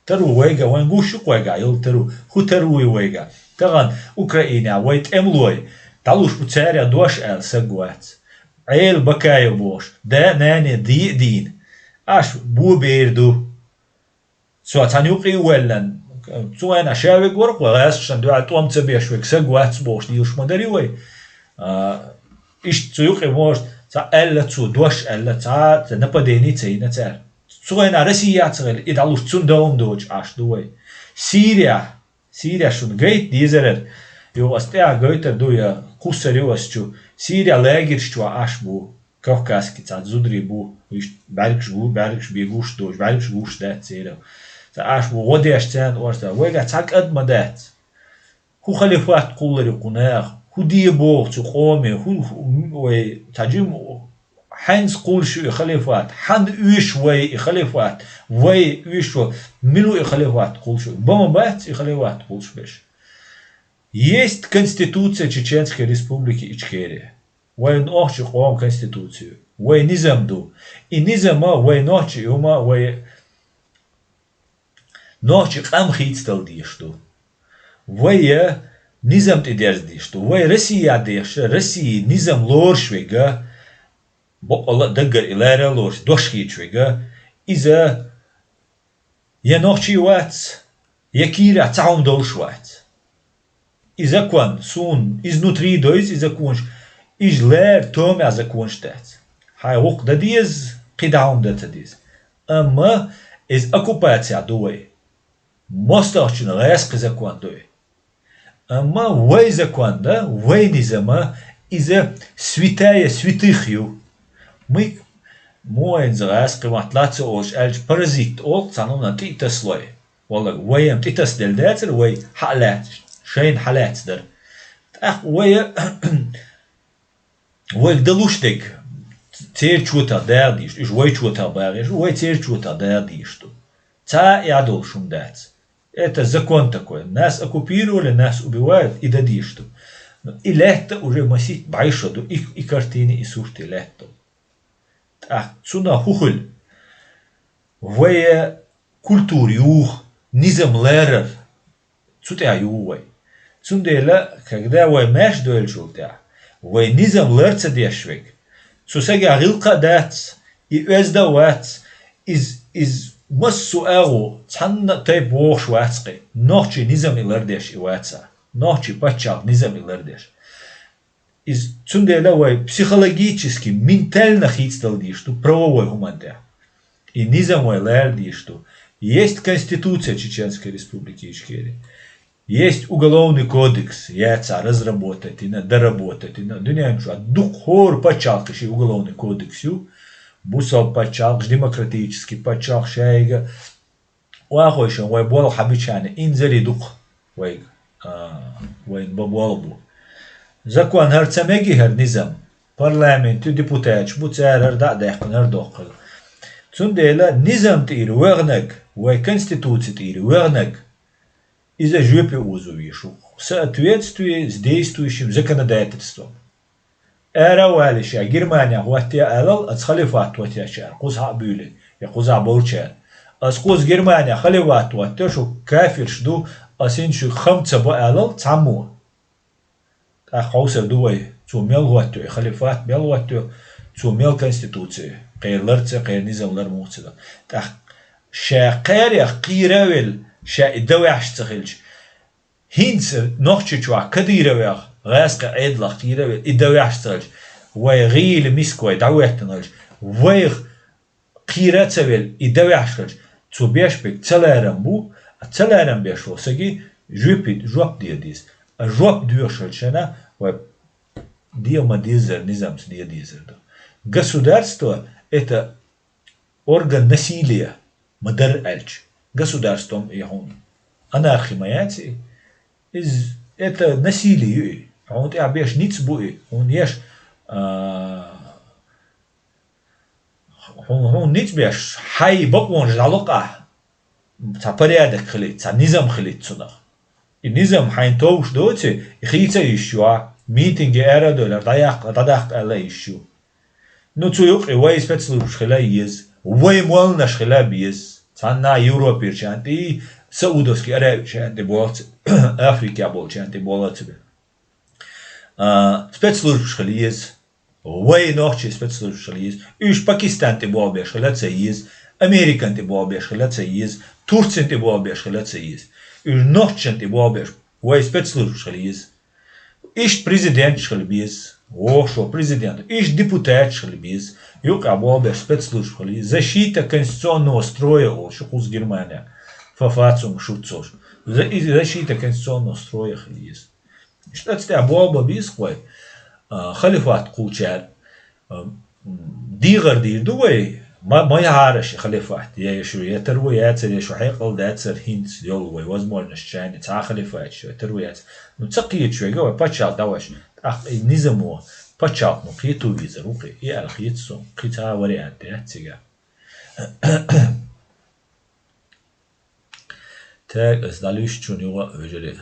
Таро вайга, вайн гуш ю вайга, ил таро, хӀу таро ю вайга. Тахана Украина вай тӀемлой, дӀалуш бу царех дош аьлла саг вац. Ӏел Бакаев бохуш, да, нане, дий а дийна. Аш бо бер ду. Цо цхьана юкъе а ваьллан, цу вайна ша вег вара кхо гӀаьсшан дуьхьа тӀом ца беш вег саг вац бохуш дийлуш ма дарий вай. А, иштта цу юкъе, может, цхьа аьлла цо, дош аьлла, цхьа, цхьа нападение ца йина цара. Цу вайна Россия ца хилла, и дӀалуш цунна давам доцуш Ӏаш ду вай. Сирия, Сирия шуна гайта дезарар, юха ас тӀаьхьа гойтар ду я кхуссар ю ас чу. Сирия лагерьш чохь Ӏаш бу. Кавказский цхьа зударий бу, иштта бӀаьргаш гу-, бӀаьргаш бен гуш долуш, бӀаьргаш гуш дац церан. Цхьа Ӏаш бу гӀо деш царна орца, вайга цхьа кӀад ма дац. ХӀу халифат кхуллар ю кху наха? ХӀу де боху цу къоме? ХӀу, хӀу, вай, цхьа жима, хьаьнца кхуллуш ю и халифат? Хьан уьш вай и халифат? Вай уьш ву, мила ву и халифат кхуллуш ву? Бан ма бац и халифат кхуллуш беш. Есть Конституция Чеченской Республики Ичкерия. Вай нохчи къоман конституция ю. Вай низам ду. И низама вай нохчи юма, вай нохчи къам хийцадала дезаш ду. Вай я низам тӀедерза дезаш ду. Вай Россия дехаш, России низам лоруш вега, боккъала а даггара и лара а лоруш, дош хеташ вега, иза я нохчи вац, я кийра цхьа хӀума долуш вац. И закон суна изнутри дойза и законаш, иж лара томехь законаш дац. Хьайн гӀуллакх дан деза, кхидӀа хӀума дан ца деза. Амма иза оккупация ду вай. МостагӀчун гӀаьскхи закон ду и. Амма вай закон дан, вай низама, иза святая святых ю. Муй, муайнза гӀаьскхи мотт лаца олуш аьлча, паразит олу цхьа нуна тӀе а таслой. Валлаг, вай-м тӀе тасделла дацара, вай хьа а лаьцна, шайна хьа лаьцна дара. ТӀаккха вай, вайга далуш дерг, церан чотах дагӀа дийш, уьш вай чотах багӀеш, вай церан чотах дагӀа дийш ду. Цхьа а яхь долуш хӀума дац. Это закон такой. Нас оккупировали, нас убивают, и дан дийш ду. Но и лаьтта уже масийтта бӀаьшо ду, и, и картина, и сурт и лаьтта. ТӀаккха цунах хӀу хуьлу? Вай культура юха, низам ларар, цу тӀехь ю вай. Цундела, когда вай маьрша дойлучул тӀехь, вай низам лар ца деш вег, цу сагехь гӀиллакх а дац, и оьзда а вац, из, из массо а агӀо цхьанна а тайпа вогӀуш вац кхин, нохчий низам и лардеш и ваца, нохчий паччалкх низам и лардеш. Иза цундела вай психологически, ментально хийцадала дийш ду правовой хӀуманна тӀехь. И низам вай лара дийш ду. Есть Конституция Чеченской Республики Ичкерия. Есть Уголовный кодекс, яцахь разработать йина, доработать йина. Дуьнен чохь дукха хӀора паччалкхе шен Уголовный кодекс ю. Бусалба паччалкхаш, демократический паччалкх шайга. Вахойшан вай болх хьабичхьана инзаре дукха вайга, а, вайна бан болх бу. Закон хӀара ца меги хӀара низам. Парламентан депутаташ бу, цара хӀара дӀа а даьккхина, хӀара доккхура. Цундела низам тӀера вегӀнарг, вай конституци тӀера вегӀнарг, иза жоьпе озо везаш ву. В соответствии с действующим законодательством. Ара а валий ша Германехь хӀоттае алал, аса халифат хӀоттаьчара, кхузахьа а буьйлий, я кхузахьа болчара. Аса кхуза Германехь халифат хӀоттае, шу кафирш ду, аса хӀинца шуьга хам ца бо алал, цхьаммо. ТӀаккха хьовсар ду вай, цо мел хӀоттайо и халифат, мел хӀоттайо, цо мел конституци, кхеран лар ца, кхеран низам лар муха ца до. ТӀаккха ша кхарех кхийра а велла, ша и дан ваьхьаш ца хилча, ХӀинца Нохчийчохь Кадыровех, гӀаьскхи Ӏедалах кхийра а велла, и дан ваьхьаш ца хилча, вай гӀийла миска вай дӀахӀоьттина хилча, вайх кхийра а ца велла, и дан ваьхьаш хилча, цо беш берг ца ларам бу, а ца ларам беш волу саги жоьпе жоп де деза. А жоп доьхуш хилча шена, вай де ма деззара низамца де дезар ду. Государство — это орган насилия, ма-дарра аьлча, государством и хьуна анархи ма яц и, Из, это насилие ю и. Хьуна тӀехь беш ницкъ бу и. Хьуна еш, а, хьуна, хьуна ницкъ беш, хьай бакъонаш дӀалокъахь, цхьа порядок хилийта, цхьа низам хилийта цунах. И низам хьайна товш доций, и хийца йиш ю, митинге ара а дойлар, дӀаяккха, дӀадаккха аьлла йиш ю. Ну, цу юкъе вай спецслужбаш хила еза, вай молланаш хила беза. Цхьанна Европерчан тӀе, Саудовский Аравиячан тӀе болац, Африка болчан тӀе болац бе. А, спецслужбаш хила еза. Вай нохчий спецслужбаш хила еза. Уьш Пакистан тӀе болбеш хила ца еза. Американ тӀе болбеш хила ца еза. Турцин тӀе болбеш хила ца еза. Уьш нохчан тӀе болбеш вай спецслужбаш хила еза. Иштта президенташ хила беза. Вокхо президент. Иштта депутаташ хила беза. Юкъа болбеш спецслужбаш хила еза. Защита конституционного строя, олуш ю кхуза Германия. Фафацум шуццош. За-, и защита конституционного строя хила еза. Иштта цу тӀехь болба беза вай, а, халифат кхуллучара, а, м, дийгӀар дийр ду вай, ма-, ма яхьара ши халифат, я, я шу я таро яцар, я шу хьекъал дацар, хӀинца йолу вай возможность чайна цхьа халифат шу я таро яцар. Ну, ца кхеташ вайга вай пачхьалкх дӀаваьш. ТӀаккха и низамо пачхьалкхано кхето везар ву кхин, и аьлла хета суна, кхин цхьа а вариант яц цига. Так, ас дӀалуьйш шуна юха а, вежарий.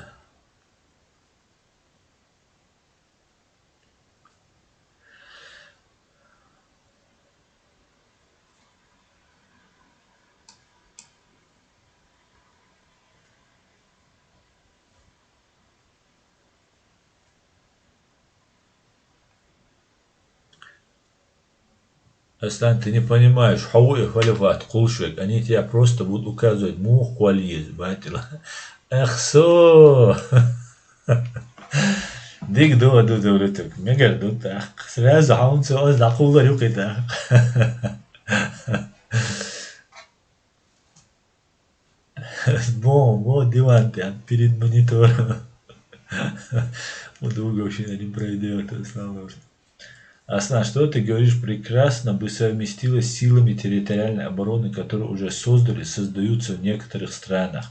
Аслан, ты не понимаешь, хьо ву и халифат кхуллуш верг, они тебя просто будут указывать, муха кхолла еза, батила. Ах, со! Дика ду, ду, ду, ду, мегар ду, тӀаккха. Сразу хьуна цо ас дӀакхуллар ю кхин тӀаккха. Бо, бо, диван тӀехь, перед монитором. Удуговщина не пройдёт, Аслан. Аслан, что ты говоришь, прекрасно бы совместилось с силами территориальной обороны, которые уже создали, создаются в некоторых странах.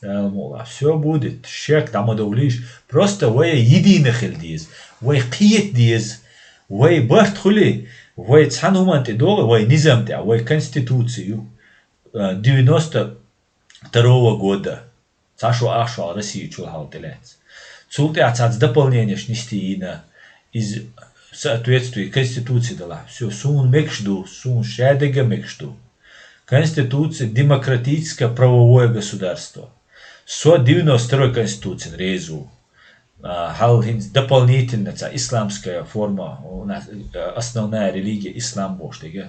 Все будет. Шек дӀа ма довлийша. Просто вай едино хила деза. Вай кхета деза. Вай барт хуьлий. Вай цхьана хӀуманна тӀе догӀий, вай низам тӀехь, вай конституцию. Э, девяносто второго года. Цхьа шо ах шо Россия чу хьал тӀелаьцна. Цул тӀаьхьа цхьацца дополненеш нисте йина, иза в соответствии Конституции далахь. Всё, суна мегаш ду, суна шадерг а мегаш ду. Конституция, демократическое правовое государство. Со девяносто второй Конституцин реза ву. А, хьал хӀинца дополнительно цхьа исламская форма, у нас, э, основная религия ислам бохуш дерг а.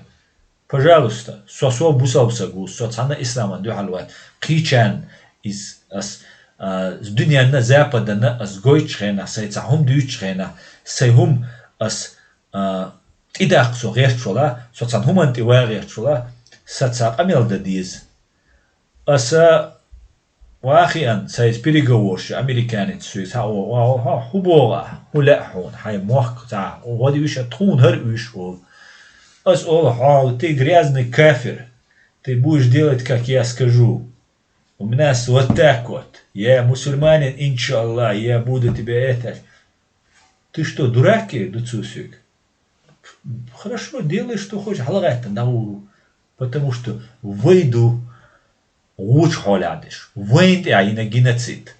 Пожалуйста, со, со бусалба стаг ву, со цхьанна исламан дуьхьал вац. Кхечарна иза ас, а, дуьненна, западанна ас гойтучу хенахь, сайн цхьа хӀума дуьйцучу хенахь, сайн хӀума ас, а, тӀедаккха со гӀерташ вала, со цхьана хӀуманна тӀе ван гӀерташ вала, сан цхьа къамел дан деза. Аса вахиан, сайца переговорщик, американец, шуьца, хьан о, о, о, хьо хӀун боху ахь? ХӀун лаьа хьуна? Хьайн мохк цхьа, о, гӀо де уьш, тхуна хӀара уьш олу. Ас олу, хьо, ты грязный кафир, ты будешь делать, как я скажу. У меня с-, вот так вот. Я мусульманин, иншаллах, я буду тебя это. Ты что, дурак, говорю, ду цо соьга? Хорошо, делай, что хочешь, хьалагӀаьттина дӀагӀур ву. Потому что вай ду гӀучу хьолехь деш. Вайна тӀехь йина геноцид.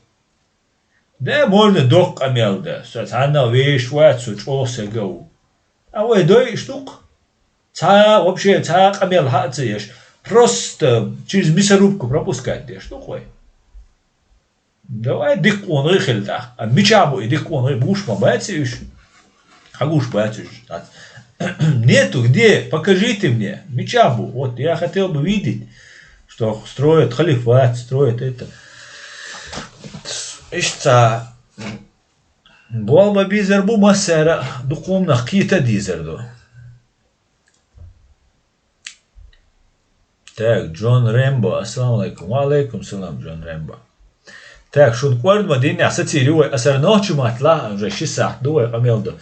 Да, можно доккха къамел дан. Со цхьанна вешан вац, со чӀогӀа сага ву. А вай дойуш ду-кх. Цхьа, вообще, цхьа къамел хьа а ца еш. Просто через мясорубку пропускать деш ду-кх вай. Давай дика къонахий хила тӀаккха. А мичахь бу и дика къонахий, гуш ма бац уьш? Хьан гуш бац уьш? Нету, где? Покажите мне. Мичахь бу? Вот я хотел бы видеть, что строят халифат, строят это. Иштта болба безар бу массара, дукха хӀуманах кхета дезар ду. Так, Джон Рэмбо, ассаламу алейкум. Ва алейкум салам, Джон Рэмбо. Так, шуна кӀордама дийнахь сацийр ю вай, аса нохчийн маттахь уже ши сахьт ду вай къамел ду.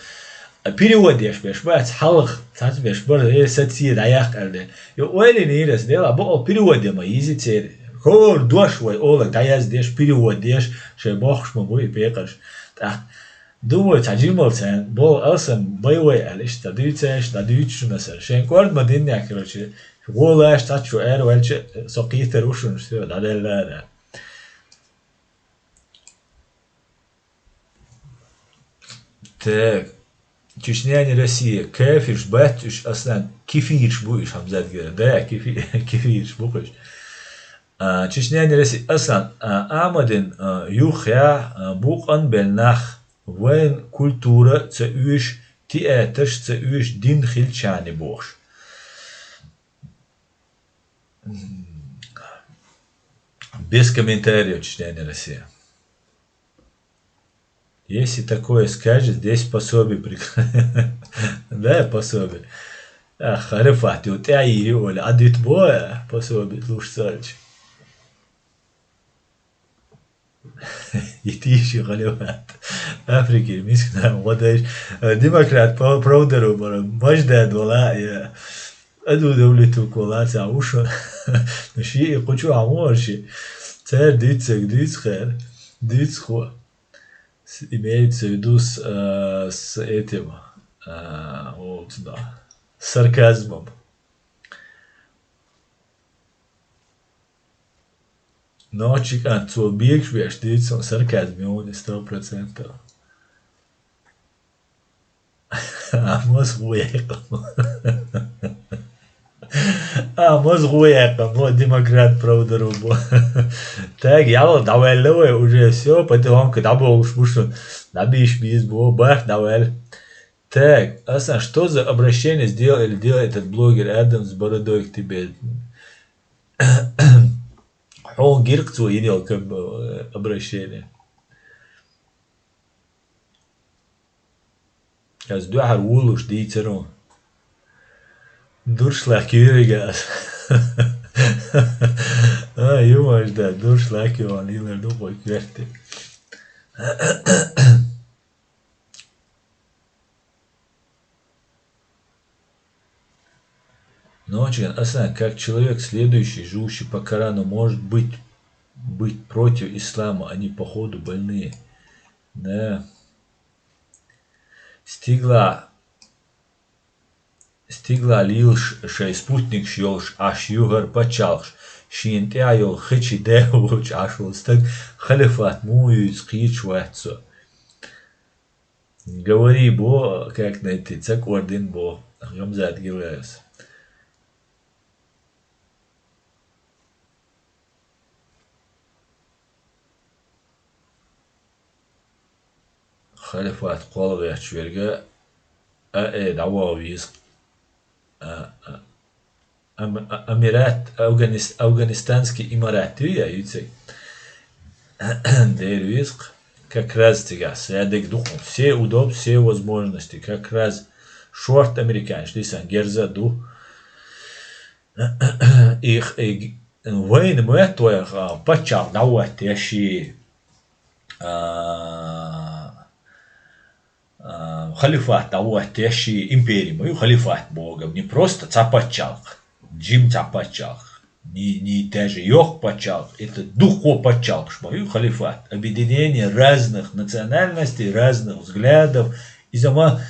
Перевод еш берш бац, хьалха цхьацца берш бара, э, сацийр, дӀаяккха аьлла. Йо, ойла йина аса, дела, бакъо перевод ма йизи церан. ХӀора дош вай олаг дӀаяздеш, перевод деш, шоай бохкаш ма бу и пекъарш. ТӀаккха, думаю, цхьа жималца, бо алсан бай вай аьлла, иштта дӀадуьйцаеш, дӀадуьйцу шуна аса. Шен кӀорда ма диннехь, короче, гӀолаш цхьацца шу араваьлча, со кхетар ву шуна, всё, дӀадаьллара. Так. Чечня не Россия. Кафирш бац уьш, Аслан, кефирш бу уьш, Хамзат гира. Да, кефи-, кефирш бу уьш. А, Чечня не Россия. Аслан, а, Ахьмадин, а, юххьехь, а, бу къанбелла нах, вайн культура ца оьшу, театрш ца оьшу, дин хилчарна бохуш. Без комментариев, Чечня не Россия. Если такое скажет, здесь пособие прик-, да, пособие. А, Халифат, ю тӀаьхьа йийри, оля, а дит бо, пособие луш цалча. Йитийши Халифат. Африки, мискна, гӀо дайш. Э, демократ, пра-, правдару бара, маждад вала, я. Аду давлету кола, ца ушу. Ши и кучу аморши. Цер дицег, диц хер. Диц ху. С-, имеется в виду с, э, с этим, э, вот, да, с сарказмом. Ночи кан цо бегаш беш дийцун сарказм йони сто процентов. А мос гӀу яьккхам. А мос гӀу яьккхам, бо демократ правдару бо. Так, яла дӀаваьлла вай, уже всё, потихоньку дӀаболуш бу шун. ДӀабийш бийз бо, барх дӀаваьлла. Так, Асан, что за обращение сделал или делает этот блогер Адам с бородой к тебе? Хьуна гиркъ цо йинел как бы, э, обращение. Аз дуьхьал вулуш дийцар ву. Дурш лахкийриг аз. А, юмаш да, дурш лахкийван лилар ду кой кверти. Но очень, Асан, как человек, следующий, живущий по Корану, может быть, быть против ислама, они, походу, больные. Да. Стигла, стигла лилш шай спутникш йолш Ӏаш юхар паччалхш, шен тӀехь йолу хечи дев волчу Ӏаш волу стаг халифат муха юьйцу кхечу вац со. Говори бо, как найти, ца кӀордин бо, Гамзат Гилаевс. Халифат кхолгӀечу верга а, э, дӀавола веза. А, а, Ам-, а-, Амират, Афганис-, Афганистанский имарат ю я, ю цигахь? Дера веза-кх. Как раз цигахь, саьдег ду-кх. Все удобства, все возможности. Как раз шорт американцаш, дисан герза ду. Их, и, вайна моьтту вайх, а, паччахь дӀахӀоттеш и, а, а, халифат дӀахӀоттеш и импери ма ю, халифат боху, не просто цхьа паччалкх, жим цхьа паччалкх, не, не даже йохк паччалкх, это дуккха паччалкхаш ма ю халифат, объединение разных национальностей, разных взглядов, иза ма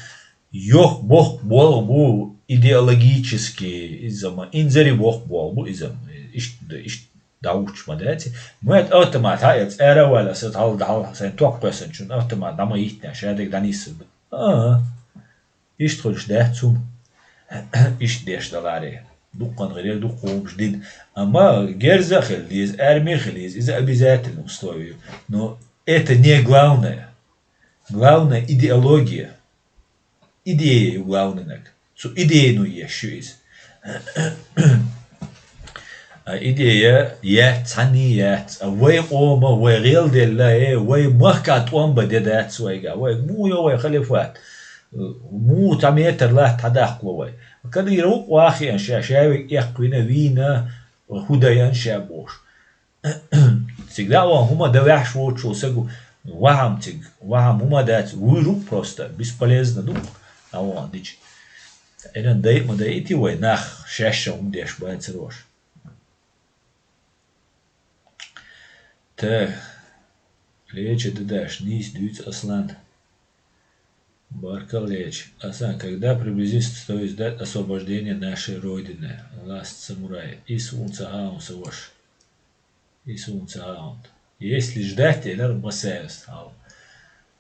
йохк-бохк болх бу идеологически, иза ма инзаре бохк болх бу, иза ма иштта, иштта дӀахӀуттуш ма дац. Моьтту автомат, хьаэца, ара а ваьлла, аса хьал-, хьал-, сайн ток кхоьссинчунна автомат дӀа ма йиттинехь, шадерг дӀанисса. А, иштта хуьлуш дац хӀума. Иштта деш даларе. Дуккха гӀирер, дуккха хӀумаш дина. Амма герза а хила деза, арми а хила деза, иза обязательно условие ю. Но это не главное. Главное — идеология. Идея ю главнанаг. Цу идейно еш ю иза. А идея яц, цхьанний яц. А вай къома, вай гӀелделла, э, вай махка тӀом бан де дац вайга. Вай муха йо вай халифат? Муха цхьа метр латта хьадаккхало вай? Кадыров ву-кх вахийна ша, ша вега эккхавина, вийна, хӀу дайна ша бохуш. Цига дӀа а вахана хӀума дан ваьхьаш воцучул сага вахьам цига, вахьам хӀума дац, вуьйр ву-кх просто, бесполезно ду-кх, дӀа а вахана дича. Эран дай а ма дайти вай, нах шаьшшан хӀума деш бацарош. Так. Леча дадаш, нийса дуьйцу, Аслан. Баркалла леча. Аслан, когда приблизительно стоит ждать освобождения нашей Родины? Last Samurai. Исс унца хаун саваш. Исс унца хаун. Если ждать, элар масаевс. Ау.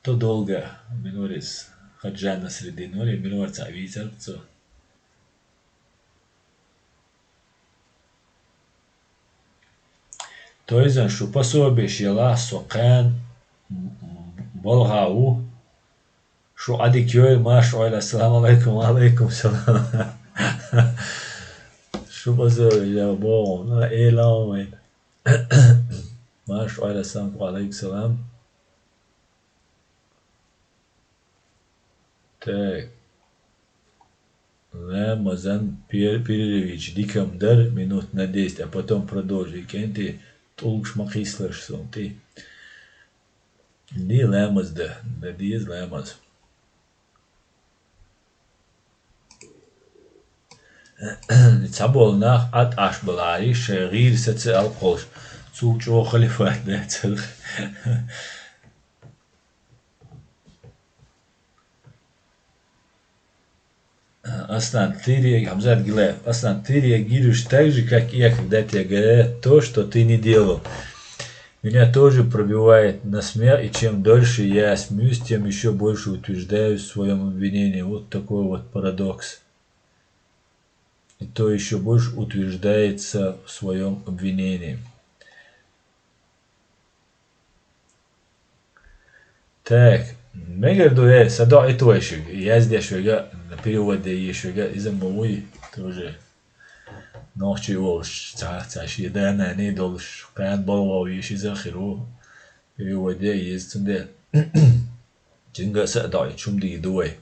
То долго. Минорис. Хаджана среди нори. Минорца вицарцу. Тойзан, шу пособиеш ялахь со кхаьн балха ву. Шу Ӏадика йой, марш Ӏойла, ассаламу алайкум, ва алайкум салам. Шу пособиеш я богӀу, на, элан вайн. Марш Ӏойла, ассаламу алайкум, салам. Так. Ламазан пер-, перерывич дикам дар, минут на десять, а потом продолжи. КӀентий тӀулгаш ма кхийсалаш суна тӀе. Ди ламаз да, да деза ламаз. Цхьаболу нах Ӏад Ӏаш балари, шайн гӀийра саца алкхолуш, цул чӀогӀа халифат дацара. Аслан, ты ре-, Хамзат Гилаев. Аслан, ты реагируешь так же, как и я, когда тебе говорят то, что ты не делал. Меня тоже пробивает на смех, и чем дольше я смеюсь, тем еще больше утверждаюсь в своем обвинении. Вот такой вот парадокс. И то еще больше утверждается в своем обвинении. Так, мегар ду э, са доӀа ит вайшиг, яздеш вега, перевод еш вега, иза ма вуй, тоже нохчий волуш, ца, ца шен да-нана долуш, кхаьна балгӀо веш иза хир ву, перевод е еза, цундела. Цуьнга а са а доӀа ит шум дийр ду вай.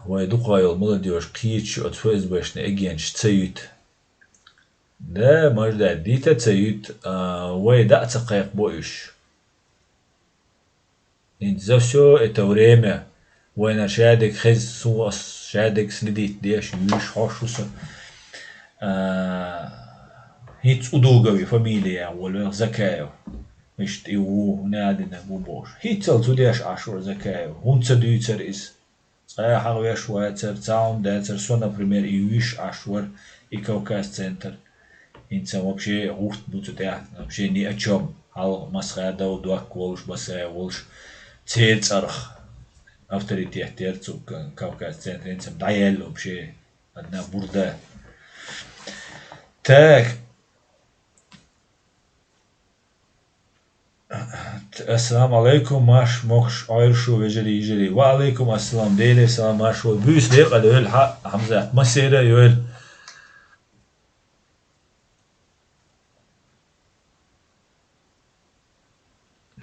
Вай дукха йолу молодёжь кхечу оцу ФСБшна агенташ ца юьту. Да, мажда дита ца юьту, а, вай дӀа а ца кхайкхабо уьш. ХӀинца за всё это время вайна шадерг хеза, суна ас шадерг следить деш, юьйш хьош ву со. А, хӀинца Удугови фамилия волу Закаев. Иштта и ву, хӀунда а динарг ву бохуш. ХӀинццалц хӀун деш Ӏаш вара Закаев? ХӀунда ца дуьйцура иза? Цкъа а хьахавеш вацара, цхьа а хӀума дацара. Со, например, и вуьйш Ӏаш вара, и Кавказ-центр. ХӀинца вообще гӀурт бу цу тӀехь, вообще ни о чём. Хьалха Масхадов, Докка волуш, Басаев волуш, церан цӀарах авторитет яра цу К-, Кавказ-центр. ХӀинца дӀаяьлла вообще. Одна бурда. Так. Ассаламу алайкум, марш, могуш, Ӏойла шу, вежарий, йижарий. Ва алайкум ассалам, Делера салам, марш вай. Буьйса декъала йойла хьан, Хьамзат, массеран а йойла.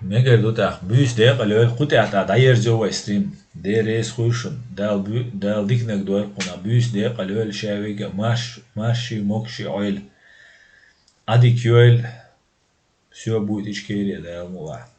Мегар ду тӀаккха, буьйса декъала йойла, кху тӀехь тӀа дӀаерзайо вай стрим. Дела реза хуьлда шуна. Дала буь-, Дала диканиг дойла кхунах. Буьйса декъала йойла, ша вига а марш, марший, могуший Ӏойла. Ӏадика йойла. Всё будет ичкери, Дала мукъалахь.